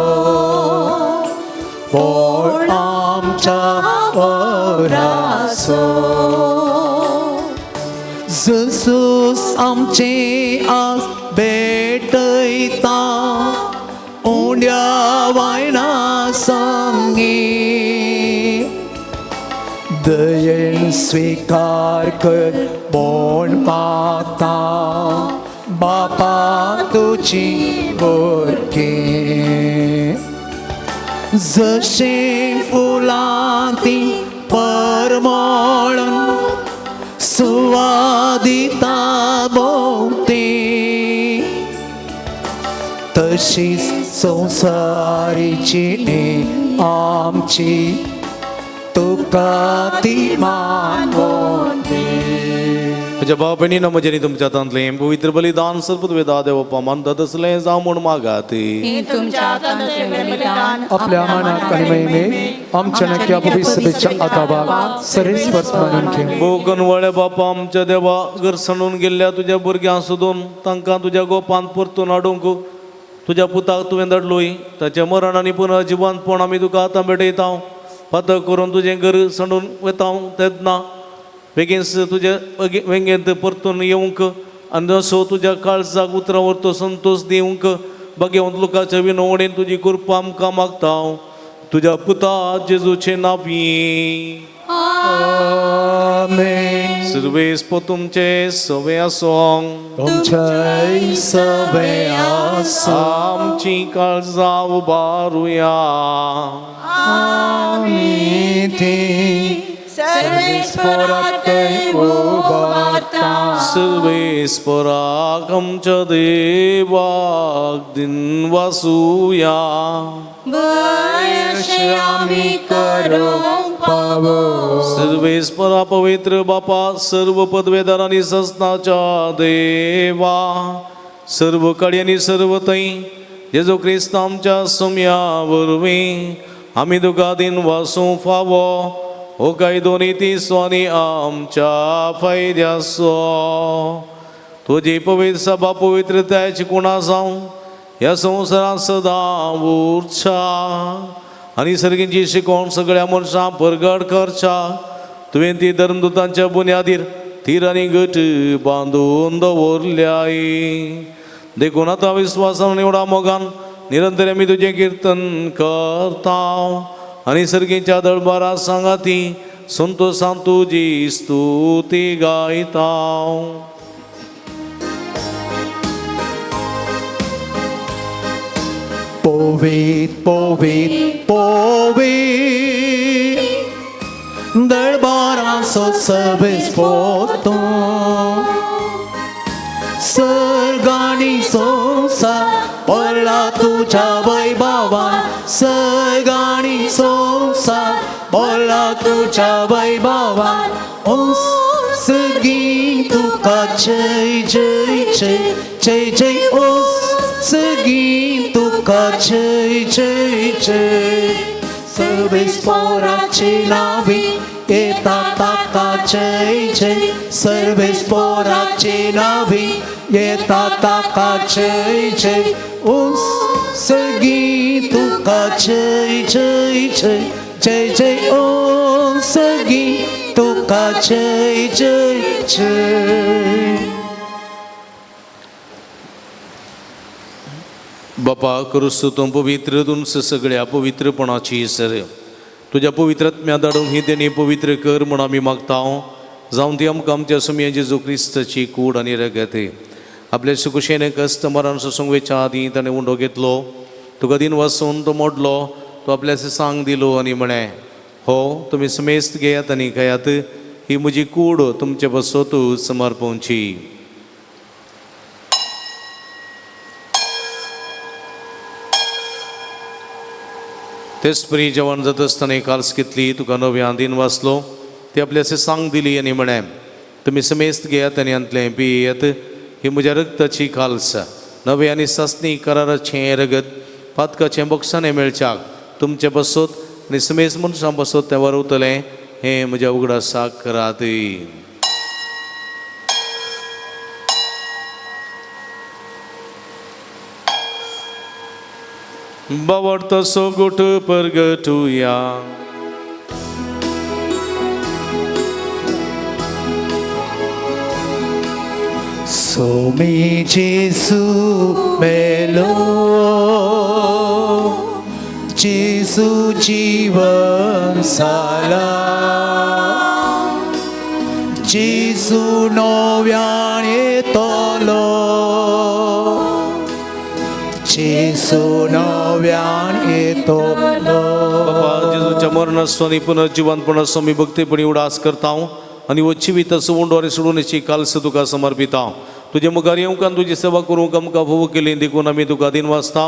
पोळ आमच्या आसो. जेसूस आमचे आज भेटयता उंड्या वायना संगी. दयेन स्वीकार कर म्हूण मागता बापा तुजी भुरगीं. जशें फुलां तीं परमळून सुवादिता भोंवती, तशीच संवसारीची न्ही आमची तुका ती मानवती. म्हज्या भाव भयणीनो, म्हजें आनी तुमच्या हातांतलें पवित्र बलिदान सर्ववेदा देवप्पा मानता तसलें जावं म्हूण मागात. तुमच्या हातांतलें बलिदान आपल्या मानाक आनी महिमेक आमच्या नक्या पवित्र आदाबाक सरेस्पर्श मानून घेवं. भोव वळ्या बापा आमच्या देवा, गरसणून गेल्ल्या तुज्या भुरग्यांक सोदून तांकां तुज्या गोपांत परतून हाडूंक तुज्या पुताक तुवें धाडलोय. ताचें मरण आनी पुनर्जिवंतपण आमी तुका आतां भेटयता. फातर करून तुजें घर सणून वता तेन्ना बेगीन तुज्या वेंगेंत परतून येवंक आनी असो तुज्या काळजाक उतरां व्हरतो संतोश दिवंक भाग्यवंत लोकाच्या विनवणेन तुजी कृपा आमकां मागता. तुज्या पुता जेजूचे नांवी. आमेन. सर्वेस्प तुमचे सवे आसों. तुमच्याय सवे आसो. आमची काळजां उबारुया. आमी ती सर्वेस्पराकय उबारता. सर्वेस्पराक आमच्या देवाक दिनवासुया. अशें आमी करूंक पावो. सर्वेस्परा पवित्र बापा, सर्व पदवेदार आनी सस्नाच्या देवा, सर्व कडी आनी सर्व थंय जेजू क्रिस्त आमच्या सुम्या वरवीं आमी तुका दिनवासूं फावो. हो कायदो नीती आनी आमच्या फायद्याचो. तुजी पवित्र सभा पवित्रतायेची कुणा जावं ह्या संवसारांत सदां उरच्या आनी सर्गींची शिकवण सगळ्या मनशां परगट करच्या. तुवें ती धर्मदूतांच्या बुन्यादीर तीर आनी गट बांदून दवरल्याय. देखून आतां विस्वासान एवढा मोगान निरंतर आमी तुजें किर्तन करता आनी सर्गीच्या दळबारा सांगाती संतोशान तुजी स्तुती गायता. पवित पवित पवित दरबाराचो सर्वेस्पोर तूं. सर्ग आनी संवसार भरला तुज्या वैभवान. सर्ग आनी संवसार भरला तुज्या वैभवान. ओ सर्गी तुका जय जय जय जय जय. ओ सर्गी तुका जय जय जय. सर्वेस्पराचे नावी येता ताका जय जय. सर्वेस्पराचे नावी येता ताका जय जय. ओ सर्गी तुका जय जय जय जय जय. ओ सर्गी तुका जय जय जय. बापा क्रिस्त तूं पवित्र, तुमचं सगळ्या पवित्रपणाची सर तुज्या पवित्रात्म्या धाडून ही देणी पवित्र कर म्हूण आमी मागता. जावं ती आमकां आमच्या सुमया जेजू क्रिस्ताची कूड आनी रगत. आपल्या सुकुशेन कश्ट मरण सोसूंक वेच्या आदीं ताणें उंडो घेतलो, तुका दिन वासून तो मोडलो, तो आपल्या सांग दिलो आनी म्हळें, हो तुमी समेस्त घेयात आनी खायात, ही म्हजी कूड तुमचे बसोत समर्पणची. तेच परी जेवण जाता आसतना काल्स घेतली, तुका नव्या दिन वाचलो, ती आपल्या सांग दिली आनी म्हळें, तुमी समेस्त घेयात आनी हांतलें पियेत, ही म्हज्या रक्ताची काल्स, नवे आनी सासणी कराराचें रगत, पातकाचें बक्षाणें मेळच्याक तुमचे बसोत आनी समेस्त मनशां बसोत तें वरवतलें, हें म्हज्या उगडासाक करात. बावडतो सोगोट परगटुया. सोमी जेसू मेलो जेसू जीवन साला जेसू नव्यान येतलो जेसू नव्यान येतलो. बाबा जेजूच्या मरणाचो आनी पुनर्जिवनपणाचो आमी भक्तीपणी उडास करता आनी हो जिवीत उंडो आनी सोडून कालस तुका समर्पिता. तुजे मुखार येवंक आनी तुजी सेवा करूंक आमकां फावो केली देखून आमी तुका दिनवासता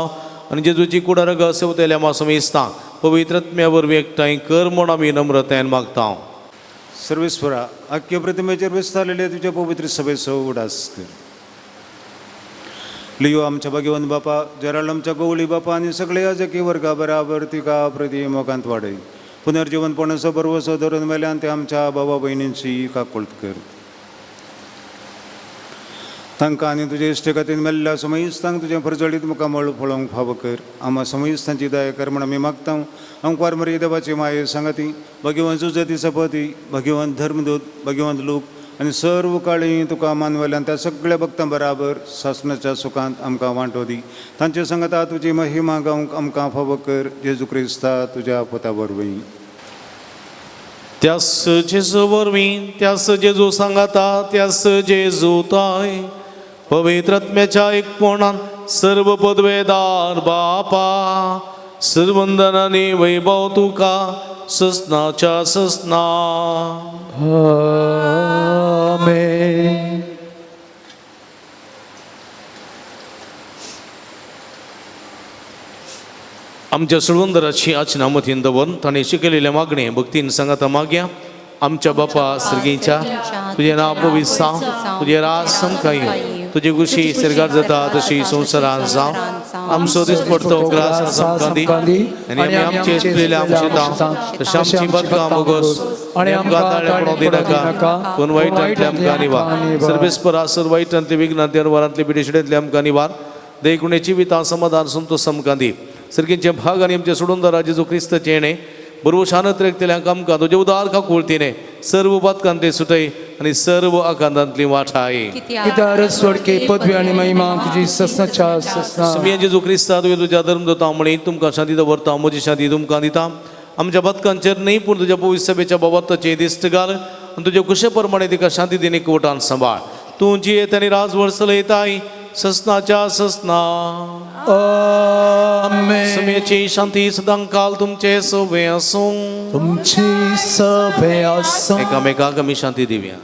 आनी जेजूची कुडारगा सेवतेल्या मासम इस्ता पवित्र आत्म्या वरवीं एकठांय कर म्हूण आमी नम्रतायेन मागता. सर्वेस्वरा आख्य प्रतिमेचेर विस्तारलेले तुज्या पवित्र सभेचो उडास कर. लियो आमच्या भाग्यवंत बापा जेराल्ड आमच्या गवळी बापा आनी सगळे याजकी वर्गा बराबर तिका प्रती मोगांत वाडय. पुनर्जिवनपणाचो बरवसो धरून मेल्यान ते आमच्या बाबा भयणींची काकुळट कर. तांकां आनी तुजे इश्टे खातीर मेल्ल्या समयिस्तांक तुजें परजळीत मुखामळ पळोवंक फावो कर. आमा समयिस्तांची दया कर म्हण आमी मागता. अंकवार मरी देवाची माये सांगाती भगवंत जुजती सपती भगवंत धर्मदूत भगवंत लोक आनी सर्व काळी तुका मानवल्यान त्या सगळ्या भक्तां बराबर सासणाच्या सुखांत आमकां वांटो दी. तांचे सांगाता तुजी महिमा गावंक आमकां फावो कर. जेजू क्रिस्ता तुज्या पोता वरवीं. त्यास जेजू वरवीं त्यास जेजू सांगाता त्यास जेजू ताय पवित्र आत्म्याच्या एकपणान सर्व पदवेदार बापा सर्वंदनानी वैभव तुका ससनाच्या ससना. आमेन. आमच्या सुळवंदराची आचना मतीन दवरून ताणें शिकयलेलें मागणें भक्तीन सांगाता मागया. आमच्या बापा सर्गीच्या तुजें नांव पवित्र जावं, तुजें राज समकाय येवं, तुजी खुशी सर्गार जाता तशी संवसारांत जावं. आमचो दिसपडतो ग्रास आमकां दी आनी आमी आमचे चुकलेले आमचे दाव तशें आमची बदकां बोगस आनी आमकां ताळेपणो दिनाका पूण वायटांतले आमकां निवार. सर्वेस्परा सर वायटांतले विघ्नांतले वरांतले पिडेशिडेंतले आमकां निवार. देखून जिवितां समाधान संतोष आमकां दी. सर्गींचे भाग आनी आमचे सोडून जेजू क्रिस्ताचें येणें बरोबर शानत रेखतल्यांक आमकां तुजे उदार काकुळतीने सर्व पातकांतले सुटय आनी सर्व आकांतांतली वाठाय. कित्यार स्वर्गे पदवी आनी महिमा तुजी ससनाच्या ससना. समिया जेजू क्रिस्ता तुवें तुज्या धर्म दवरता म्हणी तुमकां शांती दवरता म्हजी शांती तुमकां दिता. आमच्या पातकांचेर न्ही पूण तुज्या पवित्र सभेच्या बाबताचेर दिश्ट घाल आनी तुज्या कुशे प्रमाणे तिका शांती दिनी एकवटान सांबाळ. तूं जियेत आनी राजवड चलयताय ससनाच्या ससना. आमेन. समेची शांती सदांकाल तुमचे सवे आसूं. तुमची सभे आसूं. एकामेकाक आमी शांती दिवया.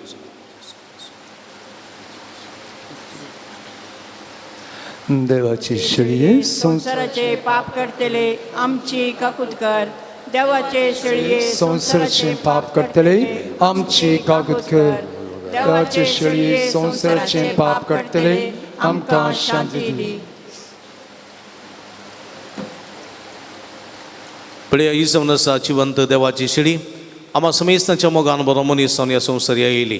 देवाची शेळये संवसाराचे पाप करतले आमची काकूत कर. देवाचे शेळये संवसाराचे पाप करतले आमची काकूत कर. देवाचे शेळये संवसाराचे पाप करतले आमकां शांती दी. पळया ही जावन आसा जिवंत देवाची शिडी आमा समेस्तांच्या मोगान बरो मनीस जावन ह्या संवसार येयली.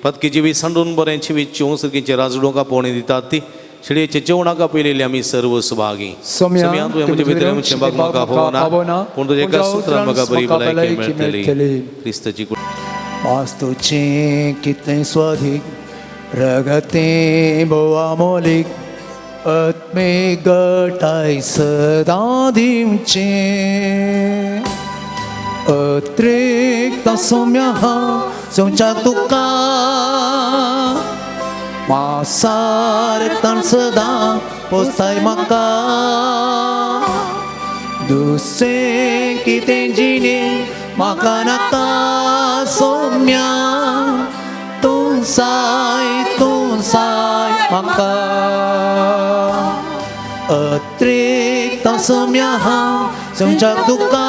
पतकी जिवीत सांडून बरें जिवीत चिवूं सर्गीचें राजडोंक आपोवणी दितात ती शिडयेचे जेवणाक आपयलेली आमी सर्व सुभागी. सोम्या, तुवें म्हजे भितर आमचें बाग म्हाका पावना पूण तुज्या एका सुत्रान म्हाका बरी भलायकी मेळटली. क्रिस्ताची वास्तूचें कितें स्वाधीक रगतें भोवा मोलीक आत्मे गटाय सदां दिवचें. अत्रेक सोम्या सोमच्या तुका मासार तण सदां पोसताय म्हाका. दुसरें कितें जिणें म्हाका नाका सोम्या तूं साय तूं साय म्हाका. अत्रेक सोम्या सोमच्या तुका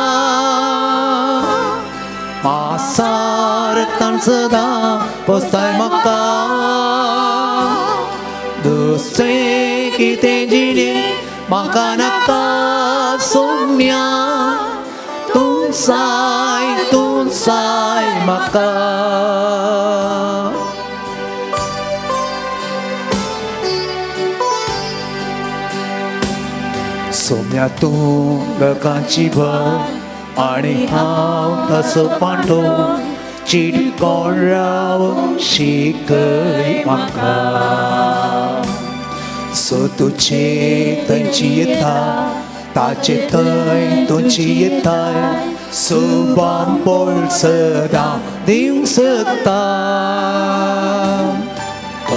मासार तण सदां पोसताय म्हाका. दुसरें कितें जिणें म्हाका नाका सोम्या तूं साय तूं साय म्हाका. सोम्या तूं लोकांची भर आनी हांव तसो पांटो चिटकोण राव शिकय म्हाका. सो तुजे थंयची येता ताचे थंय तुजी येताय सुबांबोळ सदां दिवंक शकता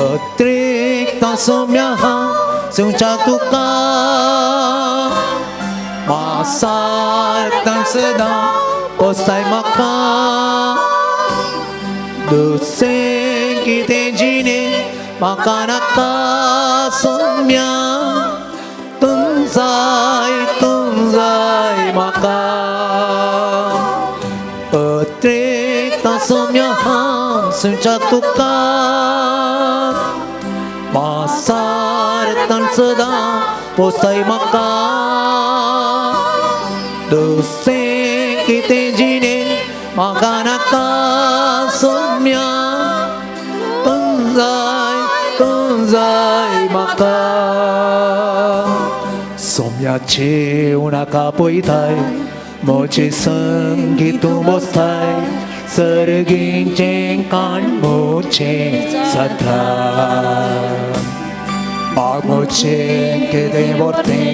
अत्रेकता सोम्या सुच्या तुका मासार सदां पोसाय म्हाका दुसरें कितें जिणे म्हाका नाका सोम्या तूं जाय म्हाका अत्रेकता सोम्या हांव सुच्या तुका मासार सदां पोसाय म्हाका दुसरें कितें जिणे म्हाका नाका सोम्या तूं जाय म्हाका सोम्याचे उणाका पळयताय म्हजे संगी तूं बसताय सर्गीचें काण म्हजें सदां मागोचें कितें वरतें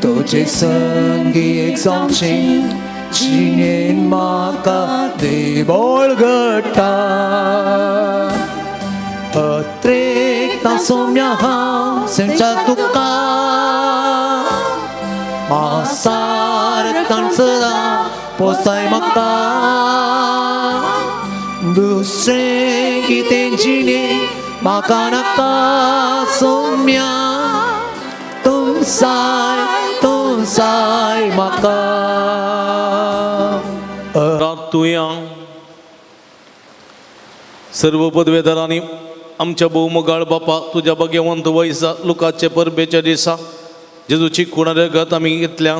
तुजे संगी एक जावचें जिणेन म्हाका देवळ घडटा अत्रेकता सोम्या हांव संच्या तुका मासार सदां पोसाय म्हाका दुसरें कितें जिणे म्हाका नाका सोम्या तूं जाय म्हाका तुया सर्व पदवेदारांनी आमच्या भोवमोगाळ बापा तुज्या भाग्यवंत वयसा लुकाचे परबेच्या दिसा जेजूची खुणा रगत आमी घेतल्या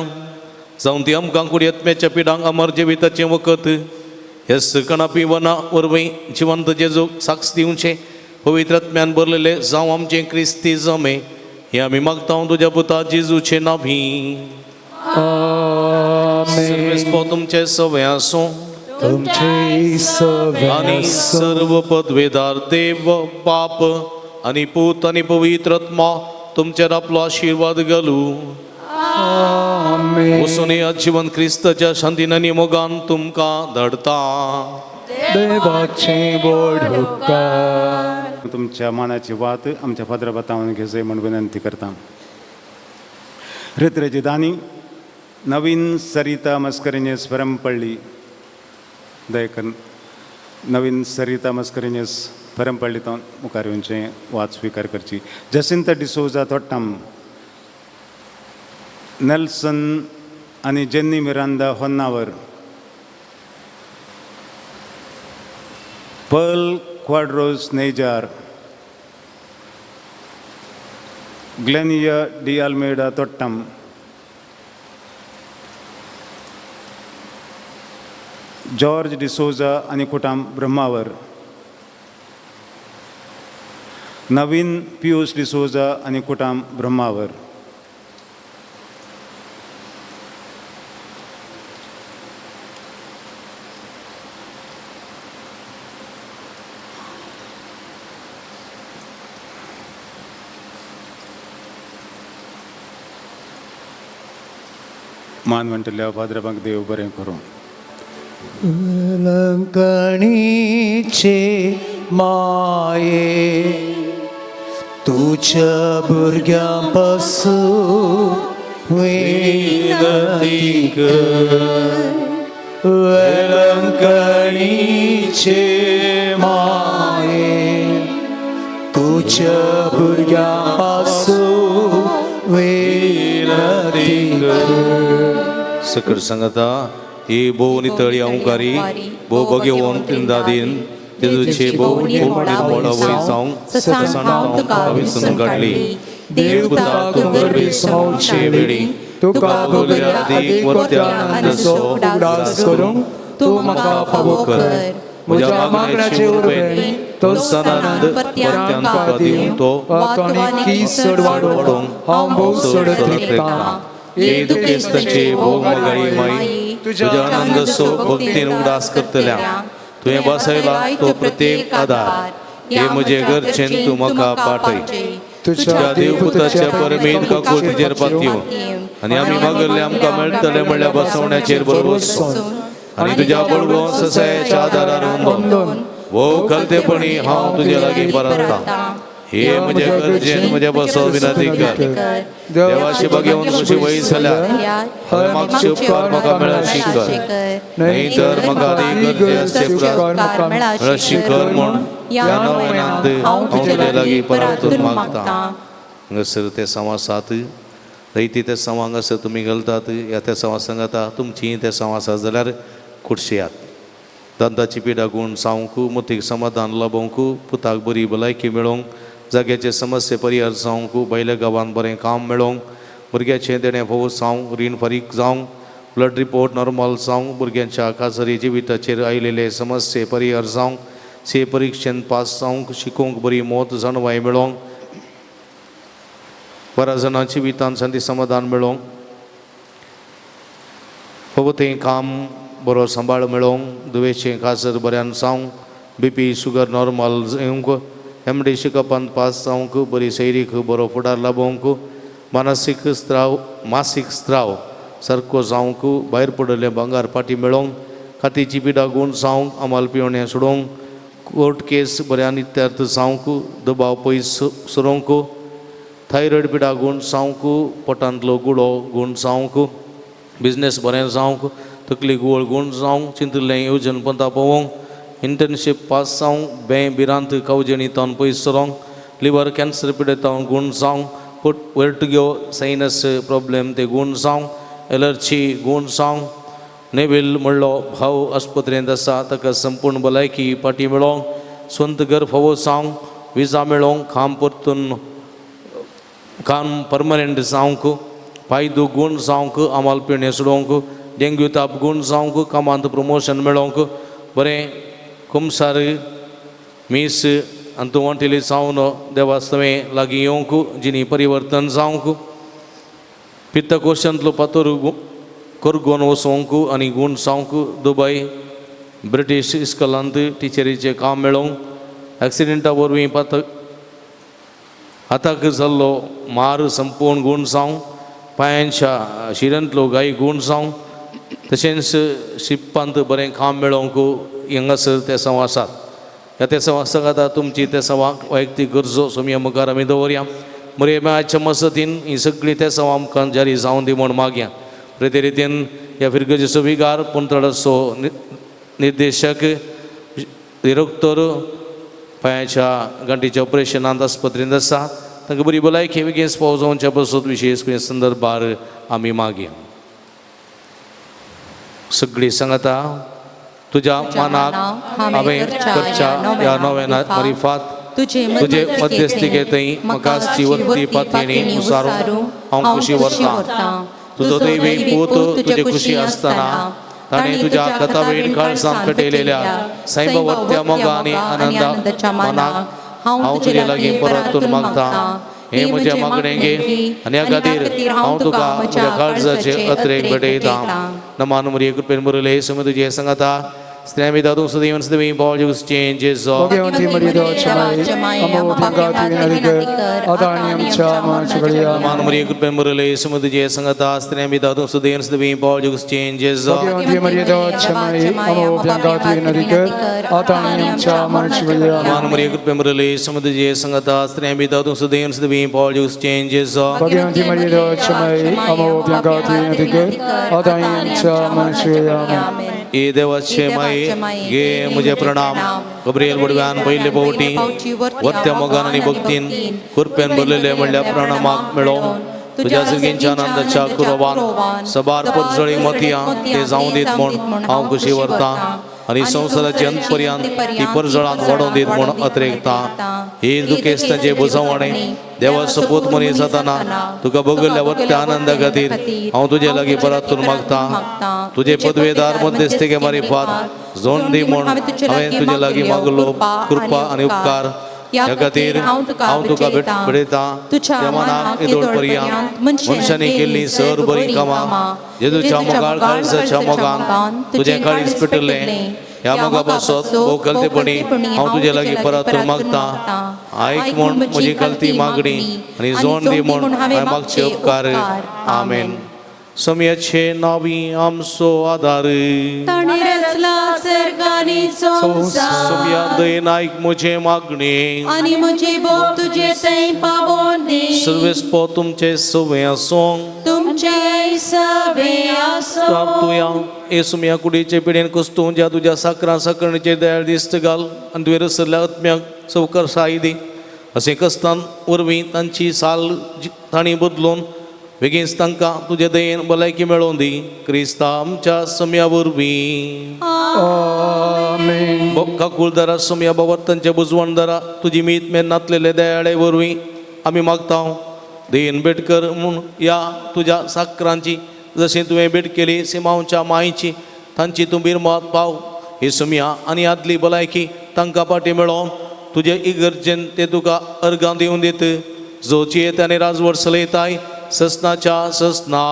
जावन ती आमकां कुडयत्म्याच्या पिडांक अमर जिविताचें वखद हे सकणा पिवना वरवीं जिवंत जेजूक साक्ष दिवचें पवित्र आत्म्यान भरलेले जावं आमचें क्रिस्ती जमे हे आमी मागता तुज्या पुता जेजूचे नाभी. सर्वेस्पो तुमचे सवे आसूं तुमचे सवे आनी सर्व पदवेदार देव बाप आनी पूत आनी पवित्र आत्मा तुमचेर आपलो आशिर्वाद घालू. वचून जिवन क्रिस्ताच्या शांतीन आनी मोगान तुमकां धाडता. देवाचें व्हड उपकार. तुमच्या मानाची वात आमच्या फादरा बतावन घेवचे म्हूण विनंती करता. रित्रेची दानी नवीन सरिता मस्करिनेस परमपल्ली दयकन नवीन सरिता मस्करिनेस परमपल्ली तो मुखार येवचें वात स्विकार करची. जसिंत डिसोजा थोट्टम नेल्सन आनी Jenny Miranda Honnavar Pearl Quadros Nejar Glenia de Almeida Thottam George D'Souza आनी कुटाम ब्रह्मावर नवीन पियूष डिसोजा आनी कुटाम ब्रह्मावर. मान म्हणटल्या फादराबांक देव बरें करूं. लंकणीचे माये तुझ्या भुरग्यां पासून विनंती कर. वेलंकणीचे माये तुझ्या भुरग्यां पासून विनंती कर. सकट सांगता ही भोव नितळी अंकारी भोव भगेवन त्रिंदादीन तेजूचे भोव निर्मळ वय जावंक ससाण तुका विसरून काडली. देवता तूं गर्भे सावचे वेळी तुका भोगल्या वरत्या आनंदाचो उगडास करूंक तूं म्हाका फावो कर. म्हज्या मागण्याचे उर्बेन तो सदानंद परत्यान तुका दिवंक तो आनी चड वाडोवंक हांव भोव चड त्रिकतां. हे दुखेस्ताचे भोव मोगाळी माई तुज्या आनंदाचो भक्तीन उगडास करतल्या तुवें बसयला तो प्रत्येक आदार हे म्हजे घरचेन तूं म्हाका पाठय. तुज्या देवपुताच्या परमेत काकुळतीचेर पातयो आनी आमी मागल्ले आमकां मेळटले म्हणल्या बसवण्याचेर बरोबर आनी तुज्या बळगो ससायेच्या आदारार हुंदोन वो खलतेपणी हांव तुज्या लागीं परतता. हे म्हज्या गरजेन म्हज्या बसो विनंती कर. देवाशी बागेवन खुशी वयस जाल्यार हांवें मागचे उपकार म्हाका मेळशी कर, न्हय तर म्हाका आनी गरजे आसचे उपकार मेळशी कर म्हूण ह्या नव्यानांत हांव तुज्या लागीं परतून मागता. हांगासर ते सवा सात रयती ते सवा हांगासर तुमी घालतात ह्या ते सवा सांगाता तुमची ते सवा आसा जाल्यार खुर्शयात. दंताची पिडा गूण जावंक, मोतीक समाधान लाबोवंक, पुताक बरी भलायकी मेळोवंक, जाग्याचे समस्ये परिहार जावंक, भायल्या गांवांत बरें काम मेळोवंक, भुरग्याचें देणें फावो जावंक, रीण फारीक जावंक, ब्लड रिपोर्ट नॉर्मल जावंक, भुरग्यांच्या काजरी जिविताचेर आयिल्ले समस्ये परिहार जावंक, सी परिक्षेन पास जावंक, शिकोवंक बरी मोत जाणवाय मेळोवंक, बऱ्या जाणां जिवितांत शांती समाधान मेळोवंक, फावो तें काम बरो सांबाळ मेळोवंक, दुयेंचें काजर बऱ्यान जावंक, बीपी शुगर नॉर्मल येवंक, एम डी शिकपांत पास जावंक, बरी सैरीक बरो फुडार लाबोवंक, मानसीक स्त्राव मासीक स्त्राव सारको जावंक, भायर पडिल्लें भांगर फाटीं मेळोवंक, कातीची पिडा गूण जावंक, अमाल पिवणें सोडोवंक, कोर्ट केस बऱ्यान इत्यर्थ जावंक, दबाव पयस सरोवंक, थायरॉयड पिडा गूण जावंक, पोटांतलो गुळो गूण जावंक, बिजनेस बरें जावंक, तकली गुवळ गूण जावंक, चिंतिल्लें येवजण पंता पळोवंक, इंटर्नशीप पास जावंक, बें भिरांत कावजेणी तावन पयस सरोंक, लिवर कॅन्सर पिडेतावन गूण जावंक, पोट वर्टग्यो सायनस प्रॉब्लेम ते गूण जावंक, एलर्जी गूण जावंक, नेवील म्हणलो भाव आस्पत्रेंत आसा ताका संपूर्ण भलायकी फाटी मेळोवंक, स्वंत घर फावो जावंक, विजा मेळोवंक, काम परतून काम परमनंट जावंक, फायदो गूण जावंक, अमाल पिणे सोडोवंक, डेंग्यू ताप गूण जावंक, कामांत प्रमोशन मेळोवंक, बरें कुमसार मीस आनी तूं वण्टीली जावन देवास्तवे लागीं येवंक, जिणी परिवर्तन जावंक, पित्तकोशांतलो पातोर करगोन वसोवंक आनी गूण जावंक, दुबय ब्रिटीश इस्कॉलांत टिचरीचें काम मेळोवंक, एक्सिडेंटा वरवीं पात आताक जाल्लो मार संपूर्ण गूण जावंक, पांयांच्या शिरांतलो गाय गूण जावंक, तशेंच शिपपांत बरें काम मेळोवंक हांगासर ते सवा आसात. ह्या ते सवा आतां तुमची ते सवाक वैयक्तीक गरजो सोमया मुखार आमी दवरया. मरे आजच्या मसतीन ही सगळीं ते सवा आमकां जारी जावन दी म्हूण मागया. ते रितीन ह्या फिरगजेचो विगार पुंतळाचो निर्देशक डिरेक्टर पांयाच्या गांठीच्या ऑपरेशनांत आस्पत्रेंत आसा तांकां बरी भलायकी बेगीन पावो जावच्या पासत विशेश संदर्भार आमी मागया. सगळीं सांगता तुज्या मनाक हांवें करच्या ह्या नव्यानात मरिफात तुजे मध्यस्थिकेंतय म्हाका आसची वर्ती पातयेणी उसारून हांव खुशी व्हरतां. तुजो दैवी पूत तुजे खुशी आसतना ताणें तुज्या कथावेण काळजांत पेटयलेल्या साईबा वर्त्या मोगा आनी आनंदा मनाक हांव तुजे लागीं परतून मागतां. हें म्हजें मागणें घे आनी ह्या खातीर हांव तुका म्हज्या काळजाचे अत्रेक भेटयतां. नमान मरिये कृपेन भरिल्ले समे तुजें सांगाता स्त्रियां दादू सदैव सदैव Paul changes नमान मरिये कृपेन भरिल्ले समे तुजें सांगाता स्त्रियां दादू सदैव सदैव Paul changes नमान मरिये कृपेन भरिल्ले समे तुजें सांगाता स्त्रियां दादू सदैव सदैव Paul changes ए देवाचे माये गे म्हजे प्रणाम. गब्रियल बडव्यान पयले फावटी वर्त्या मोगान आनी भक्तीन कृपेन भरलेले म्हणल्यार प्रणामाक मेळोवंक तुज्या सगळ्यांच्या आनंदाच्या कुरोवान सबार परजळी मोतयां ते जावं दीत म्हूण हांव खुशी व्हरतां आनी संवसाराचे अंत पर्यंत ती परजळान वाडोवन दीत म्हूण अत्रेकतां. हे दुखेस्तांचे बुजवणे देवा सपूत मनीस जाताना तुका बगल्ल्या वट्ट्या आनंदा खातीर हांव तुजे लागीं परतून मागतां. तुजे पदवेदार मध्यस्थिके मारिफात जोन दी म्हूण हांवें तुजे लागीं मागलो कृपा आनी उपकार. ह्या खातीर हांव तुका भेटयतां. त्या मनाक येदोळ पर्यंत मनशांनी केल्लीं सर बरीं कामां जेजूच्या मोगाळ काळजाच्या मोगान तुजें काळीज पेटलें. ह्या मोगा पासत भोव हांव तुजे लागीं परतून मागता आयक म्हूण म्हजी कलती मागणी आनी जोण दी म्हूण हांवें मागचे उपकार. आमेन. समयाचे नावी आमचो आदार ताणें रचला सर्गानी संवसार समया दयेन आयक म्हजें मागणें आनी म्हजी बोब तुजे थंय पावोवन दी. सर्वेस्पो तुमचे सवे आसूं तुमचे सवे आसूं. प्राप्तुया येसू मिया कुडीचे पिडेन कुस्तूं ज्या तुज्या साकरां साकरणीचेर दयाळ दिस्त घाल आनी तुवें रसल्या आत्म्याक सवकर साय दी. अशें कस्तान वरवीं तांची साल तांणी बदलून बेगीनच तांकां तुजे दयेन भलायकी मेळोवन दी. क्रिस्ता आमच्या सम्या वरवीं. आमेन. काकुळदारा सम्या बाबा तांच्या बुजवणदारा तुजी मीत मेन नातलेले दयाळे वरवीं आमी मागता दयेन भेट कर म्हूण ह्या तुज्या साकरांची जशें तुवें भेट केली सिमांवच्या मायची तांची तूं बिरमात पाव. ही सुमया आनी आदली भलायकी तांकां पाटी मेळोवन तुजे इगर्जेन ते तुका अर्गां दिवन दित. जो जियेत आनी राजवट चलयताय ससनाच्या ससना.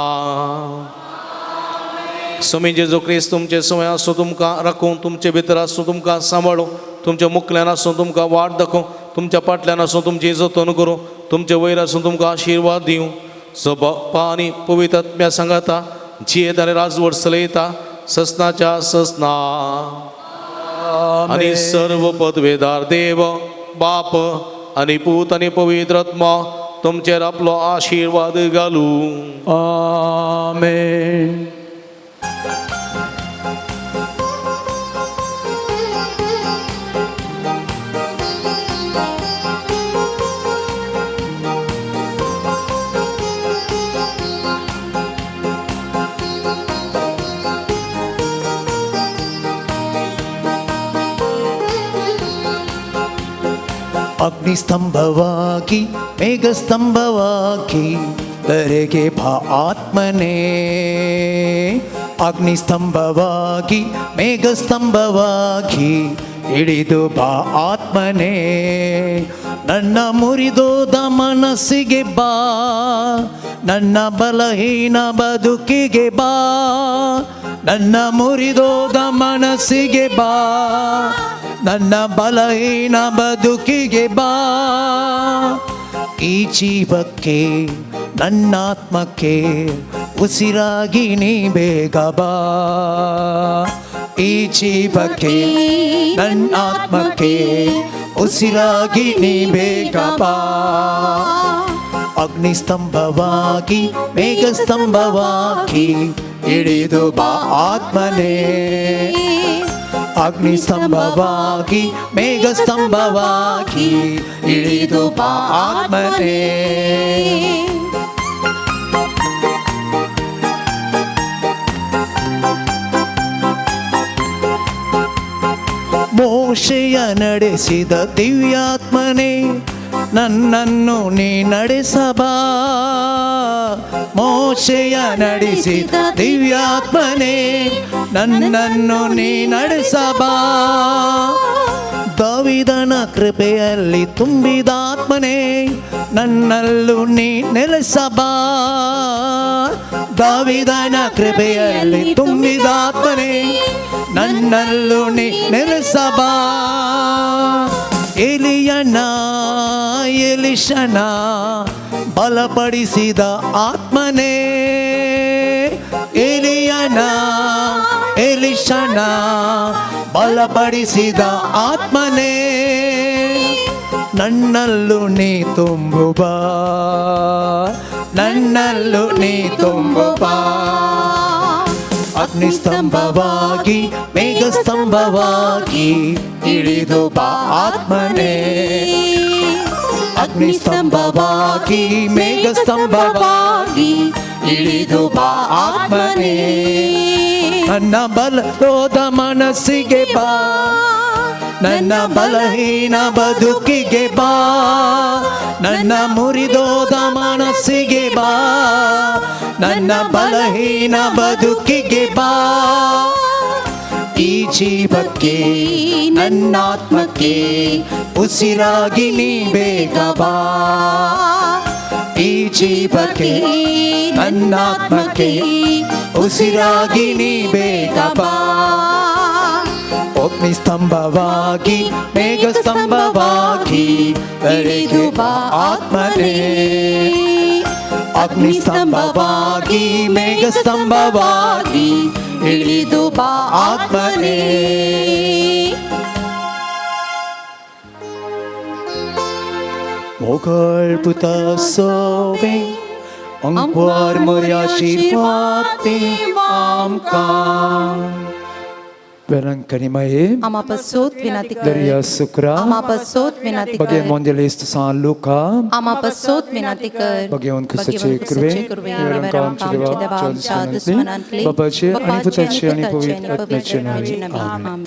समी जेजू क्रिस्त तुमचे समय आसूं तुमकां राखूं तुमचे भितर आसूं तुमकां सांबाळूं तुमच्या मुखल्यान आसूं तुमकां वाट दाखोवं तुमच्या फाटल्यान आसूं तुमची जतन करूं तुमचे वयर आसूं तुमकां आशिर्वाद दिवं. जो बाप्पा आनी पवित्र आत्म्या सांगाता जियेत आनी राजवट चलयता ससनाच्या ससना. आनी सर्व पदवेदार देव बाप आनी पूत आनी पवित्र आत्मा तुमचेर आपलो आशिर्वाद घालूं. आमेन. ಅಗ್ನಿಸ್ತಂಭವಾಗಿ ಮೇಘಸ್ತಂಭವಾಗಿ ಧರೆಗೆ ಭಾ ಆತ್ಮನೇ. ಅಗ್ನಿಸ್ತಂಭವಾಗಿ ಮೇಘಸ್ತಂಭವಾಗಿ ಇಳಿದು ಬಾ ಆತ್ಮನೇ. ನನ್ನ ಮುರಿದೋದ ಮನಸ್ಸಿಗೆ ಬಾ, ನನ್ನ ಬಲಹೀನ ಬದುಕಿಗೆ ಬಾ, ನನ್ನ ಮುರಿದೋದ ಮನಸ್ಸಿಗೆ ಬಾ, ನನ್ನ ಬಲಹೀನ ಬದುಕಿಗೆ ಬಾ. ಈ ಜೀವಕ್ಕೆ ನನ್ನಾತ್ಮಕ್ಕೆ ಉಸಿರಾಗಿ ನೀ ಬೇಗ ಬಾ. ಈ ಜೀವಕ್ಕೆ ನನ್ನಾತ್ಮಕ್ಕೆ ಉಸಿರಾಗಿ ನೀ ಬೇಗ ಬಾ. ಅಗ್ನಿಸ್ತಂಭವಾಗಿ ಮೇಘಸ್ತಂಭವಾಗಿ ಇಳಿದು ಬಾ ಆತ್ಮನೇ. ಅಗ್ನಿಸ್ತಂಭವಾಗಿ ಮೇಘಸ್ತಂಭವಾಗಿ ಇಳಿದು ಬಾ ಆತ್ಮನೇ. ಮೋಶೆಯ ನಡೆಸಿದ ದಿವ್ಯಾತ್ಮನೇ ನನ್ನನ್ನು ನೀ ನಡೆಸಬಾ. ಮೋಶೆಯ ನಡೆಸಿದ ದಿವ್ಯಾತ್ಮನೇ ನನ್ನನ್ನು ನೀ ನಡೆಸಬಾ. ದಾವಿದನ ಕೃಪೆಯಲ್ಲಿ ತುಂಬಿದಾತ್ಮನೇ ನನ್ನಲ್ಲೂ ನೀ ನೆಲೆಸಬಾ. ದಾವಿದನ ಕೃಪೆಯಲ್ಲಿ ತುಂಬಿದಾತ್ಮನೇ ನನ್ನಲ್ಲೂ ನೀ ನೆಲೆಸಬಾ. ಎಲಿಯನ ಎಲಿಷನ ಬಲಪಡಿಸಿದ ಆತ್ಮನೇ, ಎಲಿಯನ ಎಲಿಷನ ಬಲಪಡಿಸಿದ ಆತ್ಮನೇ ನನ್ನಲ್ಲೂ ನೀ ತುಂಬುವ, ನನ್ನಲ್ಲೂ ನೀ ತುಂಬುವ. ಅಗ್ನಿಸ್ತಂಭವಾಗಿ ಮೇಘಸ್ತಂಭವಾಗಿ ಇಳಿದು ಬಾ ಆತ್ಮನೇ. ಅಗ್ನಿಸ್ತಂಭವಾಗಿ ಮೇಘಸ್ತಂಭವಾಗಿ ಇಳಿದು ಬಾ ಆತ್ಮನೇ. ನನ್ನ ಬಲದೋದ ಮನಸ್ಸಿಗೆ ಬಾ, ನನ್ನ ಬಲಹೀನ ಬದುಕಿಗೆ ಬಾ, ನನ್ನ ಮುರಿದೋದ ಮನಸ್ಸಿಗೆ ಬಾ, ನನ್ನ ಬಲಹೀನ ಬದುಕಿಗೆ ಬಾ. ಈ ಜೀವಕ್ಕೆ ನನ್ನಾತ್ಮಕ್ಕೆ ಉಸಿರಾಗಿ ನೀ ಬೇಗ ಬಾ. ಈ ಜೀವಕ್ಕೆ ನನ್ನಾತ್ಮಕ್ಕೆ ಉಸಿರಾಗಿ ನೀ ಬೇಗ ಬಾ. ಅಗ್ನಿಸ್ತಂಭವಾಗಿ ಮೇಘಸ್ತಂಭವಾಗಿ ಇಳಿದು ಬಾ ಆತ್ಮನೇ. ಅಗ್ನಿಸ್ತಂಭವಾಗಿ ಮೇಘಸ್ತಂಭವಾಗಿ ಇಳಿದು ಬಾ ಆತ್ಮನೇ. मोगळ पुता सोवे अंकवार मोर्या आशीर्वाद आमकां. वेलंकनी माये आमा पसोत विनाती कर. दर्या सुक्रा आमा पसोत विनाती बगे कर. मोंदेलिस्त सान लुका आमा पसोत विनाती कर. भगवान क्रिस्ताचे कृपे निवरांका आमच्या देवा आमच्या दुस्मनांतली, बापाचे आणि पुताचे आणि पवित्र आत्म्याचे नावे. आमेन. आमेन.